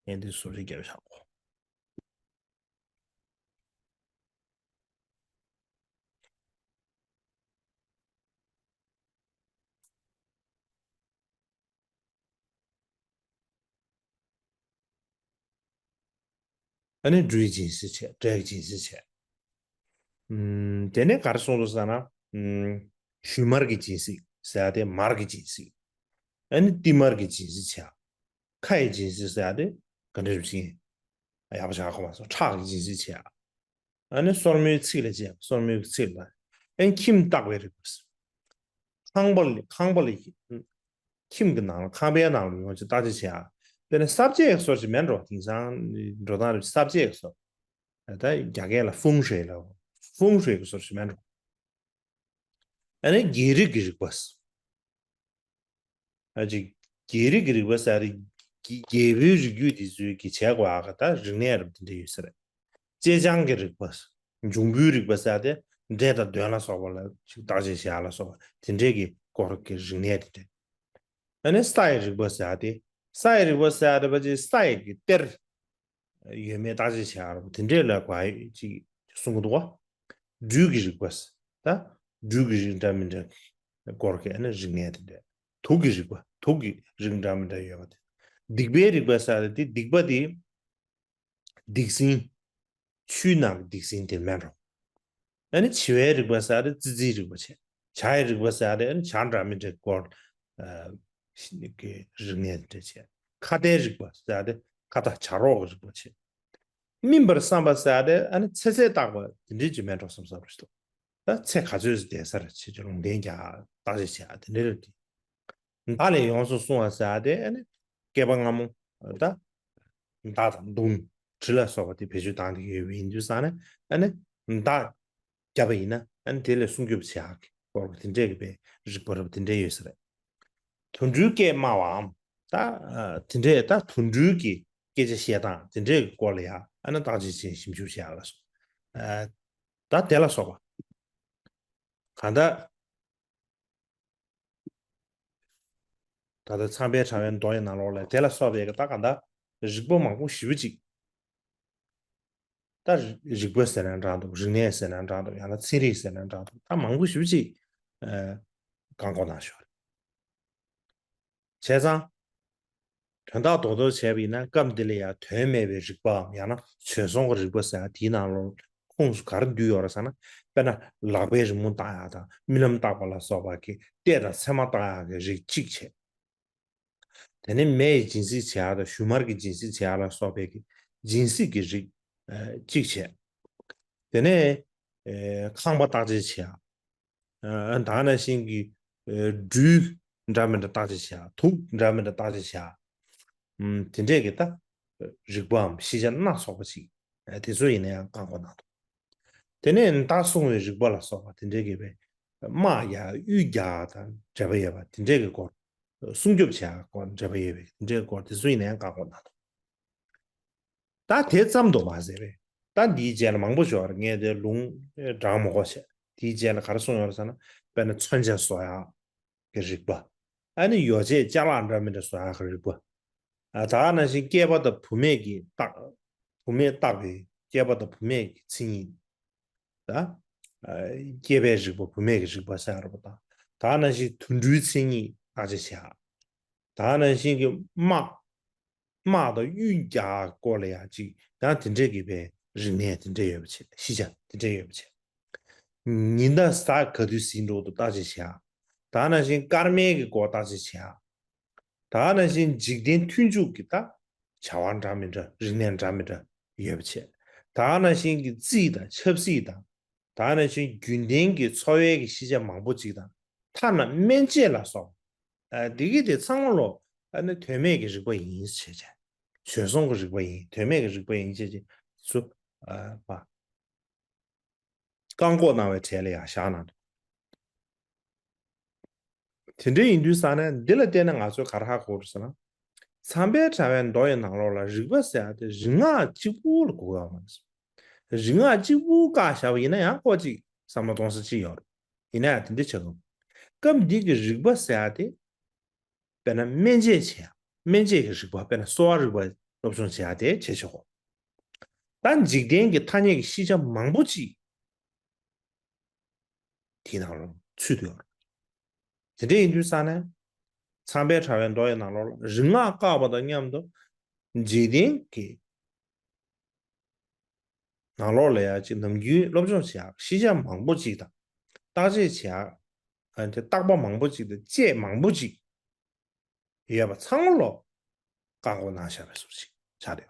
ངས་འདི་སོ་རེ་རྒྱབ་བཞག་གོ། ཨ་ནི་འབྲུའི་སྦྱིན་སྲེག་བྱས་འབྲས་ཀྱི་སྦྱིན་སྲེག་བྱས། ཨུམ། དེ་ནས་ག་རེ་གསུངས་འདུག་ཟེར་ན། ཨུམ། ཞུན་མར་གྱི་སྦྱིན་སྲེག་ཟེར་ཡ་དེ་མར་གྱི་སྦྱིན་སྲེག་ཨ་ནི་ཏིལ་མར་གྱི་སྦྱིན་སྲེག་བྱས། ཁ་ཡི་སྦྱིན་སྲེག་ཟེར་ཡ་དེ་ག་འདྲ་རེད་ཅིང་། ཡག་པོ་ཞིག་ཧ་གོ་མ་སོང་ཁྲག་གི་སྦྱིན་སྲེག་བྱས། ཨ་ནི་སོར་མོའི་ཚིགས་ལ་བྱས་སོར་མོའི་ཚིགས་ལ། ཨ་ནི་ཁྱིམ་བཏགས་པའི་རིགས་པ། ཁང་པ་ལ་ཁང་པ་ལ། ཁྱིམ་གྱི་ནང་ལ་ཁང་པའི་ནང་ལ་ཡོང་ཅིག་བརྟག་དཔྱད་བྱེད་ཨ། དཔེར་ན་ས་བཅད་ཀྱི་སོར་ཞིག་མེད་འགྲོ་དེང་སང་འགྲོ་སྟངས་རེད་ས་བཅད་ཀྱི་སོར། ད་རྒྱ་སྐད་ལ་ཧྥུང་ཧྲེ་ལ། ཧྥུང་ཧྲེ་གི་སོར་ཞིག་མེད་འགྲོ། ཨ་ནི་རྒྱལ་རིགས་ཀྱི་རིགས་པ། ཨ་ཅིག་རྒྱལ་རིགས་ཀྱི་རིགས་པ་ཟེར་ཡ་དེ། རྒྱལ་པོའི་རིགས་རྒྱུད་དེ་ཚོའི་གི་བྱས་དགོས་ཨ་ག་ད་རིག་གནས་རབ་དེ་འདྲ་ཡོད་ས་རེད། ཅེ་ཅང་གི་རིགས་པ། འབྱུང་པོའི་རིགས་པ་ཟེར་ཡ་དེ། འབྲས་དང་གདོན་ལ་སོགས་པ་ལ་ཅིག་བརྟག་དཔྱད་བྱེད་ཡ་ལ་སོགས་པ་དེ་འདྲས་ཀྱི་སྐོར་གྱི་རིག་གནས་དེ་འདྲས། ཨ་ནི་ས་ཡི་རིགས་པ་ཟེར་ཡ་དེ། ས་ཡི་རིགས་པ་ཟེར་ཡ་དེ་ཕལ་ཆེར་ས་ཡི་གི་གཏེར། ཡོད་མེད་བརྟག་དཔྱད་བྱེད་ཡ་རོ་དེ་འདྲས་ལ་གོ་ཡ་ཅིག་གསུང་གི་འདུག་བ། སྦྲུལ་གྱི་རིགས་པ། ད་སྦྲུལ་གྱི་རིགས་འདྲ་མི་འདྲ་སྐོར་གྱི་ཨ་ནི་རིག་གནས་དེ་འདྲས། དུག་གི་རིགས་པ་དུག་གི་རིགས་འདྲ་མི་འདྲ་ཡོད་པ་དེ། སྡིག་པའི་རིགས་པ་ཟེར་ཏེ་སྡིག་པ་དེ། སྡིག་སྲིན། ཆུའི་ནང་གི་སྡིག་སྲིན་དེ་མེད་འགྲོ། ཨ་ནི་བྱི་བའི་རིགས་པ་ཟེར་ཏེ་ཙི་ཙིའི་རིགས་པ་བྱས། བྱ་ཡི་རིག་པ་ཟེར་ཡ་དེ་ཨ་ནི་བྱ་འདྲ་མི་འདྲའི་སྐོར་ཨ་གི་རིག་གནས་དེ་འདྲ་བྱས། ཁྭ་ཏའི་རིག་པ་ཟེར་ཡ་དེ་ཁྭ་ཏ་བྱ་རོག་གི་རིག་པ་བྱས། སྨིན་པར་བསམ་པ་ཟེར་ཡ་དེ་ཨ་ནི་ཚེ་ཚད་བརྟག་པ་དེ་འདྲའི་ཅིག་མེད་འགྲོ་བསམ་བསམ་རེད་འདུག་ད་ཚེ་ག་ཚོད་ཙམ་བསྡད་ས་རེད་ཅེས་ཀྱི་ལུང་བསྟན་རྒྱག་བརྟག་དཔྱད་བྱེད་ཡ་དེ་འདྲ་རེད། བདག་ལས་ཡོངས་སུ་བསྲུང་བ་ཟེར་ཡ་དེ་ཨ་ནི་བསྐལ་པ་སྔ་མོ་ད་མདའ་དང་མདུང་གྲི་ལ་སོགས་པ་དེ་བེད་སྤྱོད་བཏང་བསྡད་ཡོད་པ་ཡིན་དུས་ཙང་ནས་ཨ་ནི་མདའ་བརྒྱབ་པ་ཡིན་ན་ཨ་ནི་དེ་ལས་སྲུང་སྐྱོབ་བྱེད་ཡག་གི་སྐོར་དེ་འདྲས་ཀྱི་པའི་རིག་པ་རབ་དེ་འདྲས་ཡོད་ས་རེད། དུད་འགྲོའི་སྐད་སྨྲ་བའམ་ད་དེ་འདྲས་ད་དུད་འགྲོའི་གི་སྐད་ཆ་བཤད་སྟངས་དེ་འདྲས་ཀྱི་སྐོར་ལ་ཡང་ཨ་ནི་བརྟག་དཔྱད་བྱས་ཞིབ་འཇུག་བྱེད་ཡག་ལ་སོགས་ད་དེ་ལ་སོགས་པ་གང་ལྟར། ད་ལྟ་ཚངས་པའི་དྲ་བའི་མདོ་ཡི་ནང་ལོགས་ལ་དེ་ལ་སོགས་པའི་ད་ག་འདྲ་རིག་པ་མང་པོ་ཞེ་པོ་ཅིག་ད་རིག་པ་ཟེར་ན་འདྲ་འདུག་རིག་གནས་ཟེར་ན་འདྲ་འདུག་ཡང་ན་ཚན་རིག་ཟེར་ན་འདྲ་འདུག་ད་མང་པོ་ཞེ་པོ་ཅིག་ཨ་བཀག་འགོག་གནང་ཞོར་བྱས་ཙང་། དོན་དག་རྡོག་རྡོག་བྱས་པ་ཡིན་ན་སྐབས་འདི་ལ་ཡང་དོན་མེད་པའི་རིག་པའམ་ཡང་ན་བྱོལ་སོང་གི་རིག་པ་ཟེར་ཡ་དེའི་ནང་ལོགས་ཁོངས་སུ་ག་རེ་འདུས་ཡོད་རེད་ཟེར་ན། དཔེར་ན་ལག་པའི་རི་མོ་བཏགས་ཡག་དང་རྨི་ལམ་བཏགས་པ་ལ་སོགས་པ་གི་ལྟས་དང་མཚན་མ་བཏགས་ཡག་གི་རིགས་གཅིག་བྱས། དེ་ནས་མེ་ཡི་སྦྱིན་སྲེག་བྱེད་ཡག་དང་ཞུན་མར་གྱི་སྦྱིན་སྲེག་བྱེད་ཡག་ལ་སོགས་པའི་གི་སྦྱིན་སྲེག་གི་རིགས་ཨ་གཅིག་བྱས། དེ་ནས་ཨེ་ཁང་པ་བརྟག་དཔྱད་བྱེད་ཡག་ཨ་ད་ག་ནང་བཞིན་གྱི་ཨ་སྦྲུལ་འདྲ་མི་འདྲ་བརྟག་དཔྱད་བྱེད་ཡག་དུག་འདྲ་མི་འདྲ་བརྟག་དཔྱད་བྱེད་ཡག་ཨམ་དེ་འདྲས་ཀྱི་ད་རིག་པའམ་ཤེས་བྱ་སྣ་ཚོགས་པ་ཅིག་ཨ་དེ་ཚོ་ཡིན་ན་ཡང་བཀག་འགོག་གནང་འདུག་དེ་ནས་མདའ་སྲུང་བའི་རིག་པ་ལ་སོགས་པ་དེ་འདྲས་ཀྱི་བའི་དམག་རྒྱག་གཡུལ་རྒྱག་དང་འབྲེལ་བ་ཡོད་པ་དེ་འདྲས་ཀྱི་སྐོར། སྲུང་སྐྱོབ་བྱེད་ཡག་སྐོར་འབྲེལ་བ་ཡོད་པའི་དེ་འདྲའི་སྐོར་དེ་ཚོ་ཡིན་ན་ཡང་བཀག་འགོག་གནང་འདུག་ད་དེ་ཙམ་དུ་མ་ཟད་པས་ད་འདིའི་རྗེས་ལ་མང་པོ་ཞིག་ཡོད་རེད། ངས་དེ་ལུང་དྲངས་མ་དགོས་བྱས། དེའི་རྗེས་ལ་ག་རེ་གསུངས་ཡོད་རེད་ཟེར་ན། དཔེར་ན་མཚོན་ཆ་བཟོ་ཡག་གི་རིག་པ། ཨ་ནི་ཡོ་བྱད་ཅ་ལག་འདྲ་མི་འདྲ་བཟོ་ཡག་གི་རིག་པ། ཨ་ད་ག་ནང་བཞིན་སྐྱེས་པ་དང་བུད་མེད་ཀྱི་བརྟག་བུད་མེད་བརྟག་པའི་སྐྱེས་པ་དང་བུད་མེད་ཀྱི་མཚན་ཉིད། ད་ཨ་སྐྱེས་པའི་རིག་པ་བུད་མེད་ཀྱི་རིག་པ་ཟེར་ཡག་རེད་པ། ད་ད་ག་ནང་བཞིན་དུད་འགྲོའི་མཚན་ཉིད་བརྟག་དཔྱད་བྱེད་ཡག་ད་ག་ནང་བཞིན་གྱི་དམག་དམག་དང་གཡུལ་རྒྱག་སྐོར་ལ་ཡང་ཅིག་ཡང་དེ་འདྲས་ཀྱི་པའི་རིག་གནས་དེ་འདྲས་ཡོད་པ་བྱས། ཤེས་བྱ་དེ་འདྲས་ཡོད་པ་བྱས། ཉི་ཟླ་གཟའ་ག་དུས་ཟིན་འགྲོ་འདུག་བརྟག་དཔྱད་བྱེད་ཡག་ད་ག་ནང་བཞིན་སྐར་མའི་གི་སྐོར་བརྟག་དཔྱད་བྱེད་ཡག་ད་ག་ནང་བཞིན་འཇིག་རྟེན་མཐུན་འཇུག་གི་ད་བྱ་བ་འདྲ་མི་འདྲ་རིག་གནས་འདྲ་མི་འདྲ་ཡོད་པ་བྱས། ད་ག་ནང་བཞིན་གྱི་རྩིས་དང་ཆབ་སྲིད་དང་། ད་ག་ནང་བཞིན་རྒྱུན་ལྡན་གྱི་འཚོ་བའི་གི་ཤེས་བྱ་མང་པོ་ཅིག་དང་། ཐ་ན་སྨན་དཔྱད་ལ་སོགས། ཨ་འདི་གི་དེ་ཚང་མ་ལོ་ཨ་ནི་དོན་མེད་ཀྱི་རིག་པ་ཡིན་ཞེས་བྱས། བྱོལ་སོང་གི་རིག་པ་ཡིན། དོན་མེད་ཀྱི་རིག་པ་ཡིན་ཞེས་བྱས་སུ་ཨ་བཀག་འགོག་གནང་བའི་གྲས་ལ་ཡང་བཞག་གནང་འདུག་དེ་འདྲ་ཡིན་དུས་ཙང་ནས་འདི་ལ་བལྟས་ན་ང་ཚོས་ག་རེ་ཧ་གོ་རེད་ཟེར་ན། མཚམས་པའི་དྲ་བའི་མདོ་ཡི་ནང་ལོགས་ལ་རིག་པ་ཟེར་ཡ་དེ་རིག་སྔགས་གཅིག་པུ་ལ་གོ་གི་ཡོད་མ་རེད། རིག་སྔགས་གཅིག་པུ་བཀག་བཞག་པ་ཡིན་ན་ཡང་ཁོ་གཅིག་བསམ་བློ་གཏོང་ས་གཅིག་ཡོད་རེད། ཡིན་ན་ཡང་དེ་འདྲ་བྱེད་དགོས། སྐབས་འདི་གི་རིག་པ་ཟེར་ཡ་དེ། དཔེར་ན་སྨན་དཔྱད་བྱེད་ཡ། སྨན་དཔྱད་ཀྱི་རིག་པ་དཔེར་ན་གསོ་བ་རིག་པ་སློབ་སྦྱོང་བྱེད་ཡ་དེ་བྱེད་ཆོག་གོ། ད་འཇིག་རྟེན་གྱི་ཐ་སྙད་ཀྱི་ཤེས་བྱ་མང་པོ་ཅིག་དེའི་ནང་ལ་ཚུད་དུ་ཡོད་རེད། དེ་འདྲ་ཡིན་དུས་ཙང་ནས་མཚམས་པའི་དྲ་བའི་མདོ་ཡི་ནང་ལོགས་ལ་རིག་སྔགས་བཀག་པ་དང་མཉམ་དུ་འཇིག་རྟེན་གྱི་ནང་ལོགས་ལ་ཡང་ཅིག་ནམ་རྒྱུན་སློབ་སྦྱོང་བྱེད་ཡག་ཤེས་བྱ་མང་པོ་ཅིག་དང་བརྟག་དཔྱད་བྱེད་ཡག་ཨ་དེ་བརྟག་པ་མང་པོ་ཅིག་དང་དཔྱད་མང་པོ་ཅིག་ཡོད་པ་ཚང་མ་ལོ་བཀག་འགོག་གནང་བཞག་པའི་བཟོ་ཅིག་ཆགས་བསྡད་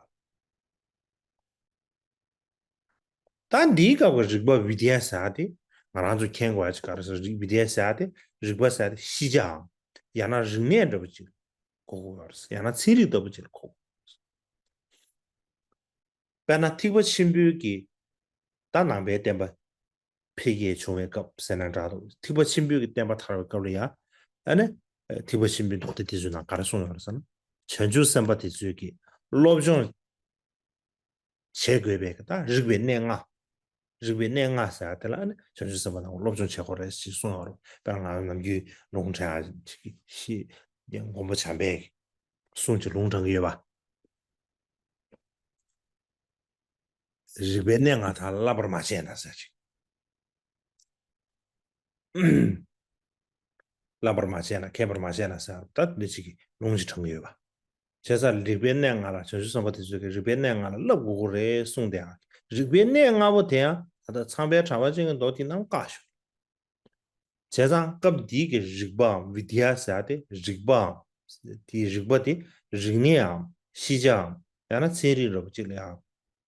ཡོད། ད་འདིའི་སྐབས་ཀྱི་རིག་པ་བི་དི་ཡ་ཟེར་ཡ་དེ་ང་རང་ཚོ་མཁྱེན་དགོས་ཡ་ཅིག་ག་རེ་ཟེར་རིག་བི་དི་ཡ་ཟེར་ཡ་དེ་རིག་པ་ཟེར་ཡ་དེ་ཤེས་བྱའམ་ཡང་ན་རིག་གནས་འདྲ་པོ་ཅིག་གོ་དགོས་ཡོད་རེད། ཡང་ན་ཚན་རིག་ལྟ་བུ་ཅིག་ལ་གོ་དགོས་ཡོད་རེད། དཔེར་ན་ཐེག་པ་ཆེན་པོའི་གི་ད་ནང་པའི་བསྟན་པ་འཕེལ་རྒྱས་བྱུང་བའི་སྐབས་ཟེར་ན་འདྲ་འདུག་ཐེག་པ་ཆེན་པོའི་གི་བསྟན་པ་དར་བའི་སྐབས་ལ་ཡ། ཨ་ནི་ཐེག་པ་ཆེན་པོའི་མདོ་སྡེ་དེ་ཚོའི་ནང་ག་རེ་གསུངས་ཡོད་རེད་ཟེར་ན། བྱང་ཆུབ་སེམས་དཔའ་དེ་ཚོའི་གི་སློབ་སྦྱོང་བྱེད་དགོས་པའི་གི་ད་རིག་པའི་གནས་ལྔ། རིག་པའི་གནས་ལྔ་ཟེར་ཡ་དེ་ལ་ཨ་ནི་བྱང་ཆུབ་སེམས་དཔའ་རྣམས་སློབ་སྦྱོང་བྱེད་དགོས་རེད་ཅེས་གསུངས་ཡོད་རེད། དཔེར་ན་ང་ནམ་རྒྱུན་ལུང་དྲངས་ཡ་ཅིག་ཤེས་མགོན་པོ་བྱམས་པའི་གསུང་ཅིག་ལུང་དྲངས་ཀྱི་ཡོད་པ། རིག་པའི་གནས་ལྔ་དག་བསླབ་པར་མ་བྱས་ན་ཟེར་ཅིག་བསླབ་པར་མ་བྱས་ན་མཁས་པར་མ་བྱས་ན་ཟེར་ད་འདི་ཅིག་གི་ལུང་ཅིག་དྲངས་ཡོད་པ། བྱས་ཙང་རིག་པའི་གནས་ལྔ་ལ་བྱང་ཆུབ་སེམས་དཔའ་དེ་ཚོས་ཀྱི་རིག་པའི་གནས་ལྔ་ལ་བསླབ་དགོས་ཀྱི་རེད་གསུངས་ཏེ། རིག་པའི་གནས་ལྔ་པོ་དེ་ཡང་ད་ལྟ་མཚམས་པའི་དྲ་བ་ཅན་གྱི་མདོ་དེའི་ནང་བཀག་ཞོག་བྱས་ཙང་སྐབས་འདིའི་གི་རིག་པའམ་བི་དི་ཡ་ཟེར་ཡ་དེ་རིག་པའམ། དེའི་རིག་པ་དེ་རིག་གནས་འམ་ཤེས་བྱའམ་ཡང་ན་ཚན་རིག་འདྲ་པོ་ཅིག་ལ་ཡང་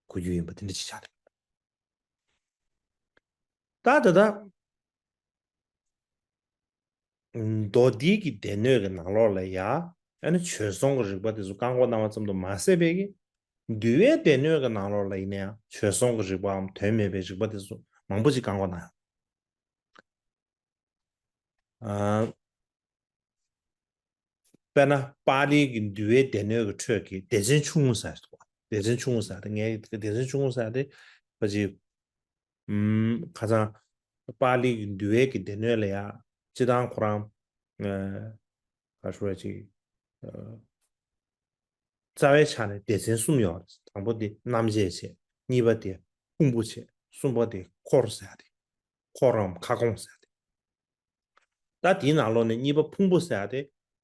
གོ་རྒྱུ་ཡིན་པ་དེ་འདྲ་ཅིག་ཆགས་འདུག་ད་ད་ལྟ། མདོ་འདི་གི་སྡེ་སྣོད་ཀྱི་ནང་ལོགས་ལ་ཡ། ཨ་ནི་བྱོལ་སོང་གི་རིག་པ་དེ་ཚོ་བཀག་འགོག་གནང་བ་ཙམ་དུ་མ་ཟད་པའི་གི། འདུལ་བའི་སྡེ་སྣོད་ཀྱི་ནང་ལོགས་ལ་ཡིན་ན་ཡང་བྱོལ་སོང་གི་རིག་པའམ་དོན་མེད་པའི་རིག་པ་དེ་ཚོ་མང་པོ་ཅིག་བཀག་འགོག་གནང་ཡོད། ཨ། དཔེར་ན་པཱ་ལིའི་གི་འདུལ་བའི་སྡེ་སྣོད་ཀྱི་ཁྲོད་ཀྱི་སྡེ་ཚན་ཆུང་ངུ་ཟེར་འདུག་སྡེ་ཚན་ཆུང་ངུ་ཟེར་དེ་ངས་སྡེ་ཚན་ཆུང་ངུ་ཟེར་དེ་ཕ་ཅིག་ཨུམ། ཁ་སང་པཱ་ལིའི་གི་འདུལ་བའི་གི་སྡེ་སྣོད་ལ་ཡ་སྤྱི་བཏང་ཁོ་རང་ཨ། ག་ཞུ་བ་ཅིག་ཨ། རྩ་བའི་ཆ་ནས་སྡེ་ཚན་གསུམ་ཡོད་རེད། དང་པོ་དེ་རྣམ་བཅད་བྱས། གཉིས་པ་དེ་ཕུང་པོ་བྱས། གསུམ་པ་དེ་འཁོར་ཟེར་ཡ་དེ། འཁོར་རམ་ཁ་སྐོང་ཟེར་ཡ་དེ། ད་དེའི་ནང་ལོགས་ནས་གཉིས་པ་ཕུང་པོ་ཟེར་ཡ་དེ་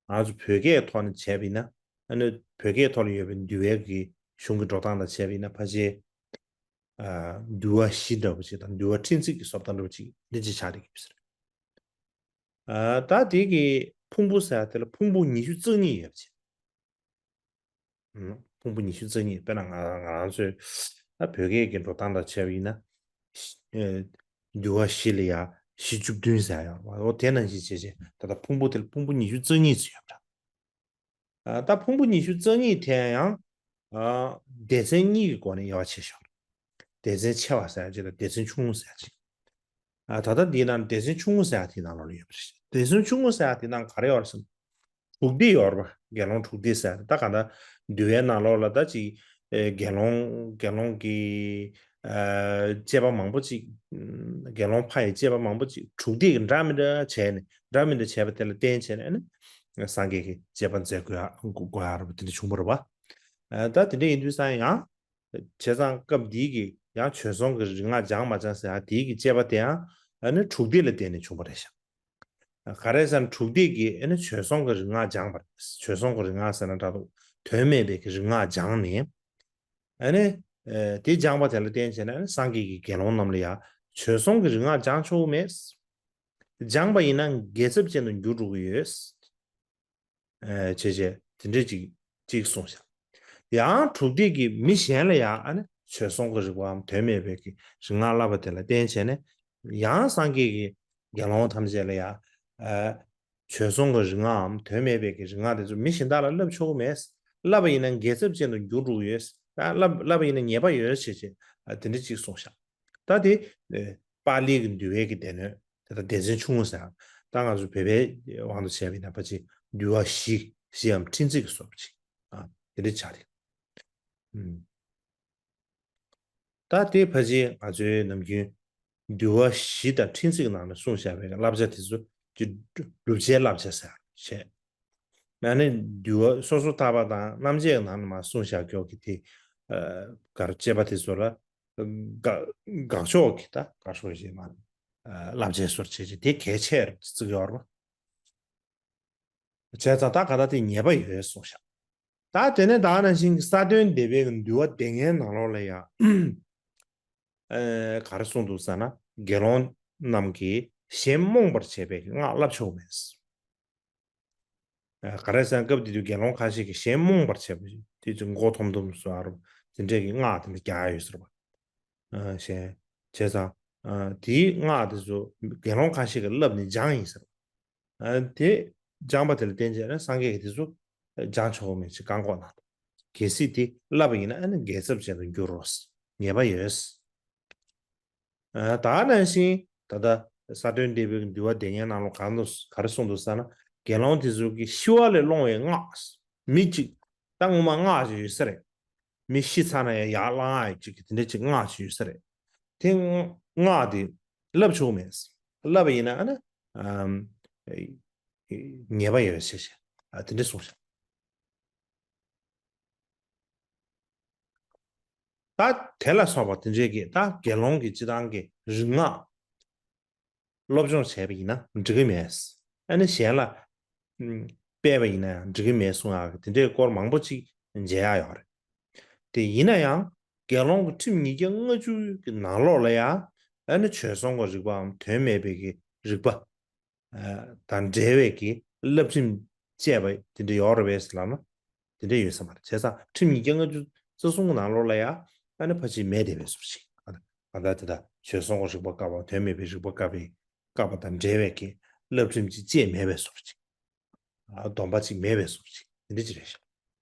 ང་ཚོ་བོད་སྐད་ཐོག་ནས་བྱས་པ་ཡིན་ན། ཨ་ནི་བོད་སྐད་ཐོག་ལ་ཡོད་པའི་འདུལ་བའི་གི་གཞུང་གི་འགྲོ་སྟངས་དང་བྱས་པ་ཡིན་ན་ཕལ་ཆེར་ཨ། འདུལ་བ་བཞི་འདྲ་པོ་ཅིག་དང་འདུལ་བ་ཕྲན་ཚེགས་ཀྱི་བཟོ་ལྟ་འདྲ་པོ་ཅིག་འདི་ཅིག་ཆགས་བསྡད་ཀྱི་ཡོད་པ་རེད། ཨ། ད་དེ་གི་ཕུང་པོ་ཟེར་ཡ་དེ་ལ་ཕུང་པོ་ཉི་ཤུ་རྩ་གཉིས་ཡོད་པ་ཅིག་ཨུམ། ཕུང་པོ་ཉི་ཤུ་རྩ་གཉིས། དཔེར་ན་ང་ང་རང་ཚོའི་ད་བོད་སྐད་ཀྱི་འགྲོ་སྟངས་དང་བྱས་པ་ཡིན་ན། ཨེ། འདུལ་བ་བཞི་ལ་ཡ་བཞི་བཅུ་བདུན་ཟེར་ཡ་ཡོད་རེད་བ། འོ་དེ་ནང་བཞིན་བྱས་བྱས་ད་ལྟ་ཕུང་པོ་དེ་ལ་ཕུང་པོ་ཉི་ཤུ་རྩ་གཉིས་ཙམ་ཡོད་པ་འདྲ། ཨ། ད་ཕུང་པོ་ཉི་ཤུ་རྩ་གཉིས་དེ་ཡང་ཨ། སྡེ་ཚན་གཉིས་ཀྱི་སྒོ་ནས་དབྱེ་བ་ཕྱེ་ཤོག་སྡེ་ཚན་ཆེ་བ་ཟེར་ཡ་ཅིག་དང་སྡེ་ཚན་ཆུང་ངུ་ཟེར་ཡ་ཅིག་ཨ། ད་ལྟ་འདིའི་ནང་སྡེ་ཚན་ཆུང་ངུ་ཟེར་ཡ་དེའི་ནང་ལོགས་ལ་ཡོད་པ་རེད། སྡེ་ཚན་ཆུང་ངུ་ཟེར་ཡ་དེའི་ནང་ག་རེ་ཡོད་རེད་ཟེར་ན། དྲུག་སྡེ་ཡོད་རེད་པ། དགེ་སློང་དྲུག་སྡེ་ཟེར་ཡ་དེ། ད་ག་ད་འདུལ་བའི་ནང་ལོགས་ལ་ད་ཅིག་ཨེ། དགེ་སློང་དགེ་སློང་གི་ཨ། བཅས་པ་མང་པོ་ཅིག་དགེ་སློང་ཕ་ཡི་བཅས་པ་མང་པོ་ཅིག་དྲུག་སྡེ་གི་འདྲ་མི་འདྲ་བྱས་ནས། འདྲ་མི་འདྲ་བྱས་པ་དེ་ལ་བརྟེན་བྱས་ནས་ཨ་ནི་སངས་རྒྱས་ཀྱི་བཅས་པ་མཛད་དགོས་ཡ་དགོས་ཡ་རེད་པ། དེ་འདྲ་བྱུང་བ་རེད་པ། ཨ། ད་དེ་འདྲ་ཡིན་དུས་ཙང་ཡང་། བྱས་ཙང་སྐབས་འདིའི་གི་ཡང་བྱོལ་སོང་གི་རིག་སྔགས་སྦྱངས་མ་སྦྱངས་ཟེར་ཡ་དེའི་གི་དཔྱད་པ་དེ་ཡང་ཨ་ནི་དྲུག་སྡེ་ལ་བརྟེན་ནས་བྱུང་བ་རེད་ཤག་ག་རེ་ཟེར་ན་དྲུག་སྡེ་གིས་ཨ་ནི་བྱོལ་སོང་གི་རིག་སྔགས་སྦྱངས་པ་རེད། བྱོལ་སོང་གི་རིག་སྔགས་ཟེར་ན་འདྲ་འདུག་དོན་མེད་པའི་གི་རིག་སྔགས་སྦྱངས་ནས། ཨ་ནི་ཨ། དེ་སྦྱངས་པ་དེ་ལ་བརྟེན་བྱས་ནས་ཨ་ནི་སངས་རྒྱས་ཀྱི་དགེ་སློང་རྣམས་ལ་ཡང་བྱོལ་སོང་གི་རིག་སྔགས་སྦྱང་ཆོག་གི་མེད། སྦྱངས་པ་ཡིན་ན་འགལ་ཚབས་ཅན་དུ་འགྱུར་འགྲོ་གི་ཡོད། ཨ། བྱས་བྱས་དེ་འདྲས་ཅིག་ཅིག་གསུངས་ཤག་ཡང་དྲུག་སྡེ་གིས་མི་གཞན་ལ་ཡང་ཨ་ནི་བྱོལ་སོང་གི་རིག་པའམ་དོན་མེད་པའི་གི་རིག་སྔགས་བསླབ་པ་དེ་ལ་བརྟེན་བྱས་ནས། ཡང་སངས་རྒྱས་ཀྱི་དགེ་སློང་ཐམས་ཅད་ལ་ཡང་ཨ། བྱོལ་སོང་གི་རིག་སྔགས་འམ་དོན་མེད་པའི་གི་རིག་སྔགས་དེ་ཚོ་མི་གཞན་དག་ལ་བསླབ་ཆོག་གི་མེད། བསླབ་པ་ཡིན་ན་འགལ་ཚབས་ཅན་དུ་འགྱུར་འགྲོ་གི་ཡོད། ད་བསླབ་བསླབ་པ་ཡིན་ན་ཉེས་པ་ཡོད་ཅེས་བྱས། ཨ། དེ་འདྲ་ཅིག་གསུངས་ཤག་ད་དེ་ཨེ། པཱ་ལིའི་གི་འདུལ་བའི་གི་སྡེ་སྣོད་དེ་དང་སྡེ་ཚན་ཆུང་ངུ་ཟེར་ཡ། ད་ང་ཚོ་བོད་པའི་དབང་དུ་བྱས་པ་ཡིན་ན་ཕལ་ཆེར་འདུལ་བ་བཞི། བཞིའམ་ཕྲན་ཚེགས་ཀྱི་བཟོ་འདྲ་ཅིག་ཨ། དེ་འདྲ་ཆགས་རེད། ཨུམ། ད་དེ་ཕལ་ཆེར་ང་ཚོའི་ནམ་རྒྱུན་འདུལ་བ་བཞི་དང་ཕྲན་ཚེགས་ནང་ནས་གསུངས་བཞག་པའི་བསླབ་བྱ་དེ་ཚོ་ཀྱི་བསྒྲུབ་བྱའི་བསླབ་བྱ་ཟེར་བྱས། ཨ་ནི་འདུལ་བ་སོ་སོ་ཐར་པ་དང་རྣམ་འབྱེད་ནང་ནས་མར་གསུངས་བཞག་ཀྱོག་གི་དེ། ཨ། གར་བཅས་པ་དེ་ཚོ་ལ་དགག་དགག་ཕྱོགས་ཀྱི་ད་ག་ཤོད་ཞེས་མ། ཨ། བསླབ་བྱའི་སོར་བྱེད་ཀྱི་དེ་གལ་ཆེར་བརྩི་གི་ཡོད་རེད་པ། བྱས་ཙང་ད་ག་ད་དེ་ཉེས་པ་ཡོད་གསུངས་ཤག་ད་དེ་ནས་ད་ནང་བཞིན་གྱི་ས་བདུན་སྡེ་པའི་འདུལ་བ་སྡེ་ལྔའི་ནང་ལོགས་ལ་ཡང་། ཨ། ག་རེ་གསུངས་འདུག་ཟེར་ན། དགེ་སློང་རྣམས་ཀྱིས་གཞན་རྨོངས་པར་བྱེད་པའི་སྔགས་བསླབ་ཆོག་མེད། ཨ། ག་རེ་ཟེར་ན་སྐབས་དེ་དུས་དགེ་སློང་ཁ་ཤས་ཀྱིས་གཞན་རྨོངས་པར་བྱེད་པ་དེ་ཚོ་མགོ་འཐོམ་འཐོམ་བཟོ་ཡ་རུ་དེ་འདྲས་ཀྱི་སྔགས་དེ་འདྲ་རྒྱག་ཡ་ཡོད་ཟེར་བ། ཨ། གཞན། བྱས་ཙང་། ཨ། དེའི་སྔགས་དེ་ཚོ་དགེ་སློང་ཁ་ཤས་ཀྱིས་བསླབས་ནས་སྦྱངས་ཡིན་ཟེར་བ། ཨ། དེ་སྦྱངས་པ་དེ་ལ་བརྟེན་བྱས་ན་སངས་རྒྱས་ཀྱིས་དེ་ཚོ་སྦྱང་ཆོག་གི་མེད་ཅེས་བཀག་འགོག་གནང་འདུག་གལ་སྲིད་དེ་བསླབ་པ་ཡིན་ན་ཨ་ནི་འགལ་ཚབས་ཅན་དུ་འགྱུར་རོ། ཉེས་པ་ཡོད། ཨ། ད་ནང་བཞིན་ད་ལྟ་ས་བདུན་སྡེ་པའི་འདུལ་བ་སྡེ་ལྔའི་ནང་ལོགས་གང་དུ་ག་རེ་གསུངས་འདུག་ཟེར་ན། དགེ་སློང་དེ་ཚོ་གིས་ཤི་བ་ལས་སློང་བའི་སྔགས། མི་གཅིག་ད་སྔོན་མ་སྔགས་ཅིག་ཡོད་ས་རེད། མི་ཤི་ཚར་ན་ཡང་ཡར་བསླང་ཡ་ཅིག་གི་དེ་འདྲ་ཅིག་སྔགས་ཅིག་ཡོད་ས་རེད། དེ་སྔགས་དེ་བསླབ་ཆོག་མེད། བསླབ་པ་ཡིན་ན་ཨ་ནི་ཨམ། ཉེས་པ་ཡོད་ཟེར་བྱས། ཨ། དེ་འདྲ་གསུངས་ཤག་ད་དེ་ལ་སོགས་པ་དེ་འདྲའི་གི་ད་དགེ་སློང་གི་སྤྱི་བཏང་གི་རིག་སྔགས་སློབ་སྦྱོང་བྱས་པ་ཡིན་ན་འགྲིག་གི་མེད། ཨ་ནི་གཞན་ལ་ཨམ། སྤེལ་བ་ཡིན་ན་ཡང་འགྲིག་གི་མེད་གསུང་ཡག་གི་དེ་འདྲའི་སྐོར་མང་པོ་ཅིག་མཇལ་ཡག་ཡོད་རེད། དེ་ཡིན་ན་ཡང་དགེ་སློང་གི་ཁྲིམས་ཉིས་བརྒྱ་ལྔ་བཅུ་གི་ནང་ལོགས་ལ་ཡང་ཨ་ནི་བྱོལ་སོང་གི་རིག་པའམ་དོན་མེད་པའི་གི་རིག་པ། ཨ་དང་འབྲེལ་བའི་གི་བསླབ་ཁྲིམས་བཅས་པ་དེ་འདྲ་ཡོད་རེད་པས་ལབ་ན། དེ་འདྲ་ཡོད་ས་མ་རེད། བྱས་ཙང་ཁྲིམས་ཉིས་བརྒྱ་ལྔ་བཅུ་རྩ་གསུམ་གྱི་ནང་ལོགས་ལ་ཡང་ཨ་ནི་ཕལ་ཆེར་མེད་བསྡད་པའི་བཟོ་ཅིག་གང་ལྟར་དེ་དག་བྱོལ་སོང་གི་རིག་པ་བཀག་པ། དོན་མེད་པའི་རིག་པ་བཀག་པའི་བཀག་པ་དང་འབྲེལ་བའི་གི་བསླབ་ཁྲིམས་ཅིག་བཅས་མེད་པའི་བཟོ་ཅིག་ཨ་སྡོམ་པ་ཅིག་མེད་པའི་བཟོ་ཅིག་དེ་འདྲ་ཅིག་རེད་ཤག་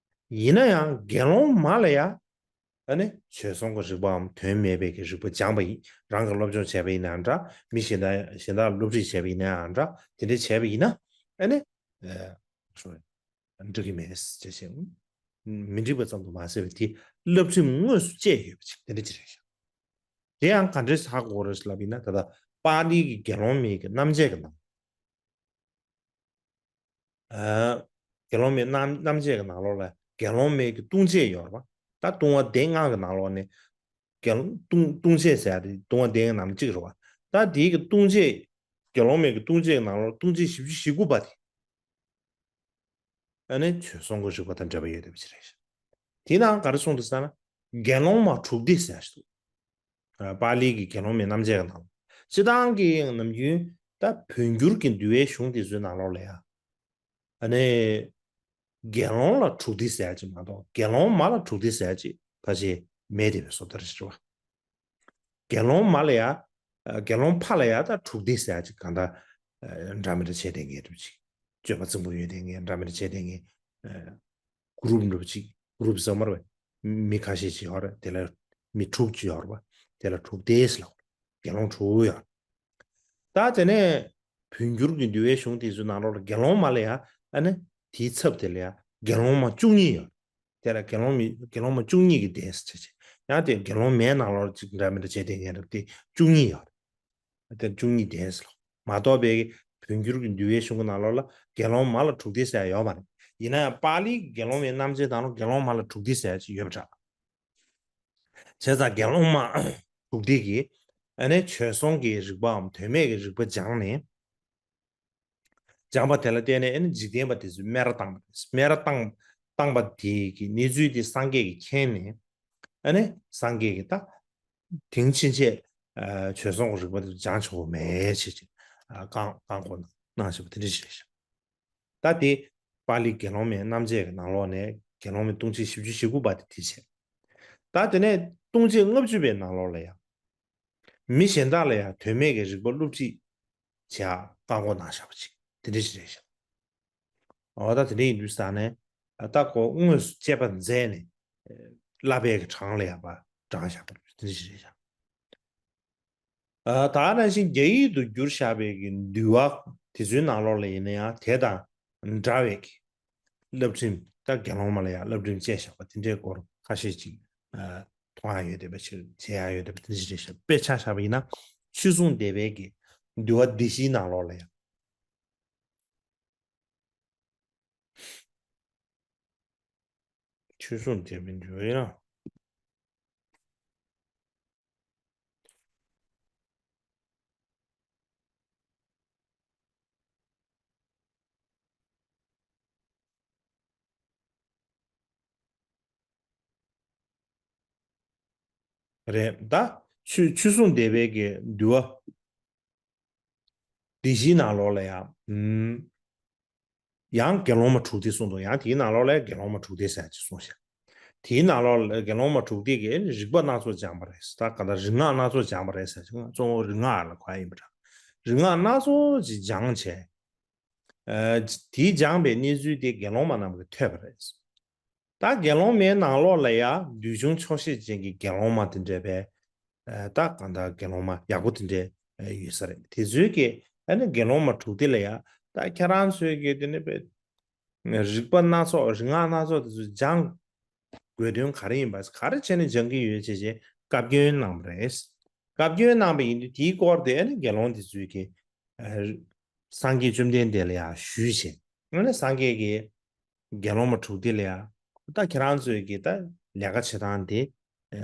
ཡིན་ན་ཡང་དགེ་སློང་མ་ལ་ཡང་ཨ་ནི་བྱོལ་སོང་གི་རིག་པའམ་དོན་མེད་པའི་གི་རིག་པ་སྦྱངས་པ་ཡིན། རང་གི་སློབ་སྦྱོང་བྱས་པ་ཡིན་ནའང་འདྲ། མི་གཞན་དག་གཞན་དག་སློབ་ཁྲིད་བྱས་པ་ཡིན་ནའང་འདྲ། དེ་འདྲ་བྱས་པ་ཡིན་ན་ཨ་ནི་ཨ་འགྲིག་གི་མེད་ཅེས་བཤད། མི་འགྲིག་པ་ཙམ་དུ་མ་ཟད་པར་དེ་བསླབ་ཁྲིམས་དངོས་སུ་བཅས་ཡོད་པ་ཅིག་དེ་འདྲ་ཅིག་རེད་ཤག་དེ་ཡང་ག་འདྲས་ཧ་གོ་རེད་ལབ་ཡིན་ན། ད་ལྟ་པཱ་ལི་གི་དགེ་སློང་མའི་གི་རྣམ་བཅད་ཀྱི་ནང་། ཨ་དགེ་སློང་མའི་རྣམ་རྣམ་བཅད་ཀྱི་ནང་ལོགས་ལ་དགེ་སློང་མའི་གི་ལྟུང་བྱེད་ཡོད་རེད་པ། ད་ལྟུང་བ་སྡེ་ལྔ་གི་ནང་ལོགས་ནས་དགེ་སློང་ལྟུང་ལྟུང་བྱེད་ཟེར་ཡ་དེ་ལྟུང་བ་སྡེ་ལྔའི་ནང་ནས་གཅིག་རེད་པ། ད་དེའི་གི་ལྟུང་བྱེད་དགེ་སློང་མའི་གི་ལྟུང་བྱེད་ཀྱི་ནང་ལོགས་ལྟུང་བྱེད་བཞི་བཅུ་ཞེ་དགུ་པ་དེ། ཨ་ནི་བྱོལ་སོང་གི་རིག་པ་དང་འབྲེལ་བ་ཡོད་བསྡད་པ་ཅིག་རེད། དེའི་ནང་ག་རེ་གསུངས་འདུག་ཟེར་ན། དགེ་སློང་མ་དྲུག་སྡེ་ཟེར་ཞིག་འདུག་ཨ་པཱ་ལི་གི་དགེ་སློང་མའི་རྣམ་བཅད་ཀྱི་ནང་ལ། སྤྱིར་བཏང་གི་ནམ་རྒྱུན་ད་བོད་འགྱུར་གྱི་འདུལ་བའི་གཞུང་དེ་ཚོའི་ནང་ལོགས་ལ་ཡང་། ཨ་ནི་དགེ་སློང་ལ་དྲུག་སྡེ་ཟེར་ཡ་ཅིག་མ་གཏོགས་དགེ་སློང་མ་ལ་དྲུག་སྡེ་ཟེར་ཡ་ཅིག་ཕལ་ཆེར་མེད་བསྡད་པའི་བཟོ་ལྟ་རེད་ཤག་དགེ་སློང་མ་ལ་ཡ། ཨ་དགེ་སློང་ཕ་ལ་ཡ་ད་དྲུག་སྡེ་ཟེར་ཡ་ཅིག་གང་ལྟར་ཨ་འདྲ་མི་འདྲ་བྱས་བསྡད་མཁན་འདྲ་པོ་ཅིག་སྤྱོད་པ་རྩིང་པོ་ཡོད་བསྡད་མཁན་འདྲ་མི་འདྲ་བྱས་བསྡད་མཁན། ཨ་གུ་རུབ་འདྲ་པོ་ཅིག་གུ་རུབ་ཟེར་མ་རེད་པས། མི་ཁ་ཤས་ཅིག་ཡོད་རེད། དེ་ལ་མི་དྲུག་ཅིག་ཡོད་རེད་པ། དེ་ལ་དྲུག་སྡེ་ཟེར་ལབ། དགེ་སློང་དྲུག་ཡོད་རེད། ད་དེ་ནས་བོད་འགྱུར་གྱི་འདུལ་བའི་གཞུང་དེ་ཚོའི་ནང་ལོགས་ལ་དགེ་སློང་མ་ལ་ཡ། ཨ་ནི་དེའི་ཚབ་དེ་ལ་ཡ་དགེ་སློང་མ་བཅུ་གཉིས་ཡོད་རེད། དེ་ལ་དགེ་སློང་མི་དགེ་སློང་མ་བཅུ་གཉིས་ཀྱི་སྡེ་ཟེར་བྱས། ཡང་དེ་དགེ་སློང་མའི་ནང་ལོགས་ཅིག་འདྲ་མི་འདྲ་བྱས་བསྡད་མཁན་རེད་པ། དེ་བཅུ་གཉིས་ཡོད་རེད། དེ་བཅུ་གཉིས་སྡེ་ཟེར་ལབ། མ་གཏོགས་པའི་བོད་འགྱུར་གྱི་འདུལ་བའི་གཞུང་གི་ནང་ལོགས་ལ་དགེ་སློང་མ་ལ་དྲུག་སྡེ་ཟེར་ཡ་ཡོད་མ་རེད། ཡིན་ན་ཡང་པཱ་ལིའི་དགེ་སློང་མའི་རྣམ་བཅད་ནང་ལོགས་དགེ་སློང་མ་ལ་དྲུག་སྡེ་ཟེར་ཡ་ཅིག་ཡོད་པ་འདྲ། བྱས་ཙང་དགེ་སློང་མ་དྲུག་སྡེ་གིས་ཨ་ནི་བྱོལ་སོང་གི་རིག་པའམ་དོན་མེད་ཀྱི་རིག་པ་སྦྱངས་ནས། སྦྱངས་པ་དེ་ལ་བརྟེན་ནས་ཨ་ནི་འཇིག་རྟེན་པ་དེ་ཚོས་སྨད་ར་བཏང་བ་རེད། སྨད་ར་བཏང་བཏང་པ་དེ་གི་གནས་ཚུལ་དེ་སངས་རྒྱས་ཀྱིས་མཁྱེན་ནས། ཨ་ནི་སངས་རྒྱས་ཀྱིས་ད་དེང་ཕྱིན་ཆད་ཨ་བྱོལ་སོང་གི་རིག་པ་དེ་ཚོ་སྦྱང་ཆོག་གི་མེད་ཅེས་ཅིག་ཨ་བཀག་བཀག་འགོག་གནང་བཞག་པ་དེ་འདྲ་ཞིག་རེད་ཤག་ད་དེ་པཱ་ལི་དགེ་སློང་མའི་རྣམ་བཅད་ཀྱི་ནང་ལོགས་ནས་དགེ་སློང་མའི་ལྟུང་བྱེད་བཞི་བཅུ་ཞེ་དགུ་པ་དེ་དེ་བྱས། ད་དེ་ནས་ལྟུང་བྱེད་ལྔ་བཅུ་པའི་ནང་ལོགས་ལ་ཡང་། མི་གཞན་དག་ལ་ཡང་དོན་མེད་ཀྱི་རིག་པ་སློབ་ཁྲིད་བྱེད་ཡ་བཀག་འགོག་གནང་བཞག་པ་ཅིག་དེ་འདྲ་ཞིག་རེད་ཤག་འོ་ད་དེ་འདྲ་ཡིན་དུས་ཙང་ནས་ད་ཁོ་དངོས་སུ་དཔྱད་པ་མཛད་ནས་བསླབ་པའི་གི་གྲངས་ལ་ཡང་པ་བགྲངས་བཞག་པ་དེ་འདྲ་ཞིག་རེད་ཤག་ཨ་ད་ནང་བཞིན་རྒྱ་ཡིག་ཏུ་བསྒྱུར་བཞག་པའི་གི་འདུལ་བ་དེ་ཚོའི་ནང་ལོགས་ལ་ཡིན་ན་ཡང་དེ་དང་འདྲ་བའི་གི་བསླབ་ཁྲིམས། ད་དགེ་སློང་མ་ལ་ཡང་བསླབ་ཁྲིམས་བཅས་བཞག་པ་དེ་འདྲའི་སྐོར་ཁ་ཤས་ཅིག་ཨ་མཐོང་ཡ་ཡོད་བསྡད་པ་ཅིག་མཇལ་ཡ་ཡོད་བསྡད་པ་དེ་འདྲ་ཅིག་རེད་ཤག་དཔེར་ཆ་བཞག་པ་ཡིན་ན་ཆོས་སྲུང་སྡེ་པའི་གི་འདུལ་བ་སྡེ་བཞིའི་ནང་ལོགས་ལ་ཡང་། ཆོས་སྲུང་སྡེ་པའི་འདུལ་བ་ཡང་། རེད་ད། ཆོས་ཆོས་སྲུང་སྡེ་པའི་གི་འདུལ་བ་སྡེ་བཞིའི་ནང་ལོགས་ལ་ཡང་། ཨུམ། ཡང་དགེ་སློང་མ་དྲུག་སྡེ་གསུངས་འདུག་ཡང་དེའི་ནང་ལོགས་ལ་དགེ་སློང་མ་དྲུག་སྡེ་ཟེར་ཅིག་གསུངས་ཤག་དེའི་ནང་ལོགས་ལ་དགེ་སློང་མ་དྲུག་སྡེ་གིས་རིག་པ་སྣ་ཚོགས་སྦྱངས་པ་རེད། ད་ག་ད་རིག་སྔགས་སྣ་ཚོགས་སྦྱངས་པ་རེད་ཟེར་ཅིག་གཙོ་བོ་རིག་སྔགས་ལ་གོ་ཡ་ཡིན་པ་འདྲ། རིག་སྔགས་སྣ་ཚོགས་ཅིག་སྦྱངས་བྱས། ཨ་དེའི་སྦྱངས་པའི་གནས་ཚུལ་དེ་དགེ་སློང་མ་རྣམས་ཀྱིས་ཐོས་པ་རེད། ད་དགེ་སློང་མའི་ནང་ལོགས་ལ་ཡང་འདུལ་བྱུང་ཆོག་ཤེས་ཅན་གྱི་དགེ་སློང་མ་དེ་འདྲ་བས། ཨ་ད་གང་ལྟར་དགེ་སློང་མ་ཡག་པོ་དེ་འདྲ་ཡོད་ས་རེད། དེ་ཚོའི་གི་ཨ་ནི་དགེ་སློང་མ་དྲུག་སྡེ་ལ་ཡང་ད་ཁྱེད་རང་ཚོའི་གི་དེ་ནི་བས། རིག་པ་སྣ་ཚོགས་རིག་སྔགས་སྣ་ཚོགས་དེ་ཚོ་སྦྱང་དགོས་དོན་ག་རེ་ཡིན་པ། ག་རེ་བྱས་ནས་སྦྱང་གི་ཡོད་ཅེས་བྱས་བཀའ་བཀྱོན་གནང་བ་རེད། བཀའ་བཀྱོན་གནང་བ་ཡིན་དུས་དེའི་སྐོར་དེ་ཨ་ནི་དགེ་སློང་དེ་ཚོས་ཀྱི་ཨ་སངས་རྒྱས་བཅོམ་ལྡན་འདས་ལ་ཡང་ཞུས་བྱས། ཨ་ནི་སངས་རྒྱས་ཀྱིས་དགེ་སློང་མ་དྲུག་སྡེ་ལ་ཡང་ད་ཁྱེད་རང་ཚོས་ཀྱི་ད་ལས་ཀ་བྱེད་སྟངས་དེ་ཨ་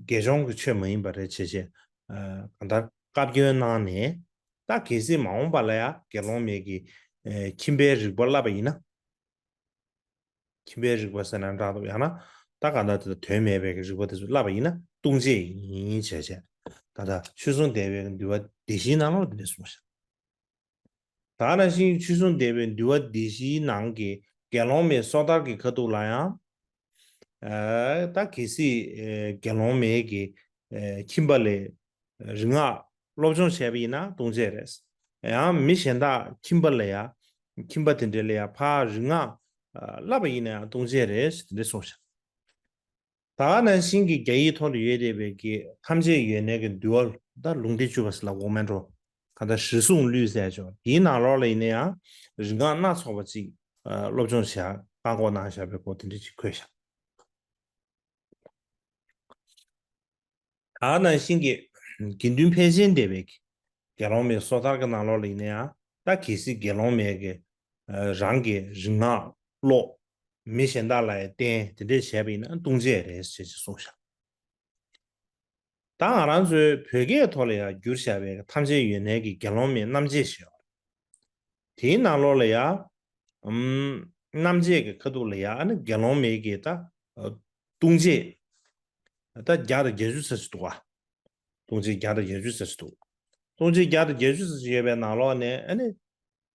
དགེ་སྦྱོང་གི་ཆོས་མ་ཡིན་པ་རེད་བྱས་བྱས། ཨ་གང་ལྟར་བཀའ་བཀྱོན་གནང་ནས། ད་གལ་སྲིད་མ་འོངས་པ་ལ་ཡང་དགེ་སློང་མའི་གི་ཨ་ཁྱིམ་པའི་རིག་པ་བསླབ་པ་ཡིན་ན། ཁྱིམ་པའི་རིག་པ་ཟེར་ན་འདྲ་འདུག་ཡང་ན་ད་ག་ད་དེ་དོན་མེད་པའི་རིག་པ་དེ་ཚོ་བསླབ་པ་ཡིན་ན་ལྟུང་བྱེད་ཡིན་བྱས་བྱས། ད་ལྟ་ཆོས་སྲུང་སྡེ་པའི་འདུལ་བ་སྡེ་བཞིའི་ནང་ལོགས་དེ་འདྲ་གསུངས་ཤག་ད་ག་ནང་བཞིན་ཆོས་སྲུང་སྡེ་པའི་འདུལ་བ་སྡེ་བཞིའི་ནང་གི་དགེ་སློང་མའི་སོ་ཐར་གྱི་ཁ་ཐུག་ལ་ཡང་། ཨ་ད་གལ་སྲིད་ཨེ་དགེ་སློང་མའི་གི་ཨེ་ཁྱིམ་པ་ལས་རིག་སྔགས་སློབ་སྦྱོང་བྱས་པ་ཡིན་ན་ལྟུང་བྱེད་རེད། ཡང་མི་གཞན་དག་ཁྱིམ་པ་ལ་ཡང་ཁྱིམ་པ་དེ་འདྲ་ལ་ཡང་ཕར་རིག་སྔགས་ཨ་བསླབ་པ་ཡིན་ན་ཡང་ལྟུང་བྱེད་རེད་ཟེར་དེ་འདྲ་གསུངས་ཤག་ད་ག་ནང་བཞིན་གྱི་རྒྱ་ཡིག་ཐོག་ཏུ་ཡོད་བསྡད་པའི་གི་ཐམས་ཅད་ཡོན་གནས་ཀྱི་འདུལ་བ་ད་ལུང་སྡེ་བཅུ་པ་ཟེར་ལབ་དགོས་མེད་འགྲོ། གང་ལྟར་རིགས་གསུམ་གླུད་ཟེར་ཆོག་དེའི་ནང་ལོགས་ལ་ཡིན་ན་ཡང་རིག་སྔགས་སྣ་ཚོགས་པ་ཅིག་ཨ་སློབ་སྦྱོང་བྱ་བཀག་འགོག་གནང་བཞག་པའི་སྐོར་དེ་འདྲ་ཅིག་འཁོད་བཞག་ད་ག་ནང་བཞིན་གྱི་དགེ་འདུན་ཕལ་ཆེར་འདས་པའི་གི་དགེ་སློང་མའི་སོ་ཐར་གྱི་ནང་ལོགས་ལ་ཡིན་ན་ཡང་ད་གལ་སྲིད་དགེ་སློང་མའི་གི་ཨ་རང་གི་རིག་སྔགས་ཀློག་མི་གཞན་དག་ལ་ཡང་བསྟན་དེ་འདྲས་བྱས་པ་ཡིན་ན་ལྟུང་བྱེད་རེད་ཅེས་ཅེས་གསུངས་ཤག་ད་ང་རང་ཚོའི་བོད་སྐད་ཐོག་ལ་ཡང་བསྒྱུར་བཞག་པའི་ཐམས་ཅད་ཡོན་གནས་ཀྱི་དགེ་སློང་མའི་རྣམ་འབྱེད་ཞེས། དེའི་ནང་ལོགས་ལ་ཡང་ཨམ་རྣམ་འབྱེད་ཀྱི་ཁ་ཐུག་ལ་ཡང་ཨ་ནི་དགེ་སློང་མའི་གི་ད་ཨ་ལྟུང་བྱེད་ད་བརྒྱ་དང་བརྒྱད་ཅུ་ཙམ་ཞིག་འདུག་ག་ལྟུང་བྱེད་བརྒྱ་དང་བརྒྱད་ཅུ་ཙམ་ཞིག་འདུག་ལྟུང་བྱེད་བརྒྱ་དང་བརྒྱད་ཅུ་ཙམ་ཞིག་ཡོད་པའི་ནང་ལོགས་ནས་ཨ་ནི་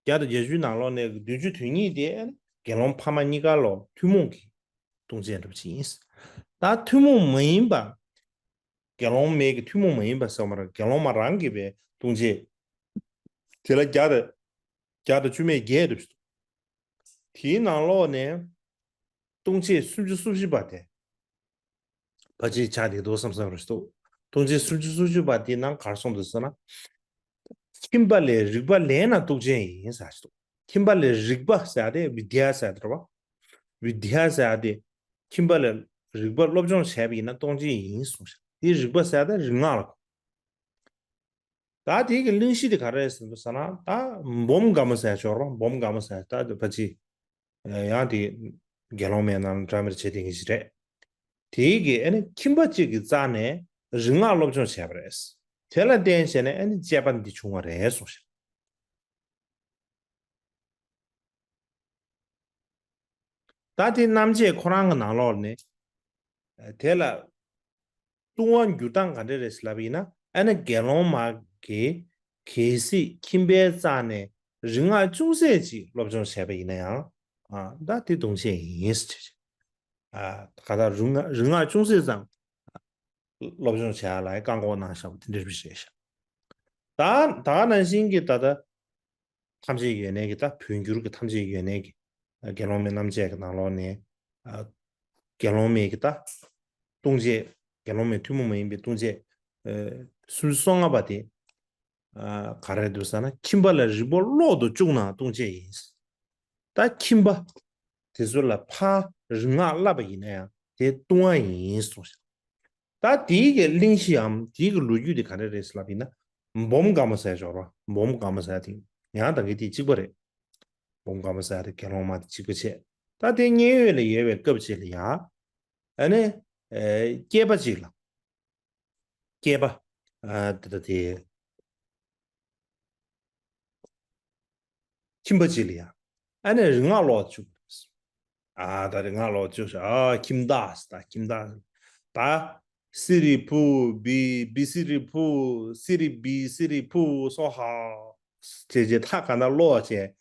བརྒྱ་དང་བརྒྱད་ཅུའི་ནང་ལོགས་ནས་བདུན་ཅུ་དོན་གཉིས་དེ་ཨ་ནི་དགེ་སློང་ཕ་མ་གཉིས་ཀ་ལོ་ཐུན་མོང་གི་ལྟུང་བྱེད་འདྲ་པོ་ཅིག་ཡིན། ད་ཐུན་མོང་མ་ཡིན་པ། དགེ་སློང་མའི་གི་ཐུན་མོང་མ་ཡིན་པ་ཟེར་བ་མ་རེད། དགེ་སློང་མ་རང་གི་པའི་ལྟུང་བྱེད། དེ་ལ་བརྒྱ་དང་བརྒྱ་དང་བཅུ་མེད་བརྒྱད་འདྲ་པོ་ཞིག་འདུག་དེའི་ནང་ལོགས་ནས་ལྟུང་བྱེད་སུམ་ཅུ་སོ་བཞི་པ་དེ། ཕལ་ཆེར་ཆགས་བསྡད་འདུག་བསམ་བསམ་རེ་ཞིག་འདུག་ལྟུང་བྱེད་སུམ་ཅུ་སོ་བཞི་པ་དེའི་ནང་ག་རེ་གསུངས་འདུག་ཟེར་ན། ཁྱིམ་པ་ལས་རིག་པ་ལེན་ན་ལྟུང་བྱེད་ཡིན་ཟེར་ཞིག་འདུག་ཁྱིམ་པ་ལས་རིག་པ་ཟེར་ཡ་དེ་བི་དི་ཡ་ཟེར་ཡ་དེ་རེད་བ། བི་དི་ཡ་ཟེར་ཡ་དེ་ཁྱིམ་པ་ལས་རིག་པ་སློབ་སྦྱོང་བྱས་པ་ཡིན་ན་ལྟུང་བྱེད་ཡིན་གསུངས་ཤག་དེ་རིག་པ་ཟེར་ཡ་དེ་རིག་སྔགས་ལ་གོ། ད་དེའི་གི་གླེང་གཞི་དེ་ག་རེ་རེད་ཟེར་ན་ད་སྦོམ་དགའ་མོ་ཟེར་ཡ་ཅིག་ཡོད་རེད་བ། སྦོམ་དགའ་མོ་ཟེར་ཡ་ད་ཕལ་ཆེར་ཡང་དེ་དགེ་སློང་མའི་ནང་འདྲ་མིན་བྱེད་བསྡད་མཁན་ཞིག་རེད། དེའི་གི་ཨ་ནི་ཁྱིམ་པ་གཅིག་གི་རྩ་ནས་རིག་སྔགས་སློབ་སྦྱོང་བྱས་པ་རེད། དེ་ལ་བརྟེན་བྱས་ནས་ཨ་ནི་དཔྱད་པ་འདི་བྱུང་བ་རེད་གསུངས་ཤག་ད་དེ་རྣམ་འབྱེད་ཁོ་རང་གི་ནང་ལོགས་ནས་དེ་ལ་ལྟུང་བ་འགྱུར་སྟངས་ག་འདྲ་རེད་ཟེར་ལབ་ཡིན་ན། ཨ་ནི་དགེ་སློང་མ་གིས་གལ་སྲིད་ཁྱིམ་པའི་རྩ་ནས་རིག་སྔགས་ཅུང་ཟད་ཅིག་སློབ་སྦྱོང་བྱས་པ་ཡིན་ན་ཡང་ཨ་ད་དེ་ལྟུང་བྱེད་ཡིན་ཟེར། ཨ་ག་ད་རིག་སྔགས་རིག་སྔགས་ཅུང་ཟད་ཙམ་སློབ་སྦྱོང་བྱ་ཡ་ལ་བཀག་འགོག་གནང་བཞག་པ་དེ་འདྲ་རེད་ཤག་ད་ད་ག་ནང་བཞིན་གྱི་ད་ལྟ་ཐམས་ཅད་ཡོན་གནས་ཀྱི་ད་བོད་འགྱུར་གྱི་ཐམས་ཅད་ཡོན་གནས་ཀྱི་དགེ་སློང་མའི་རྣམ་འབྱེད་ཀྱི་ནང་ལོགས་ནས་དགེ་སློང་མའི་གི་ད་ལྟུང་བྱེད་དགེ་སློང་མའི་ཐུན་མོང་མ་ཡིན་པའི་ལྟུང་བྱེད་སུམ་ཅུ་སོ་ལྔ་པ་དེ་ག་རེ་འདུག་ཟེར་ན། ཁྱིམ་པ་ལ་རིག་པ་ཀློག་ཏུ་བཅུག་ན་ལྟུང་བྱེད་ཡིན། ད་ཁྱིམ་པ་དེ་ཚོ་ལ་ཕར་རིག་སྔགས་བསླབ་པ་ཡིན་ན་ཡང་དེ་ལྟུང་བ་ཡིན་གསུངས་ཤག་ད་དེའི་གི་གླེང་གཞིའམ་དེའི་གི་ལོ་རྒྱུས་དེ་ག་འདྲ་རེད་ཟེར་ལབ་ཡིན་ན། སྦོམ་དགའ་མོ་ཟེར་ཡ་ཅིག་ཡོད་རེད་བ། སྦོམ་དགའ་མོ་ཟེར་ཡ་དེ་ཡང་ད་གིན་དེ་གཅིག་པ་རེད། སྦོམ་དགའ་མོ་ཟེར་ཡ་དེ་དགེ་སློང་མ་དེ་གཅིག་པ་བྱས། ད་དེ་མཉན་ཡོད་ལ་ཡོད་པའི་སྐབས་ཅིག་ལ་ཡང་ཨ་ནི་ཨེ་སྐྱེས་པ་ཅིག་ལ། སྐྱེས་པ་ཨ་དེ་ད་དེ་ཁྱིམ་པ་ཅིག་ལ་ཡང་ཨ་ནི་རིག་སྔགས་ཀློག་བཅུག་ཨ་ད་རིག་སྔགས་ཀློག་བཅུག་ཨ་ཁྱིམ་བདག་ད་ཁྱིམ་བདག་ད་སི་རི་ཕུ་བི་བི་སི་རི་ཕུ་སི་རི་བི་སི་རི་ཕུ་སྭཱ་ཧཱ་བྱས་བྱས་ད་ག་ད་ཀློག་བྱས།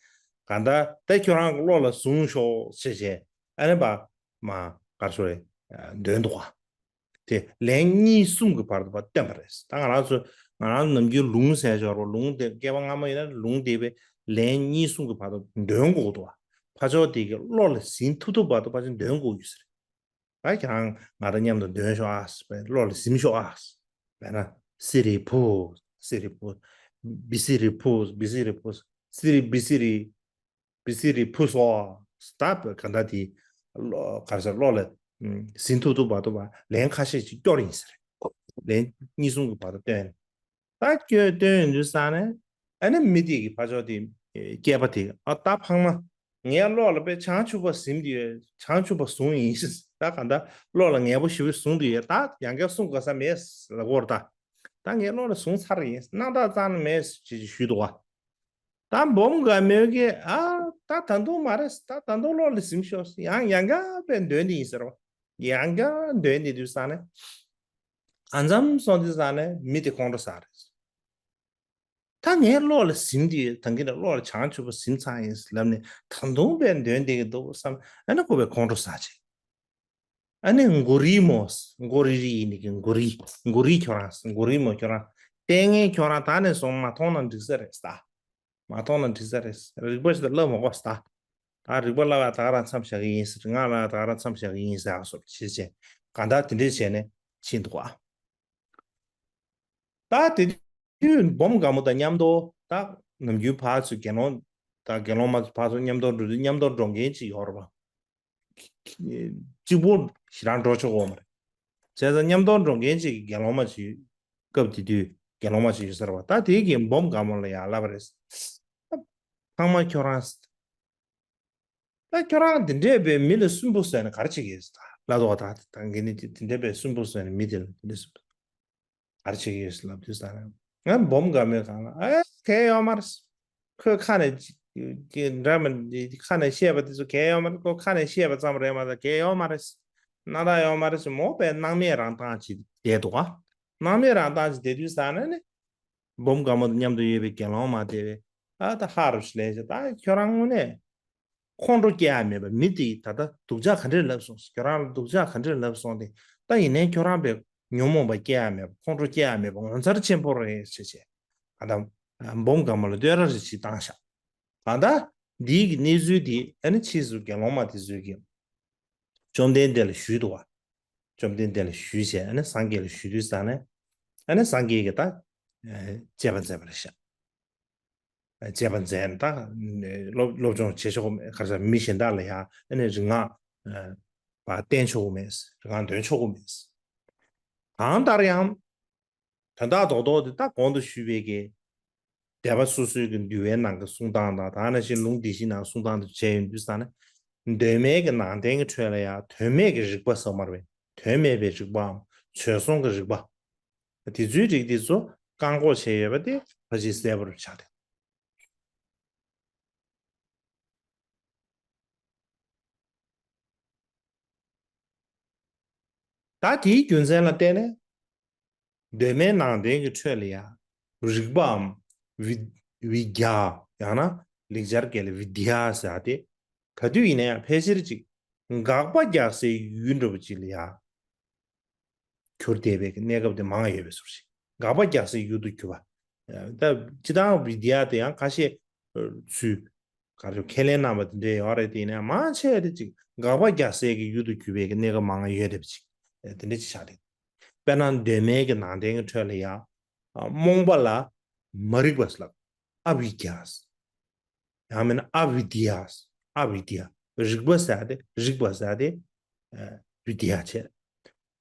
ག་ད་ད་ཁྱོད་རང་གི་བློ་ལ་བཟུང་ཤོག་བྱས་བྱས་ཨ་ནི་པ་མ་གར་སོ་རེ་འདོན་འདུག་ག་དེ་ལན་གཉིས་གསུམ་གྱི་བར་དུ་བ་བཏོན་པ་རེད། ད་ང་རང་ཚོ་ང་རང་ཚོ་ནམ་རྒྱུན་ལུང་ཟེར་ཞོར་བ་ལུང་དེ་སྐྱེས་པ་སྔ་མ་ཡིན་ན་ལུང་དེ་བས་ལན་གཉིས་གསུམ་གྱི་བར་དུ་འདོན་དགོས་འདུག་བ། ཕ་ཆོས་དེ་གི་བློ་ལ་ཟིན་ཐུབ་ཐུབ་བར་དུ་ཕ་ཆོས་འདོན་དགོས་ཡོད་ཟེར། ད་ཁྱེད་རང་ང་དང་མཉམ་དུ་འདོན་ཤོག་ཨ། བློ་ལ་ཟིན་ཤོག་ཨ། བས་ན་སི་རི་ཕུ་སི་རི་ཕུ་བི་སི་རི་ཕུ་བི་སི་རི་ཕུ་སི་རི་བི་སི་རི། བི་སི་རི་ཕུ་སོ། ད་ག་ད་དེ་ག་རེ་ཟེར་བློ་ལ་ཟིན་ཐུབ་ཐུབ་བར་དུ་བ་ལན་ཁ་ཤས་ཅིག་སྐྱོར་ཡིན་ཟེར། ལན་གཉིས་གསུམ་གྱི་བར་དུ་བཏོན། ད་སྐྱོན་བཏོན་ཡོང་དུས་ས་ནས་ཨ་ནི་མི་དེ་གི་ཕ་ཆོས་དེ་སྐྱེས་པ་དེ་ཨ་ད་ཕ་མ་ངའི་བློ་ལ་དཔེ་བྱང་ཆུབ་པ་ཟིན་དུ་ཡོད། བྱང་ཆུབ་པ་བཟུང་ཡིན་ད་ག་ད་བློ་ལ་ངེས་པོ་ཞེ་པོ་བཟུང་དུ་ཡོད། ད་ཡང་བསྐྱར་གསུང་དགོས་ས་མེད་ལ་གོ་ར་ད། ད་ངའི་བློ་ལ་བཟུང་ཚར་ཡིན་སྣང་དག་རྩ་ནས་མེད་ཅེས་ཞུས་འདུག་བ། ད་སྦོམ་དགའ་མོས་ཀྱིས་ཨ་ད་ད་དུང་མ་རེད། ད་ད་དུང་བློ་ལ་ཟིན་ཤོག་ཡང་ཡང་བསྐྱར་དཔེ་འདོན་ནི་ཡིན་ཟེར་བ། ཡང་བསྐྱར་འདོན་ནི་དུས་ས་ནས་གང་འཚམ་སོང་དུས་ས་ནས་མི་དེ་ཁོང་ཁྲོ་ཟ་རེད། ད་ ད་ངའི་བློ་ལ་ཟིན་དུས་ད་གིན་ནས་བློ་ལ་བྱང་ཆུབ་པ་ཟིན་ཚར་ཡིན་ལབ་ནས་ད་དུང་པའི་འདོན་བསྡད་ཀྱི་འདུག་བསམ། ཨ་ནི་ཁོ་པའི་ཁོང་ཁྲོ་ཟ་བྱས། ཨ་ནི་མགོ་རིལ་མོ། མགོ་རིལ་རིལ་ཡིན་ནི་གི་མགོ་རིལ། མགོ་རིལ་ཁྱོད་རང་། མགོ་རིལ་མོ་ཁྱོད་རང་། ལྟས་ངན་ཁྱོད་རང་ད་ནས་བཟུང་མ་མཐོང་ན་འགྲིག་ས་རེད་ད། མ་མཐོང་ན་འགྲིག་ས་རེད། རིག་པ་ཞིག་ད་བསླབ་མ་དགོས་ད། ད་རིག་པ་བསླབ་ཡ་ད་ག་རང་མཚམས་བཞག་གི་ཡིན་ཟེར། ངག་བསླབ་ཡ་ད་ག་རང་མཚམས་བཞག་གི་ཡིན་ཟེར་ཨ་སོབ་བྱེད་བྱས་གང་ལྟར་དེ་འདྲས་བྱས་ནས་ཕྱིན་འདུག་ཨ། ད་དེ་དུས་འབུམ་དགའ་མོ་དང་མཉམ་དུ་ད་ནམ་རྒྱུན་ཕར་ཚུར་དགེ་སློང་ད་དགེ་སློང་མ་ཚོ་ཕར་ཚུར་མཉམ་དུ་འགྲོ་དུས་མཉམ་དུ་འགྲོ་མཁན་ཅིག་ཡོད་རེད་པ། གཅིག་པོ་ཞེ་དྲག་འགྲོ་ཆོག་གོ་མ་རེད། བྱས་ཙང་མཉམ་དུ་འགྲོ་མཁན་ཅིག་གི་དགེ་སློང་མ་ཅིག་སྐབས་དེ་དུས་དགེ་སློང་མ་ཅིག་ཡོད་ས་རེད་པ། ད་དེ་གིས་འབུམ་དགའ་མོ་ལ་ཡར་ལབ་པ་རེད། ཚང་མ་ཁྱོད་རང་ད་ཁྱོད་རང་འདི་འདྲས་པའི་མི་ལ་སུན་པོ་ཟེར་ནས་ག་རེ་བྱེད་ཀྱི་ཡོད་ཟེར། ལབ་དོ། ད་ད་ངས་ནི་འདི་འདྲས་པའི་སུན་པོ་ཟེར་ནས་མི་དེ་ལ་འདི་འདྲས་སུན་པོ་ག་རེ་བྱེད་ཀྱི་ཡོད་ཟེར་ལབ་དུས་ཙང་ནས་ང་འབུམ་དགའ་མོས་གང་ལ་ཨེ་གལ་ཡོད་མ་རེད། ཁོས་ཁ་ནས་ཅི་ཅི་འདྲ་མི་འདི་ཁ་ནས་བཤད་པ་དེ་ཚོ་གལ་ཡོད་མ་རེད། ཁོ་ཁ་ནས་བཤད་པ་ཙམ་རེད་མ་གཏོགས་གལ་ཡོད་མ་རེད། སྣ་ཐག་ཡོད་མ་རེད་ཟེར། མོ་པས་སྣང་མེད་རང་བཏང་ཅིག་བསྡད་འདུག་ག། སྣང་མེད་རང་བཏང་ཅིག་བསྡད་དུས་ཙང་ནས་ནི། འབུམ་དགའ་མོ་དང་མཉམ་དུ་ཡོད་པའི་དགེ་སློང་མ་དེ་བས་ཨ་ད་ཧ་རུ་ཤི་ལས་བྱ། ད་ཁྱོད་རང་དངོས་གནས་ཁོང་ཁྲོ་སྐྱེ་ཡ་མེད་པ། མི་དེས་ད་ལྟ་སྡུག་ཅག་ག་འདྲས་ལབ་སོང་། ཁྱོད་རང་ལ་སྡུག་ཅག་ག་འདྲས་ལབ་སོང་སྟེ། ད་ཡིན་ནའི་ཁྱོད་རང་པའི་ཉོན་མོངས་པ་སྐྱེ་ཡ་མེད་པ། ཁོང་ཁྲོ་སྐྱེ་ཡ་མེད་པ་ངོ་མཚར་ཆེན་པོ་རེད་ཟེར་བྱས། ཨ་ད་འབུམ་དགའ་མོ་ལ་བསྟོད་ར་རེ་ཞིག་བཏང་ཤག། ད་ལྟ་འདིའི་གི་གནས་ཚུལ་འདི་ཨ་ནི་ཕྱིས་སུ་དགེ་སློང་མ་དེ་ཚོས་ཀྱིས་བཅོམ་ལྡན་འདས་ལ་ཞུས་འདུག་བ། བཅོམ་ལྡན་འདས་ལ་ཞུས་བྱས་ཨ་ནི་སངས་རྒྱས་ལ་ཞུས་དུས་ཙང་ནས་ཨ་ནི་སངས་རྒྱས་ཀྱིས་ད་དཔྱད་པ་མཛད་པ་རེད་ཤག། དཔྱད་པ་མཛད་ནས་ད་སློབ་སློབ་སྦྱོང་བྱེད་ཆོག་གི་མེད། ག་རེ་ཟེར། མི་གཞན་དག་ལ་ཡང་ཨ་ནི་རིག་སྔགས་པ་བསྟན་ཆོག་གི་མེད། རིག་སྔགས་འདོན་ཆོག་གི་མེད། གང་ལྟར་ཡང་དོན་དག་རྡོག་རྡོག་དེ་ད་གོང་དུ་ཞུས་པའི་གི་སྡེ་པ་སོ་སོའི་གི་འདུལ་བའི་ནང་གི་གསུང་སྟངས་དང་། ད་ནང་བཞིན་ལུང་སྡེ་བཞིའི་ནང་གསུང་སྟངས་དེ་བྱས་ཡོང་དུས་ཙང་ནས་གདོད་མའི་གི་ནང་བསྟན་གྱི་ཁྲོད་ལ་ཡང་དོན་མེད་ཀྱི་རིག་པ་ཟེར་མ་རེད། དོན་མེད་པའི་རིག་པའམ་བྱོལ་སོང་གི་རིག་པ། དེ་ཚོའི་རིགས་དེ་ཚོ་བཀག་འགོག་བྱས་ཡོད་པ་དེ་ཕལ་ཆེར་གསལ་པོར་ཆགས་ཏེ། ད་དེའི་རྒྱུ་མཚན་ལ་བརྟེན་ནས་གདོད་མའི་ནང་བསྟན་གྱི་ཁྲོད་ལ་ཡང་རིག་པའམ་བི་བི་དྱ། ཡང་ན་ལེགས་སྦྱར་སྐད་ལ་བི་དྱ་ཟེར་ཏེ། ག་དུས་ཡིན་ན་ཡང་ཕལ་ཆེར་ཅིག་དགག་པ་རྒྱག་སའི་ཡུལ་འདྲ་པོ་ཅིག་ལ་ཡང་གྱུར་བསྡད་པའི་གནས་སྐབས་དེ་མང་ཡོད་པའི་བཟོ་ཞིག། དགག་པ་རྒྱག་སའི་ཡུལ་དུ་གྱུར་པ། ད་སྤྱིར་བཏང་བི་དྱ་དེ་ཡང་ཁ་ཤས་ཚུལ་ག་རེ་ཁས་ལེན་གནང་བ་དེ་འདྲ་ཡོད་རེད། དེ་ཡིན་ན་མང་ཆེ་བ་དེ་ཅིག་དགག་པ་རྒྱག་སའི་གི་ཡུལ་དུ་གྱུར་པའི་གི་གནས་སྐབས་མང་ཡོད་རེད་པ་ཅིག། དེ་འདྲ་ཅིག་ཆགས་རེད། དཔེར་ན་གདོད་མའི་གི་ནང་བསྟན་གི་ཁྲོད་ལ་ཡང་རྨོངས་པ་ལ་མ་རིག་པ་ལབ། ཨ་བི་དྱ། ཡང་མིན་ན་ཨ་བི་དྱ། ཨ་བི་དྱ། རིག་པ་ཟེར་ཏེ་རིག་པ་ཟེར་ཏེ་བི་དྱ་བྱས།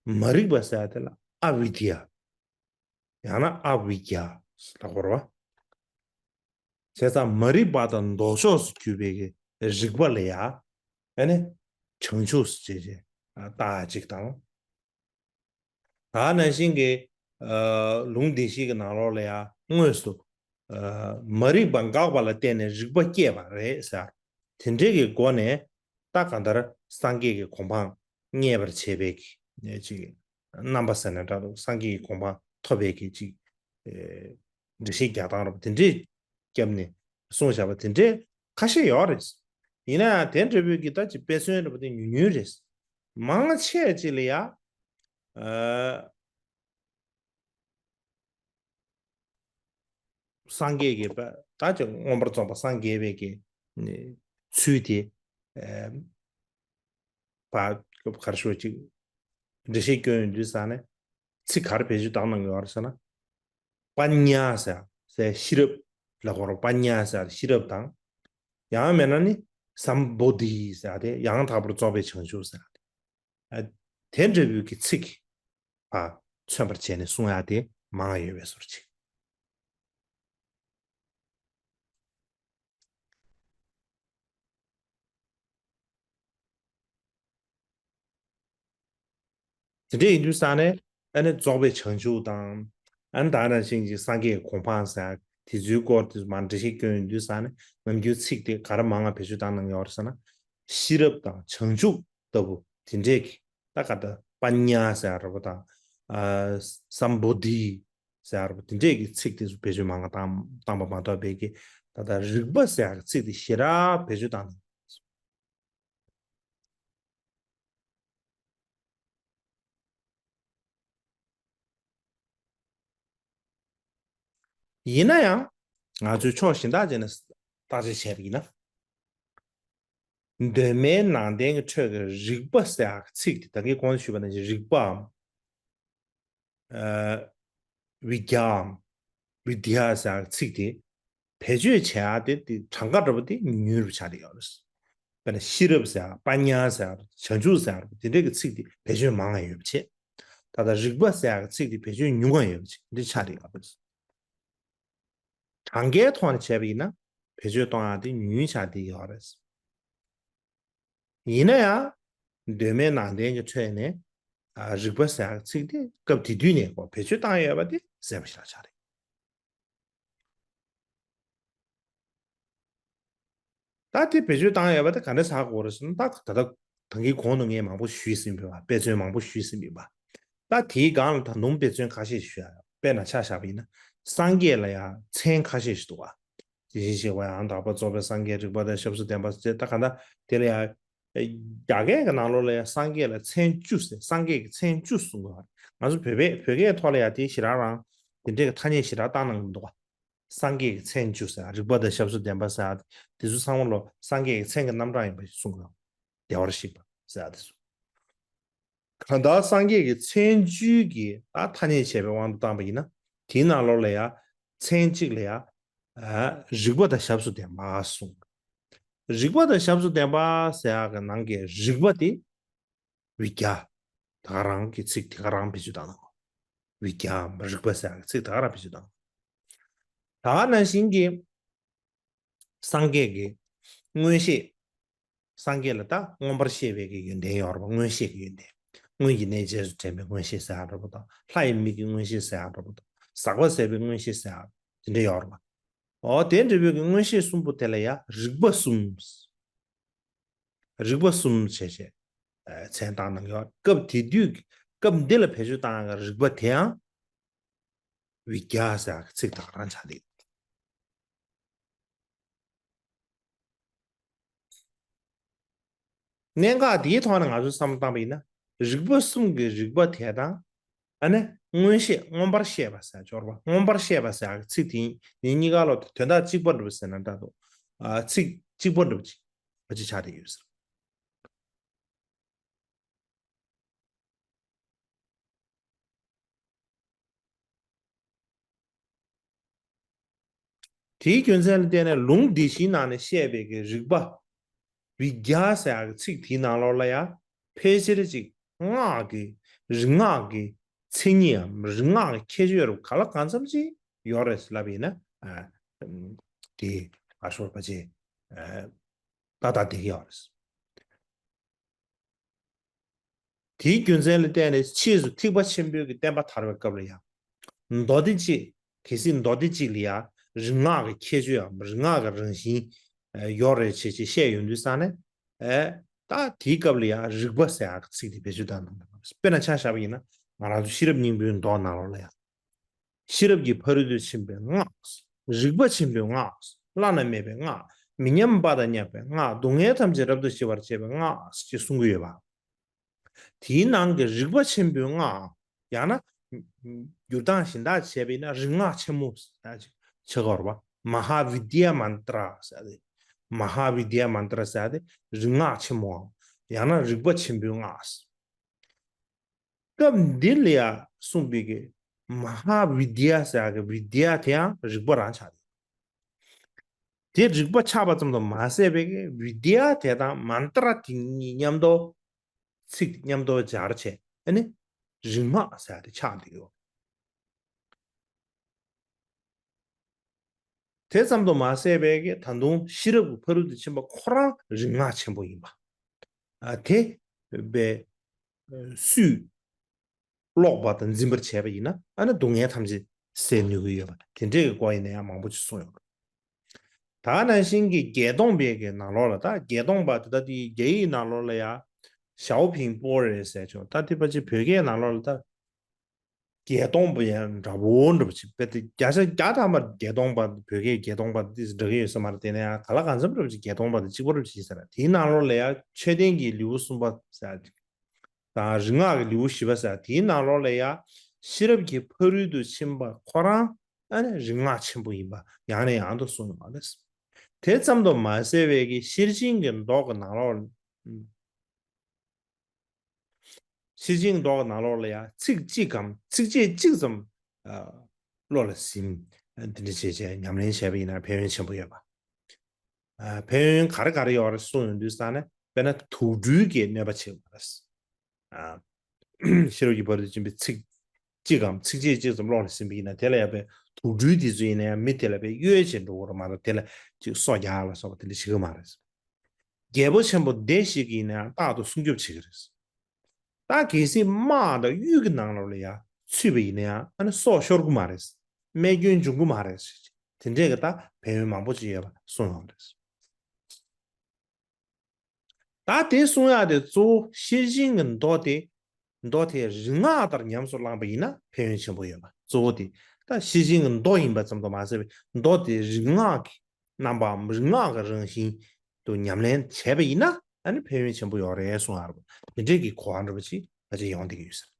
མ་རིག་པ་ཟེར་ཏེ་ལ་ཨ་བི་དྱ། ཡང་ན་ཨ་བི་དྱ་ལ་གོ་ར་བ། བྱས་ཙང་མ་རིག་པ་དང་ལྡོག་ཕྱོགས་སུ་གྱུར་པའི་གི་རིག་པ་ལ་ཡ་ཨ་ནི་བྱང་ཆུབ་སུ་བྱེད་ཅེས་བཏགས་ཅིག་དང་། ད་ནང་བཞིན་གྱི་ལུང་སྡེ་བཞི་གི་ནང་ལོགས་ལ་ཡང་དངོས་སུ་མ་རིག་པ་འགགས་པ་ལ་བརྟེན་ནས་རིག་པ་སྐྱེས་པ་རེད་ཟེར། དེ་འདྲའི་གི་སྒོ་ནས་ད་གང་ལྟར་སངས་རྒྱས་ཀྱི་གོ་འཕང་བརྙེས་པར་བྱེད་པའི་གི་ཅིག་རྣམ་པ་ཟེར་ན་འདྲ་འདུག། སངས་རྒྱས་ཀྱི་གོ་འཕང་ཐོབ་པའི་གི་ཅིག་འགྲེལ་བཤད་རྒྱག་སྟངས་རབ་དེ་འདྲས་བརྒྱབ་ནས་གསུངས་བཞག་པ་དེ་འདྲས་ཁ་ཤས་ཡོད་རེད། ཡིན་ན་ཡང་དེ་འདྲ་བོའི་གི་ད་ཅིག་དཔེ་མཚོན་འདྲ་པོ་དེ་ཉུང་ཉུང་རེད། མང་ཆེ་ཅིག་ལ་ཡ། ཨ། སངས་རྒྱས་ཀྱི་པ་ད་ཅིག་མངོན་པར་རྫོགས་པ་སངས་རྒྱས་པའི་གི་ཚུལ་དེ། ཨ། པ་གར་ཤོ་ཅིག་འགྲེལ་བཤད་སྐྱོན་ཡོང་དུས་ས་ནས་ཚིག་གར་བེད་སྤྱོད་བཏང་གནང་ཡོད་རེད་ཟེར་ན། པཉ་ཟེར་ཟེར་ཤེས་རབ་ལ་གོ་རོ། པཉ་ཟེར་ཤེས་རབ་དང་། ཡང་མེད་ན་ནི་སམ་བོ་དྷི་ཟེར་ཏེ་ཡང་དག་པར་རྫོགས་པའི་བྱང་ཆུབ་ཟེར་ཏེ། ཨ། དེ་འདྲ་བོའི་གི་ཚིག་ཕ་མཚོན་པར་བྱས་ནས་གསུང་ཡ་དེ་མང་ཡོད་པའི་བཟོ་འདྲ་ཅིག། དེ་འདྲ་ཡིན་དུས་ས་ནས་ཨ་ནི་རྫོགས་པའི་བྱང་ཆུབ་དང་། ཨ་ནི་ད་ནང་བཞིན་གྱི་སངས་རྒྱས་ཀྱི་གོ་འཕང་ཟེར་དེ་ཚོའི་སྐོར་དེ་མར་འགྲེལ་བཤད་སྐྱོན་ཡོང་དུས་ས་ནས་ནམ་རྒྱུན་ཚིག་དེ་ག་རེ་མང་ང་བེད་སྤྱོད་བཏང་གནང་ཡོད་རེད་ཟེར་ན། ཤེས་རབ་དང་བྱང་ཆུབ་ལྟ་བུ་དེ་འདྲས་ཀྱི་ད་ག་ད་པ་ཉ་ཟེར་ར་བ་དང་། ཨ། སམ་བོ་དྷི། ཟེར་བ་དེ་འདྲས་ཀྱི་ཚིག་དེ་ཚོ་བེད་སྤྱོད་མང་བ་བཏང་བཏང་པ་མ་གཏོགས། བོད་ཀྱི་ད་ལྟ་རིག་པ་ཟེར་ཡག་གི་ཚིག་དེ་ཞེ་དྲག་བེད་སྤྱོད་བཏང་། ཡིན་ན་ཡང་ང་ཚོས་ཕྱོགས་གཞན་དག་བྱས་ནས་བརྟག་དཔྱད་བྱས་པ་ཡིན་ན། གདོད་མའི་ནང་བསྟན་གྱི་ཁྲོད་ཀྱི་རིག་པ་ཟེར་ཡག་གི་ཚིག་དེ། ད་གིན་གོང་དུ་ཞུས་པ་ནང་བཞིན་རིག་པའམ། ཨ། བི་དྱའམ། བི་དྱ་ཟེར་ཡག་གི་ཚིག་དེ་བེད་སྤྱོད་བྱེད་ཡག་དེ་དེ་གྲངས་ཀ་འདྲ་པོ་དེ་ཉུང་ཉུང་རུ་ཆགས་བསྡད་ཡོད་རེད། དཔེར་ན་ཤེས་རབ་ཟེར་ཡག། པཉྱ་ཟེར་ཡག། བྱང་ཆུབ་ཟེར་ཡག། དེ་འདྲའི་གི་ཚིག་དེ་བེད་སྤྱོད་མང་ང་ཡོད་པ་བྱས། ད་ལྟ་རིག་པ་ཟེར་ཡག་གི་ཚིག་དེ་བེད་སྤྱོད་ཉུང་ང་ཡོད་པ་བྱས། འདི་ཆགས་བསྡད་ཡོད་རེད། གྲངས་ཀའི་ཐོག་ནས་བྱས་པ་ཡིན་ན་བེད་སྤྱོད་གཏོང་ཡག་དེ་ཉུང་ཉུང་ཆགས་བསྡད་ཡོད་རེད། ཡིན་ན་ཡང་གདོད་མའི་ནང་བསྟན་གྱི་ཁྲོད་ནས། ཨ། རིག་པ་ཟེར་ཡག་ཚིག་དེ་སྐབས་དེ་དུས་ནས་ཀོ་བེད་སྤྱོད་བཏང་ཡོད་པ་དེ་གསལ་པོ་ཞེ་དྲག་ཆགས་རེད། ད་དེ་བེད་སྤྱོད་བཏང་ཡོད་པ་དེ་ག་འདྲ་ཆགས་ཀྱི་ཡོད་རེད་ཟེར་ན། ད་ད་ལྟ་ད་གིན་གོང་དུ་ངས་མང་པོ་ཞུས་ཟིན་པ། དཔེ་མཚོན་མང་པོ་ཞུས་ཟིན་པ། ད་དེའི་སྒང་ལ་ད་དུང་དཔེ་མཚོན་ཁ་ཤས་ཤིག་ཞུ་ཡ། དཔེར་ན་ཆ་བཞག་པ་ཡིན་ན། སངས་རྒྱས་ལ་ཡང་མཚན་ཁ་ཤས་ཤིག་འདུག་ག་དེ་བཞིན་གཤེགས་པ་ཡང་དག་པར་རྫོགས་པའི་སངས་རྒྱས། རིག་པ་དང་ཞབས་སུ་ལྡན་པ་ཟེར། ད་ག་ད་དེ་ལ་ཡང་རྒྱ་སྐད་ཀྱི་ནང་ལོགས་ལ་ཡང་སངས་རྒྱས་ལ་མཚན་བཅུ་ཟེར། སངས་རྒྱས་ཀྱི་མཚན་བཅུ་གསུངས་པ། ང་ཚོ་བོད་པའི་བོད་སྐད་ཐོག་ལ་ཡང་དེ་ཞེ་དྲག་རང་དེ་འདྲའི་གི་ཐ་སྙད་ཞེ་དྲག་བཏང་གནང་གི་མི་འདུག་ག་སངས་རྒྱས་ཀྱི་མཚན་བཅུ་ཟེར། རིག་པ་དང་ཞབས་སུ་ལྡན་པ་ཟེར། དེ་ཚོ་ཚང་མ་ལོ་སངས་རྒྱས་ཀྱི་མཚན་གྱི་རྣམ་གྲངས་ཡིན་པ་ཞིག་གསུངས་གནང་། བདེ་བར་གཤེགས་པ་ཟེར་དེ་ཚོ། གང་ལྟར་སངས་རྒྱས་ཀྱི་མཚན་བཅུའི་གི་ད་ཐ་སྙད་བྱས་པའི་དབང་དུ་བཏང་པ་ཡིན་ན། དེའི་ནང་ལོགས་ལ་ཡང་མཚན་གཅིག་ལ་ཡང་། ཨ། རིག་པ་དང་ཞབས་སུ་ལྡན་པ་གསུངས། རིག་པ་དང་ཞབས་སུ་ལྡན་པ་ཟེར་ཡག་གི་ནང་གི་རིག་པ་དེ་བི་དྱ། ད་ག་རང་གི་ཚིག་དེ་ག་རང་བེད་སྤྱོད་བཏང་ནའོ། བི་དྱ་རིག་པ་ཟེར་ཡག་གི་ཚིག་དེ་ག་རང་བེད་སྤྱོད་བཏང་། ད་ག་ནང་བཞིན་གྱི་སངས་རྒྱས་ཀྱི་མངོན་ཤེས། སངས་རྒྱས་ལ་ད་མངོན་པར་ཤེས་པའི་གི་ཡོན་ཏན་ཡོད་རེད་པ། མངོན་ཤེས་ཀྱི་ཡོན་ཏན། སྔོན་གྱི་གནས་རྗེས་སུ་དྲན་པའི་མངོན་ཤེས་ཟེར་ཡག་འདྲ་པོ་དང་། ལྷ་ཡི་མིག་གི་མངོན་ཤེས་ཟེར་ཡག་འདྲ་པོ་དང་། ཟག་པ་ཟད་པའི་མངོན་ཤེས་ཟེར་ཡག་དེ་འདྲ་ཡོད་རེད་པ། འོ་དེ་འདྲ་པོའི་གི་མངོན་ཤེས་གསུམ་པོ་དེ་ལ་ཡང་རིག་པ་གསུམ། རིག་པ་གསུམ་བྱས་བྱས། ཨ། མཚན་བཏགས་གནང་གི་ཡོད། སྐབས་དེ་དུས་ཀྱི་སྐབས་འདི་ལ་བེད་སྤྱོད་བཏང་ཡག་གི་རིག་པ་དེའང་བི་དྱ་ཟེར་ཡག་གི་ཚིག་དེ་ག་རང་ཆགས་བསྡད་ཡོད། གནད་འགག་འདིའི་ཐོག་ནས་ང་ཚོས་བསམ་བློ་བཏང་པ་ཡིན་ན། རིག་པ་གསུམ་གྱི་རིག་པ་དེ་དང་། ཨ་ནི་མངོན་ཤེས། མངོན་པར་ཤེས་པ་ཟེར་སྦྱོར་བ། མངོན་པར་ཤེས་པ་ཟེར་ཡག་གི་ཚིག་དེ་ཡིན། དེ་གཉིས་ཀ་ལོ་དོན་དག་གཅིག་པ་འདྲ་པོ་ཟེར་ན་འདྲ་འདུག་ཨ། ཚིག་གཅིག་པ་འདྲ་པོ་ཅིག་ཕལ་ཆེར་ཆགས་བསྡད་ཡོད་ཟེར། དེའི་རྒྱུ་མཚན་ལ་བརྟེན་ནས་ལུང་འདི་བཞིའི་ནང་ནས་བཤད་པའི་གི་རིག་པ། བི་དྱ་ཟེར་ཡག་གི་ཚིག་དེའི་ནང་ལོགས་ལ་ཡང་ཕལ་ཆེར་ཅིག་སྔགས་ཀྱི་རིག་སྔགས་ཀྱི་མཚན་ཉིད་ཡང་རིག་སྔགས་ཀྱི་ཁྱད་ཆོས་རུ་ག་ལ་གང་འཚམ་ཅིག་ཡོད་རེད་ལབ་ཡིན་ན། ཨ། དེ་ཨ་ཤོར་བ་ཅིག་ཨ། ཏག་ཏག་བསྡད་ཀྱི་ཡོད་རེད། དེའི་རྒྱུ་མཚན་ལ་བརྟེན་ནས་ཕྱིས་སུ་ཐེག་པ་ཆེན་པོའི་གི་བསྟན་པ་དར་བའི་སྐབས་ལ་ཡང་། མདོ་སྡེ་གཅིག་གལ་སྲིད་མདོ་སྡེ་གཅིག་ལ་ཡང་རིག་སྔགས་ཀྱི་ཁྱད་ཆོས་ཡང་རིག་སྔགས་ཀྱི་རང་བཞིན་ཡོད་རེད་ཅེས་ཅེས་བཤད་ཡོང་དུས་ཙང་ནས། ཨེ། ད་དེའི་སྐབས་ལ་ཡང་རིག་པ་ཟེར་ཡག་གི་ཚིག་དེ་བེད་སྤྱོད་བཏང་གནང་གི་ཡོད་རེད། དཔེར་ན་ཆ་བཞག་པ་ཡིན་ན། ང་རང་ཚོ་ཤེས་རབ་སྙིང་པོའི་མདོ་ནང་ལོགས་ལ་ཡང་། ཤེས་རབ་ཀྱི་ཕ་རོལ་ཏུ་ཕྱིན་པའི་སྔགས། རིག་པ་ཆེན་པོའི་སྔགས། བླ་ན་མེད་པའི་སྔགས། མི་མཉམ་པ་དང་མཉམ་པའི་སྔགས། སྡུག་བསྔལ་ཐམས་ཅད་རབ་ཏུ་ཞི་བར་བྱེད་པའི་སྔགས་ཞེས་གསུང་གི་ཡོད་པ། དེའི་ནང་གི་རིག་པ་ཆེན་པོའི་སྔགས། ཡང་ན་འགྱུར་སྟངས་གཞན་དག་བྱས་པ་ཡིན་ན་རིག་སྔགས་ཆེན་མོ་ཟེར་ཡག་ཅིག་ཆགས་ཀྱི་ཡོད་རེད་པ། མ་ཧཱ་བི་དྱ་མནྟྲ་ཟེར་ཏེ། མ་ཧཱ་བི་དྱ་མནྟྲ་ཟེར་ཏེ་རིག་སྔགས་ཆེན་མོའམ། ཡང་ན་རིག་པ་ཆེན་པོའི་སྔགས། སྐབས་འདི་ལ་ཡང་གསུངས་པའི་གི་མ་ཧཱ་བི་དྱ་ཟེར་ཡག་གི་བི་དྱ་དེའང་རིག་པ་རང་ཆགས་ཏེ། དེ་རིག་པ་ཆགས་པ་ཙམ་དུ་མ་ཟད་པའི་གི་བི་དྱ་དེ་དང་མནྟྲ་དེ་གཉིས་མཉམ་དུ། ཚིག་མཉམ་དུ་སྦྱར་བྱས། ཨ་ནི་རིག་སྔགས་ཟེར་ཡག་དེ་ཆགས་བསྡད་ཡོད། དེ་ཙམ་དུ་མ་ཟད་པའི་གི་ད་དུང་ཤེས་རབ་ཀྱི་ཕ་རོལ་ཏུ་ཕྱིན་པ་ཁོ་རང་རིག་སྔགས་ཆེན་པོ་ཡིན་པ། ཨ། དེ་བས་སུས་ཀློག་པ་དང་འཛིན་པར་བྱས་པ་ཡིན་ན། ཨ་ནི་སྡུག་བསྔལ་ཐམས་ཅད་སེལ་ནུས་ཀྱི་ཡོད་པ། དེ་འདྲའི་གི་སྐོར་ཡིན་ན་ཡང་མང་པོ་ཅིག་གསུངས་ཡོད། ད་ནང་བཞིན་གྱི་བརྒྱད་སྟོང་པའི་གི་ནང་ལོགས་ལ། ད་བརྒྱད་སྟོང་པ་དེ་ད་དེ་རྒྱ་ཡིག་ནང་ལོགས་ལ་ཡང་ཞའོ་ཕིང་པོ་རེད་ཟེར་ཆོག་ད་དེ་ཕལ་ཆེར་བོད་སྐད་ནང་ལོགས་ལ་ད་ བརྒྱད་སྟོང་པ་ཡང་འདྲ་པོ་འདྲ་པོ་ཅིག་དཔེ་དེ་བརྒྱ་ཆ་བརྒྱ་ཐམ་པ་བརྒྱད་སྟོང་པ་བོད་སྐད་བརྒྱད་སྟོང་པ་དེ་འདྲ་གི་ཡོད་ས་མ་རེད། དེ་ནས་ཡང་ག་ལ་གང་འཚམ་འདྲ་པོ་ཅིག་བརྒྱད་སྟོང་པ་དང་གཅིག་པ་འདྲ་པོ་ཅིག་ཡིན་ས་རེད། དེའི་ནང་ལོགས་ལ་ཡང་མཆོད་རྟེན་གྱི་ལེའུ་གསུམ་པ་ཟེར་ཡ་ཅིག་དང་རིག་སྔགས་ཀྱི་ལེའུ་བཞི་པ་ཟེར་ཡ་དེའི་ནང་ལོགས་ལ་ཡང་ཤེས་རབ་ཀྱི་ཕ་རོལ་ཏུ་ཕྱིན་པ་ཁོ་རང་ཨ་ནི་རིག་སྔགས་ཆེན་པོ་ཡིན་པ་ཡང་ནས་ཡང་དུ་གསུངས་ཡོད་རེད། དེ་ཙམ་དུ་མ་ཟད་པའི་གི་ཤེར་ཕྱིན་གྱི་མདོ་གི་ནང་ལོགས་ཤེར་ཕྱིན་མདོ་གི་ནང་ལོགས་ལ་ཡང་ཚིག་གཅིག་གམ་ཚིགས་བཅད་གཅིག་ཙམ་ཨ་བློ་ལ་ཟིན། འདི་འདྲ་བྱས་བྱས་ཉམས་ལེན་བྱས་པ་ཡིན་ན་ཕན་ཡོན་ཆེན་པོ་ཡོད་པ། ཨ་ཕན་ཡོན་ག་རེ་ག་རེ་ཡོད་རེད་གསུངས་ཡོང་དུས་ཙང་ནས་དཔེར་ན་དུག་སྦྲུལ་གྱི་གནོད་པ་བྱེད་དགོས་རེད། ཨ་ཤེས་རབ་ཀྱི་ཕ་རོལ་ཏུ་ཕྱིན་པའི་ཚིག་གཅིག་གམ་ཚིགས་བཅད་གཅིག་ཙམ་ཀློག་ནས་ཟིན་པ་ཡིན་ན་དེ་ལ་ཡང་པའི་དུག་སྦྲུལ་དེ་ཚོ་ཡིན་ན་ཡང་མི་དེ་ལ་པའི་གཡོལ་བྱེད་འགྲོ་གི་རེད་མ་གཏོགས་དེ་ལ་ཅིག་སོ་རྒྱག་ལ་སོགས་པ་དེ་འདྲ་བྱེད་ཀྱི་མ་རེད། རྒྱལ་པོ་ཆེན་པོ་སྡེ་ཞིག་གིས་ཡིན་ན་ཡང་རྟག་ཏུ་སྲུང་སྐྱོབ་བྱེད་ཀྱི་རེད། ད་གལ་སྲིད་དམག་དང་གཡུལ་གྱི་ནང་ལོགས་ལ་ཡང་ཚུད་པ་ཡིན་ན་ཡང་ཨ་ནི་སྲོག་ཤོར་གྱི་མ་རེད། རྨས་སྐྱོན་འབྱུང་གི་མ་རེད། དེ་འདྲས་ཀྱི་ད་ཕན་ཡོན་མང་པོ་ཅིག་ཡོད་པ་གསུངས་ཡོད་རེད། ད་དེ་གསུང་ཡག་དེ་གཙོ་བོ་ཤེར་ཕྱིན་གྱི་མདོ་དེ་མདོ་དེ་རིག་སྔགས་ལྟར་ཉམས་སུ་བླངས་པ་ཡིན་ན་ཕན་ཡོན་ཆེན་པོ་ཡོད་པ་གཙོ་བོ་དེ། ད་ཤེར་ཕྱིན་གྱི་མདོ་ཡིན་པ་ཙམ་དུ་མ་ཟད་པའི་མདོ་དེ་རིག་སྔགས་ཀྱི་རྣམ་པའམ་རིག་སྔགས་ཀྱི་རང་བཞིན་དུ་ཉམས་ལེན་བྱས་པ་ཡིན་ན་ཨ་ནི་ཕན་ཡོན་ཆེན་པོ་ཡོད་རེད་གསུང་ཡག་རེད། དེ་འདྲས་ཀྱི་གོ་བ་འདྲ་པོ་ཅིག་ཕལ་ཆེར་ཡོང་བསྡད་ཀྱི་ཡོད་ས་རེད།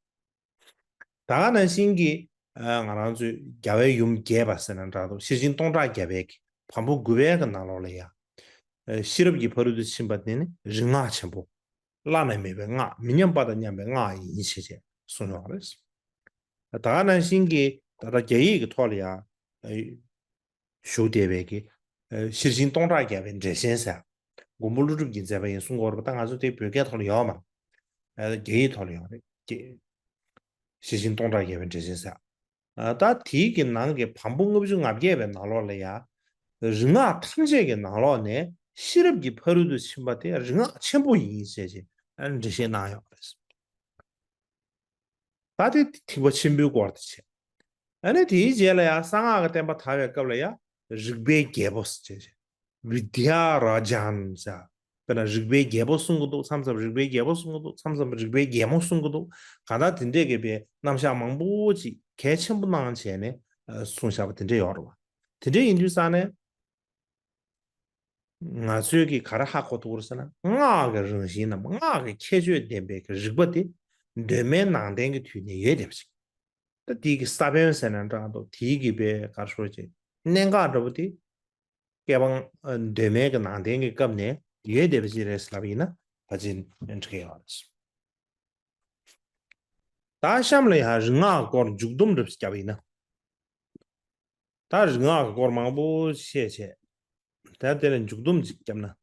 ད་ག་ནང་བཞིན་གྱི་ང་རང་ཚོའི་རྒྱལ་བའི་ཡུམ་རྒྱས་པ་ཟེར་ན་འདྲ་འདུག་ཤེར་ཕྱིན་སྟོང་ཕྲག་བརྒྱ་པའི་གི་བམ་པོ་དགུ་པའི་གི་ནང་ལོགས་ལ་ཡང་ཤེས་རབ་ཀྱི་ཕ་རོལ་ཏུ་ཕྱིན་པ་དེ་ནི་རིག་སྔགས་ཆེན་པོ་བླ་ན་མེད་པའི་སྔགས་མི་ཉམས་པ་དང་མཉམ་པའི་སྔགས་ཡིན་ཞེས་བྱས་གསུངས་ཡོད་རེད། ད་ག་ནང་བཞིན་གྱི་ད་ལྟ་རྒྱ་ཡིག་གི་ཐོག་ལ་ཡང་བཞུགས་བསྡད་པའི་གི་ཤེར་ཕྱིན་སྟོང་ཕྲག་བརྒྱ་པའི་འགྲེལ་ཆེན་ཟེར། མགོན་པོ་ཀླུ་སྒྲུབ་ཀྱིས་མཛད་པ་ཡིན་གསུང་གི་ཡོད་རེད་པ། ད་ང་ཚོ་དེ་བོད་སྐད་ཐོག་ལ་ཡོད་མ་རེད། རྒྱ་ཡིག་ཐོག་ལ་ཡོད་རེད། ཤེར་ཕྱིན་སྟོང་ཕྲག་བརྒྱ་པའི་འགྲེལ་ཆེན་ཟེར། ད་དེའི་གི་ནང་གི་བམ་པོ་ལྔ་བཅུ་ང་བརྒྱད་པའི་ནང་ལོགས་ལ་ཡང་རིག་སྔགས་ཐམས་ཅད་ཀྱི་ནང་ལོགས་ནས་ཤེས་རབ་ཀྱི་ཕ་རོལ་ཏུ་ཕྱིན་པ་དེ་རིག་སྔགས་ཆེན་པོ་ཡིན་ཞེས་བྱས་འགྲེལ་བཤད་གནང་ཡོད་རེད། ད་དེ་ཐེག་པ་ཆེན་པོའི་སྐོར་དེ་བྱས། ཨ་ནི་དེའི་རྗེས་ལ་ཡང་གསང་སྔགས་ཀྱི་བསྟན་པ་དར་བའི་སྐབས་ལ་ཡང་རིག་པའི་རྒྱལ་པོ་ཟེར་བྱས། བི་དྱ་རཱ་ཛཱན་ཟེར། དཔེར་ན་རིག་པའི་རྒྱལ་པོ་གསུང་གི་འདུག་མཚམས་མཚམས་རིག་པའི་རྒྱལ་པོ་གསུང་གི་འདུག་མཚམས་མཚམས་རིག་པའི་རྒྱལ་མོ་གསུང་གི་འདུག་གང་ལྟར་དེ་འདྲས་ཀྱི་པའི་རྣམ་གཞག་མང་པོ་ཅིག་གལ་ཆེན་པོ་གནང་བྱས་ནས་གསུངས་བཞག་པ་དེ་འདྲས་ཡོད་རེད་བ། དེ་འདྲས་ཡིན་དུས་ཙང་ནས། ང་ཚོས་ཀྱིས་ག་རེ་ཧ་གོ་ཐུབ་ཀྱི་རེད་ཟེར་ན་སྔགས་ཀྱི་རང་བཞིན་ནམ་སྔགས་ཀྱི་ཁྱད་ཆོས་ལྡན་པའི་གི་རིག་པ་དེ་གདོད་མའི་ནང་བསྟན་གྱི་དུས་ནས་ཡོད་བསྡད་པ་ཅིག་ད་དེའི་གི་ས་བོན་ཟེར་ན་འདྲ་འདུག་དེའི་གི་པའི་ག་རེ་ཞུ་ཅིག་གནད་འགག་འདྲ་པོ་དེ་སྐལ་བ་གདོད་མའི་གི་ནང་བསྟན་གྱི་སྐབས་ནས་ཡོད་བསྡད་པ་ཅིག་རེད་ཟེར་ལབ་ཡིན་ན་ཕལ་ཆེར་འགྲིག་གི་ཡོད་རེད། ད་གཤམ་ལ་ཡང་རིག་སྔགས་སྐོར་མཇུག་སྡོམ་འདྲ་པོ་ཞིག་བརྒྱབ་པ་ཡིན་ན། ད་རིག་སྔགས་ཀྱི་སྐོར་མང་པོ་བཤད་བྱས། ད་དེ་ལ་མཇུག་སྡོམ་ཅིག་བརྒྱབ་ན།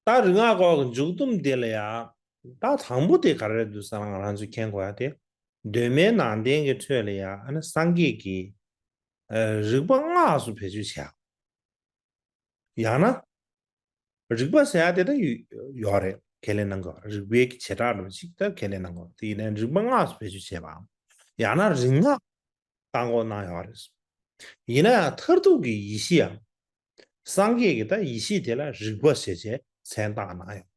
ད་རིག་སྔགས་སྐོར་གྱི་མཇུག་སྡོམ་དེ་ལ་ཡང་ད་དང་པོ་དེ་ག་རེ་རེད་འདུག་ཟེར་ན་ང་རང་ཚོས་མཁྱེན་དགོས་ཡ་དེ་གདོད་མའི་ནང་བསྟན་གྱི་ཁྲོད་ལ་ཡང་ཨ་ནི་སངས་རྒྱས་ཀྱིས་རིག་པ་སྔགས་སུ་བེད་སྤྱོད་བྱས། ཡང་ན། རིག་པ་ཟེར་ཡ་དེ་ད་ཡོད་རེད། ཁས་ལེན་གནང་དགོས་རེད། རིག་པའི་གི་བྱེ་བྲག་འདྲ་པོ་ཅིག་ད་ཁས་ལེན་གནང་དགོས་རེད། དེ་ཡིན་ན་རིག་པ་སྔགས་སུ་བེད་སྤྱོད་བྱས་པའམ། ཡང་ན་རིག་སྔགས་བཏང་དགོས་གནང་ཡོད་རེད། ཡིན་ན་ཡང་མཐར་ཐུག་གི་ཡེ་ཤེས་ཡང་། སངས་རྒྱས་ཀྱིས་ད་ཡེ་ཤེས་དེ་ལ་རིག་པ་ཞེས་བྱས་མཚན་བཏགས་གནང་ཡོད་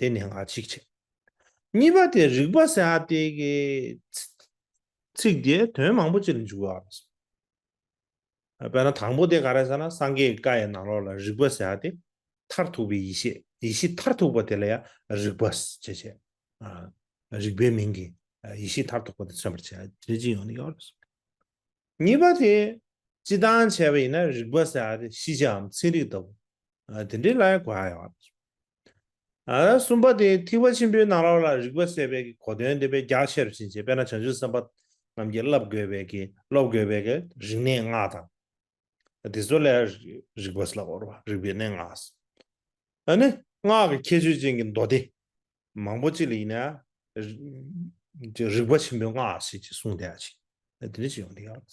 རེད། དེ་གནད་འགག་གཅིག་བྱས། གཉིས་པ་དེ་རིག་པ་ཟེར་ཡ་དེ་གི་ཚིག་དེ་དོན་མང་པོ་ཅིག་ལ་འཇུག་ཡོད་རེད། དཔེར་ན་དང་པོ་དེ་ག་རེ་ཟེར་ན་སངས་རྒྱས་ཀྱི་བཀའ་ཡི་ནང་ལོགས་ལ་རིག་པ་ཟེར་ཡ་དེ་མཐར་ཐུག་པའི་ཡེ་ཤེས། ཡེ་ཤེས་མཐར་ཐུག་པ་དེ་ལ་ཡང་རིག་པ་ཞེས་བྱས། རིག་པའི་མིང་གིས་ཡེ་ཤེས་མཐར་ཐུག་པ་དེ་མཚོན་པར་བྱས་དེ་འདྲ་ཅིག་ཡོང་གི་ཡོད་རེད། གཉིས་པ་དེ་སྤྱིར་བཏང་བྱས་པ་ཡིན་ན་རིག་པ་ཟེར་ཡ་དེ་ཤེས་བྱའམ་ཚན་རིག་ལྟ་བུ། དེ་འདྲའི་ལ་ཡང་གོ་ཡ་ཡོད་རེད། ཨ་གསུམ་པ་དེ་ཐེག་པ་ཆེན་པོའི་ནང་ལོགས་ལ་རིག་པ་ཟེར་བའི་གི་གོ་དོན་དེ་དཔེ་རྒྱ་ཆེར་ཕྱིན་ཅིང་དཔེར་ན་བྱང་ཆུབ་སེམས་དཔའ་རྣམས་ཀྱིས་བསླབ་དགོས་པའི་གི་སློབ་དགོས་པའི་གི་རིག་གནས་ལྔ་དང་། དེ་ཚོ་ལ་རིག་པ་ཟེར་ལབ་དགོས་རེད་བ། རིག་པའི་གནས་ལྔ། ཨ་ནི་སྔགས་ཀྱི་ཁྱད་ཆོས་ཅན་གྱི་མདོ་སྡེ། མང་པོ་ཅིག་ལ་ཡིན་ན་རིག་པ་ཆེན་པོའི་སྔགས་ཞེས་ཅིག་གསུངས་བསྡད་ཅིག་དེ་འདྲ་ཞིག་ཡོང་གི་ཡོད།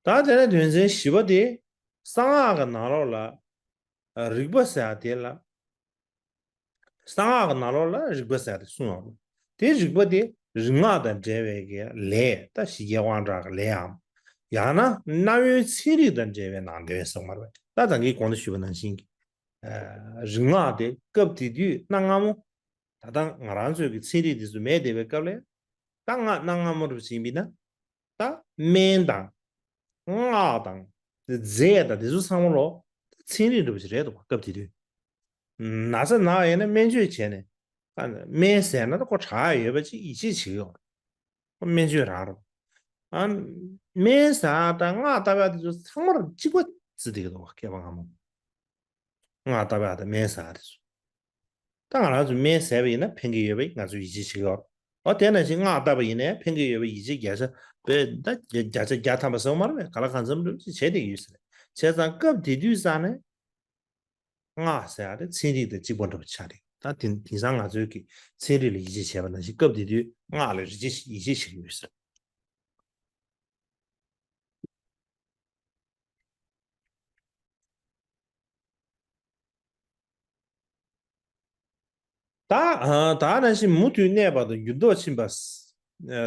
ད་དེ་ནས་དོན་ཚན་བཞི་པ་དེ་གསང་སྔགས་ཀྱི་ནང་ལོགས་ལ་རིག་པ་ཟེར་ཡ་དེ་ལ། གསང་སྔགས་ཀྱི་ནང་ལོགས་ལ་རིག་པ་ཟེར་ཡ་དེ་གསུངས་ཡོད་རེད། དེ་རིག་པ་དེ་རིག་སྔགས་དང་འབྲེལ་བའི་གི་ལས་ད་ཞི་རྒྱས་དབང་དྲག་གི་ལས་འམ། ཡང་ན་རྣ་བའི་ཚན་རིག་དང་འབྲེལ་བའི་ནང་དོན་ཟེར་བ་རེད། ད་ད་གིན་གོང་དུ་ཞུས་པ་ནང་བཞིན་གྱི་རིག་སྔགས་དེ་སྐབས་དེ་དུས་གནའ་སྔ་མོ། ད་ལྟ་ང་རང་ཚོའི་གི་ཚན་རིག་དེ་ཚོ་མེད་བསྡད་པའི་སྐབས་ལ། ད་ང་གནའ་སྔ་མོ་རུ་ཕྱིན་པ་ཡིན་ན། ད་སྨན་དང་། སྔགས་དང་། རྫས་དང་དེ་ཚོ་ཚང་མ་ལོ། ཚན་རིག་འདྲ་པོ་ཞིག་རེད་འདུག་སྐབས་དེ་དུས། ན་ཚ་ན་ཡོད་ན་སྨན་བཅོས་བྱས་ནས། ཨ་སྨན་ཟས་ན་ད་ཁོ་དྲག་ཡོད་པ་ཅིག་ཡིད་ཆེས་བྱེད་ཀྱི་ཡོད་རེད། ཁོ་སྨན་བཅོས་རང་རེད། ཨ་སྨན་ཟས་དང་སྔགས་བཏབ་ཡག་དེ་ཚོ་ཚང་མར་གཅིག་པ་བརྩི་བསྡད་ཀྱི་འདུག་མཁས་པ་སྔ་མོ། སྔགས་བཏབ་ཡག་དང་སྨན་ཟས་དེ་ཚོ། ད་ང་རང་ཚོ་སྨན་བཟས་པ་ཡིན་ན་ཕན་གྱི་ཡོད་པ་ང་ཚོས་ཡིད་ཆེས་བྱེད་ཀྱི་ཡོད་རེད། འོ་དེ་ནང་བཞིན་སྔགས་བཏབ་པ་ཡིན་ནའི་ཕན་གྱི་ཡོད་པ་ཡིད་ཆེས་བརྒྱ་ཆ་བོད་ད་བརྒྱ་ཆ་བརྒྱ་ཐམ་པ་ཟེར་བ་མ་རེད་པས། ག་ལ་གང་འཚམ་འགྲོ་ཅིག་བྱས་བསྡད་ཀྱི་ཡོད་ས་རེད། བྱས་ཙང་སྐབས་དེ་དུས་ཙང་ནས་སྔགས་ཟེར་ཡག་དེ་ཚན་རིག་དང་གཅིག་པ་འདྲ་པོ་ཆགས་རེད། ད་དེ་དེང་སང་ང་ཚོའི་གི་ཚན་རིག་ལ་ཡིད་ཆེས་བྱས་པ་ནང་བཞིན་སྐབས་དེ་དུས་སྔགས་ལ་རིག་ཆེས་ཡིད་ཆེས་བྱེད་ཀྱི་ཡོད་ས་རེད། ད་ད་ནང་བཞིན་མུ་མཐུད་གནས་པ་དང་འགྱུར་ལྡོག་ཕྱིན་པ།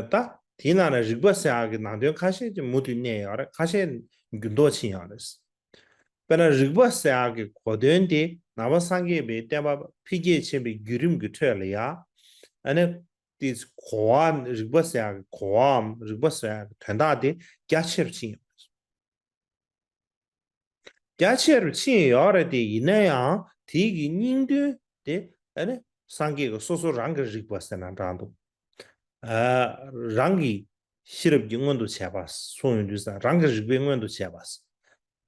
ད་དེའི་ནང་ནས་རིག་པ་ཟེར་ཡག་གི་ནང་དོན་ཁ་ཤས་ཀྱི་མུ་མཐུད་གནས་ཡོད་རེད། ཁ་ཤས་འགྱུར་ལྡོག་ཕྱིན་ཡོད་རེད། དཔེར་ན་རིག་པ་ཟེར་ཡག་གི་གོ་དོན་དེ་ནང་པ་སངས་རྒྱས་པའི་བསྟན་པ་འཕེལ་རྒྱས་ཕྱིན་པའི་བརྒྱུད་རིམ་གྱི་ཁྲོད་ལ་ཡ། ཨ་ནི། དེ་གོ་བ་རིག་པ་ཟེར་ཡག་གི་གོ་བའམ་རིག་པ་ཟེར་ཡག་གི་དོན་དག་དེ་རྒྱ་ཆེར་ཕྱིན་ཡོད་རེད། རྒྱ་ཆེ་རུ་ཕྱིན་ཡོད་རེད་དེ། ཡིན་ན་ཡང་དེའི་གི་སྙིང་དོན་དེ་ཨ་ནི་སངས་རྒྱས་ཀྱི་སོ་སོ་རང་གི་རིག་པ་ཟེར་ན་འདྲ་འདུག་ཨ་རང་གི་ཤེས་རབ་ཀྱི་མངོན་དུ་བྱས་པ་གསུངས་ཡོང་དུས་ཙང་རང་གི་རིག་པའི་མངོན་དུ་བྱས་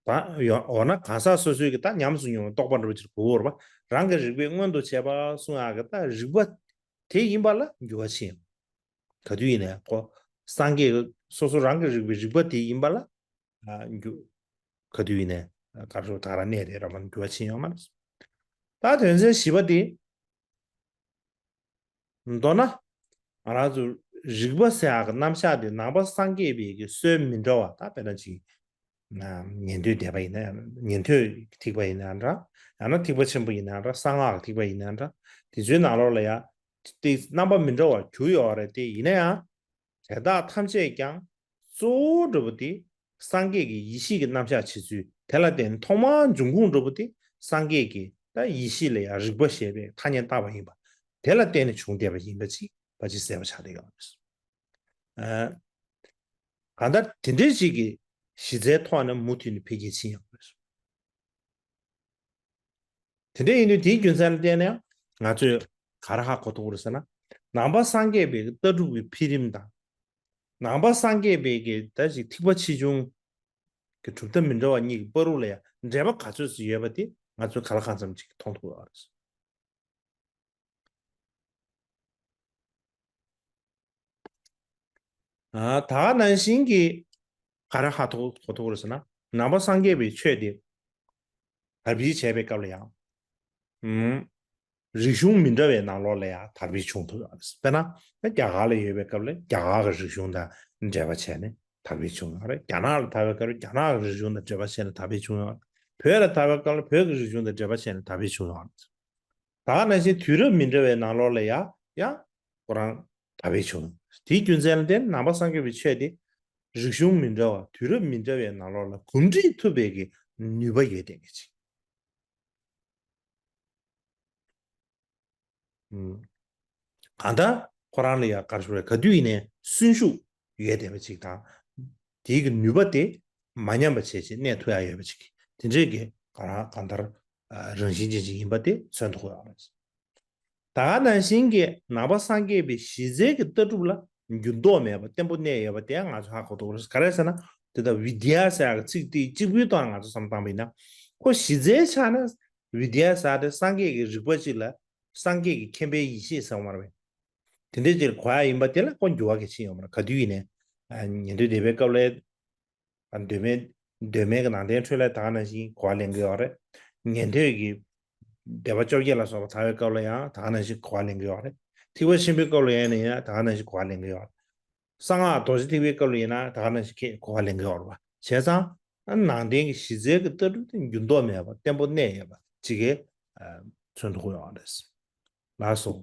པ། ད་ཡོ་འོ་ན་གང་ཟག་སོ་སོའི་གི་ད་ཉམས་སུ་མྱོང་བའི་རྟོགས་པ་འདྲ་པོ་ཅིག་གོ་བོར་བ་རང་གི་རིག་པའི་མངོན་དུ་བྱས་པ་གསུང་ཡག་གི་ད་རིག་པ་དེ་ཡིན་པ་ལ་འགྱུར་བ་ཕྱིན། ག་དུས་ཡིན་ནའི་ཁོ་སངས་རྒྱས་ཀྱི་སོ་སོ་རང་གི་རིག་པའི་རིག་པ་དེ་ཡིན་པ་ལ། ཨ་འགྱུར། ག་དུས་ཡིན་ནའི་གར་ཤོག་ད་ར་གནས་དེ་ར་མ་འགྱུར་བ་ཕྱིན་ཡོད་མ་རེད། ད་དོན་ཚན་བཞི་པ་དེ། མདོར་ན། ང་རང་ཚོ་རིག་པ་ཟེར་ཡག་གི་རྣམ་གཞག་དེ་ནང་པ་སངས་རྒྱས་པའི་གི་སྲོལ་མི་འདྲ་བ་ད་དཔེར་ན་ཅིག་ཉན་ཐོས་སྡེ་པ་ཡིན་ན་ཡང་ཉན་ཐོས་ཀྱི་ཐེག་པ་ཡིན་ན་འདྲ། ཡང་ན་ཐེག་པ་ཆེན་པོ་ཡིན་ན་འདྲ། གསང་སྔགས་ཀྱི་ཐེག་པ་ཡིན་ན་འདྲ། དེ་ཚོའི་ནང་ལོགས་ལ་ཡང་དེ་རྣམ་པ་མི་འདྲ་བ་གྱུར་ཡོད་རེད་དེ། ཡིན་ན་ཡང་དེ་དག་ཐམས་ཅད་ཀྱང་གཙོ་བོ་འདྲ་པོ་དེ་སངས་རྒྱས་ཀྱི་ཡེ་ཤེས་ཀྱི་རྣམ་གཞག་བྱེད་ཚུལ་དེ་ལ་བརྟེན་ཐོག་མར་འབྱུང་ཁུངས་འདྲ་པོ་དེ་སངས་རྒྱས་ཀྱི་ད་ཡེ་ཤེས་ལ་ཡང་རིག་པ་ཞེས་པའི་ཐ་སྙད་བཏགས་པ་ཡིན་པ། དེ་ལ་བརྟེན་ནས་བྱུང་བསྡད་པ་ཡིན་པ་ཅིག་ཕལ་ཆེར་གསལ་པོ་ཆགས་བསྡད་ཡོད་རེད། ཨ། གང་ལྟར་དེ་འདྲའི་ཞིག་གི་གཞི་རྩའི་ཐོག་ནས་མུ་མཐུད་ནས་འཕེལ་རྒྱས་ཕྱིན་ཡོད་རེད། དེ་འདྲ་ཡིན་དུས་དེའི་རྒྱུ་མཚན་ལ་བརྟེན་ནས་ང་ཚོས་ག་རེ་ཧ་གོ་ཐུབ་ཀྱི་རེད་ཟེར་ན། ནང་པ་སངས་རྒྱས་པའི་ལྟ་གྲུབ་ཀྱི་འཕེལ་རིམ་དང་། ནང་པ་སངས་རྒྱས་པའི་གི་ད་ཅིག་ཐེག་པ་ཆེ་ཆུང་གི་གྲུབ་མཐའ་མི་འདྲ་བ་གཉིས་ཀྱི་བར་དུ་ལ་ཡང་འབྲེལ་བ་ག་ཚོད་ཅིག་ཡོད་པ་དེ་ང་ཚོས་ག་ལ་གང་འཚམ་ཅིག་མཐོང་ཐུབ་ཀྱི་ཡོད་རེད། ཨ། ད་ག་ནང་བཞིན་གྱི་ག་རེ་ཧ་གོ་ཐུབ་ཀྱི་རེད་ཟེར་ན། ནང་པ་སངས་རྒྱས་པའི་ཆོས་དེ་དར་སྤེལ་བྱས་པའི་སྐབས་ལ་ཡང་། ཨུམ། རིག་གཞུང་མི་འདྲ་བའི་ནང་ལོགས་ལ་ཡང་དར་སྤེལ་བྱུང་ཐུབ་ཡོད་རེད། དཔེར་ན་རྒྱ་གར་ལ་ཡོད་པའི་སྐབས་ལ་རྒྱ་གར་གྱི་རིག་གཞུང་དང་འབྲེལ་བ་བྱས་ནས་དར་སྤེལ་བྱུང་ཡོད་རེད། རྒྱ་ནག་ལ་དར་བའི་སྐབས་ལ་རྒྱ་ནག་གི་རིག་གཞུང་དང་འབྲེལ་བ་བྱས་ནས་དར་སྤེལ་བྱུང་ཡོད་རེད། བོད་ལ་དར་བའི་སྐབས་ལ་བོད་ཀྱི་རིག་གཞུང་དང་འབྲེལ་བ་བྱས་ནས་དར་སྤེལ་བྱུང་ཡོད་རེད། ད་ག་ནང་བཞིན་དུས་རབས་མི་འདྲ་བའི་ནང་ལོགས་ལ་ཡང་ཡང་ཁོ་རང་དར་སྤེལ་བྱུང་། དེའི་རྒྱུ་མཚན་ལ་བརྟེན་ནང་པ་སངས་རྒྱས་པའི་ཆོས་དེ་རིག་གཞུང་མི་འདྲ་བ་དུས་རབས་མི་འདྲ་བའི་ནང་ལོགས་ལ་གོམས་འདྲིས་ཐུབ་པའི་གི་ནུས་པ་ཡོད་བསྡད་མཁན་ཅིག་ཨུམ། གང་ལྟར་ཁོ་རང་ལ་ཡང་ག་རེ་ཞུ་དགོས་རེད། ག་དུས་ཡིན་ནའི་གསོན་ཤུགས་ཡོད་བསྡད་པ་ཅིག་དང་། དེའི་གི་ནུས་པ་དེ་མ་ཉམས་པ་བྱས་བྱས་གནས་ཐུབ་ཡ་ཡོད་པ་ཅིག་དེ་འདྲའི་གི་ག་རང་གང་ལྟར་ཨ་རང་བཞིན་ཅན་ཅིག་ཡིན་པ་དེ་མཚོན་ཐུབ་ཀྱི་ཡོད་རེད། ད་ག་ནང་བཞིན་གྱི་ནང་པ་སངས་རྒྱས་པའི་གཞི་རྩའི་གི་ལྟ་གྲུབ་ལ་འགྱུར་ལྡོག་མེད་པ་བརྟན་པོ་གནས་ཡོད་པ་དེ་ང་ཚོ་ཧ་གོ་ཐུབ་ཀྱི་རེད། ག་རེ་ཟེར་ན། དེ་ལྟར་བི་དི་ཡ་ཟེར་ཡག་གི་ཚིག་དེ་གཅིག་པུའི་ཐོག་ནས་ང་ཚོ་བསམ་བློ་བཏང་བ་ཡིན་ན། ཁོ་གཞི་རྩའི་ཆ་ནས་བི་དི་ཡ་ཟེར་ཡག་དེ་སངས་རྒྱས་ཀྱི་རིག་པ་གཅིག་ལ་སངས་རྒྱས་ཀྱི་མཁྱེན་པའི་ཡེ་ཤེས་ཟེར་བ་མ་རེད་པས། དེ་འདྲའི་ཅིག་གོ་ཡ་ཡིན་པ་དེ་ལ་ཁོ་འགྱུར་བ་གལ་ཆེན་ཡོད་མ་རེད། ག་དུས་ཡིན་ནའི་ཉན་ཐོས་སྡེ་པའི་སྐབས་ལ། གདོད་མའི་གདོད་མའི་གི་ནང་བསྟན་འཕྲོད་ལས་ད་ག་ནང་བཞིན་གོ་བ་ལེན་གྱི་ཡོད་རེད། ཉན་ཐོས་ཀྱི་ སྡེ་པ་བཅོ་བརྒྱད་ལ་སོགས་པ་དར་བའི་སྐབས་ལ་ཡང་ད་ག་ནང་བཞིན་གོ་བ་ལེན་གྱི་ཡོད་རེད། ཐེག་པ་ཆེན་པོའི་སྐབས་ལ་ཡིན་ན་ཡང་ད་ག་ནང་བཞིན་གོ་བ་ལེན་གྱི་ཡོད་རེད། གསང་སྔགས་རྡོ་རྗེ་ཐེག་པའི་སྐབས་ལ་ཡིན་ན་ད་ག་ནང་བཞིན་ཁྱེད་གོ་བ་ལེན་གྱི་ཡོད་རེད་པ། བྱས་ཙང་ནང་བསྟན་གྱི་གཞི་རྩའི་གི་ལྟ་གྲུབ་དེ་འགྱུར་ལྡོག་མེད་པ་བརྟན་པོ་གནས་ཡོད་པ་ཅིག་གི་མཚོན་ཐུབ་ཀྱི་ཡོད་རེད། ལགས་སོ།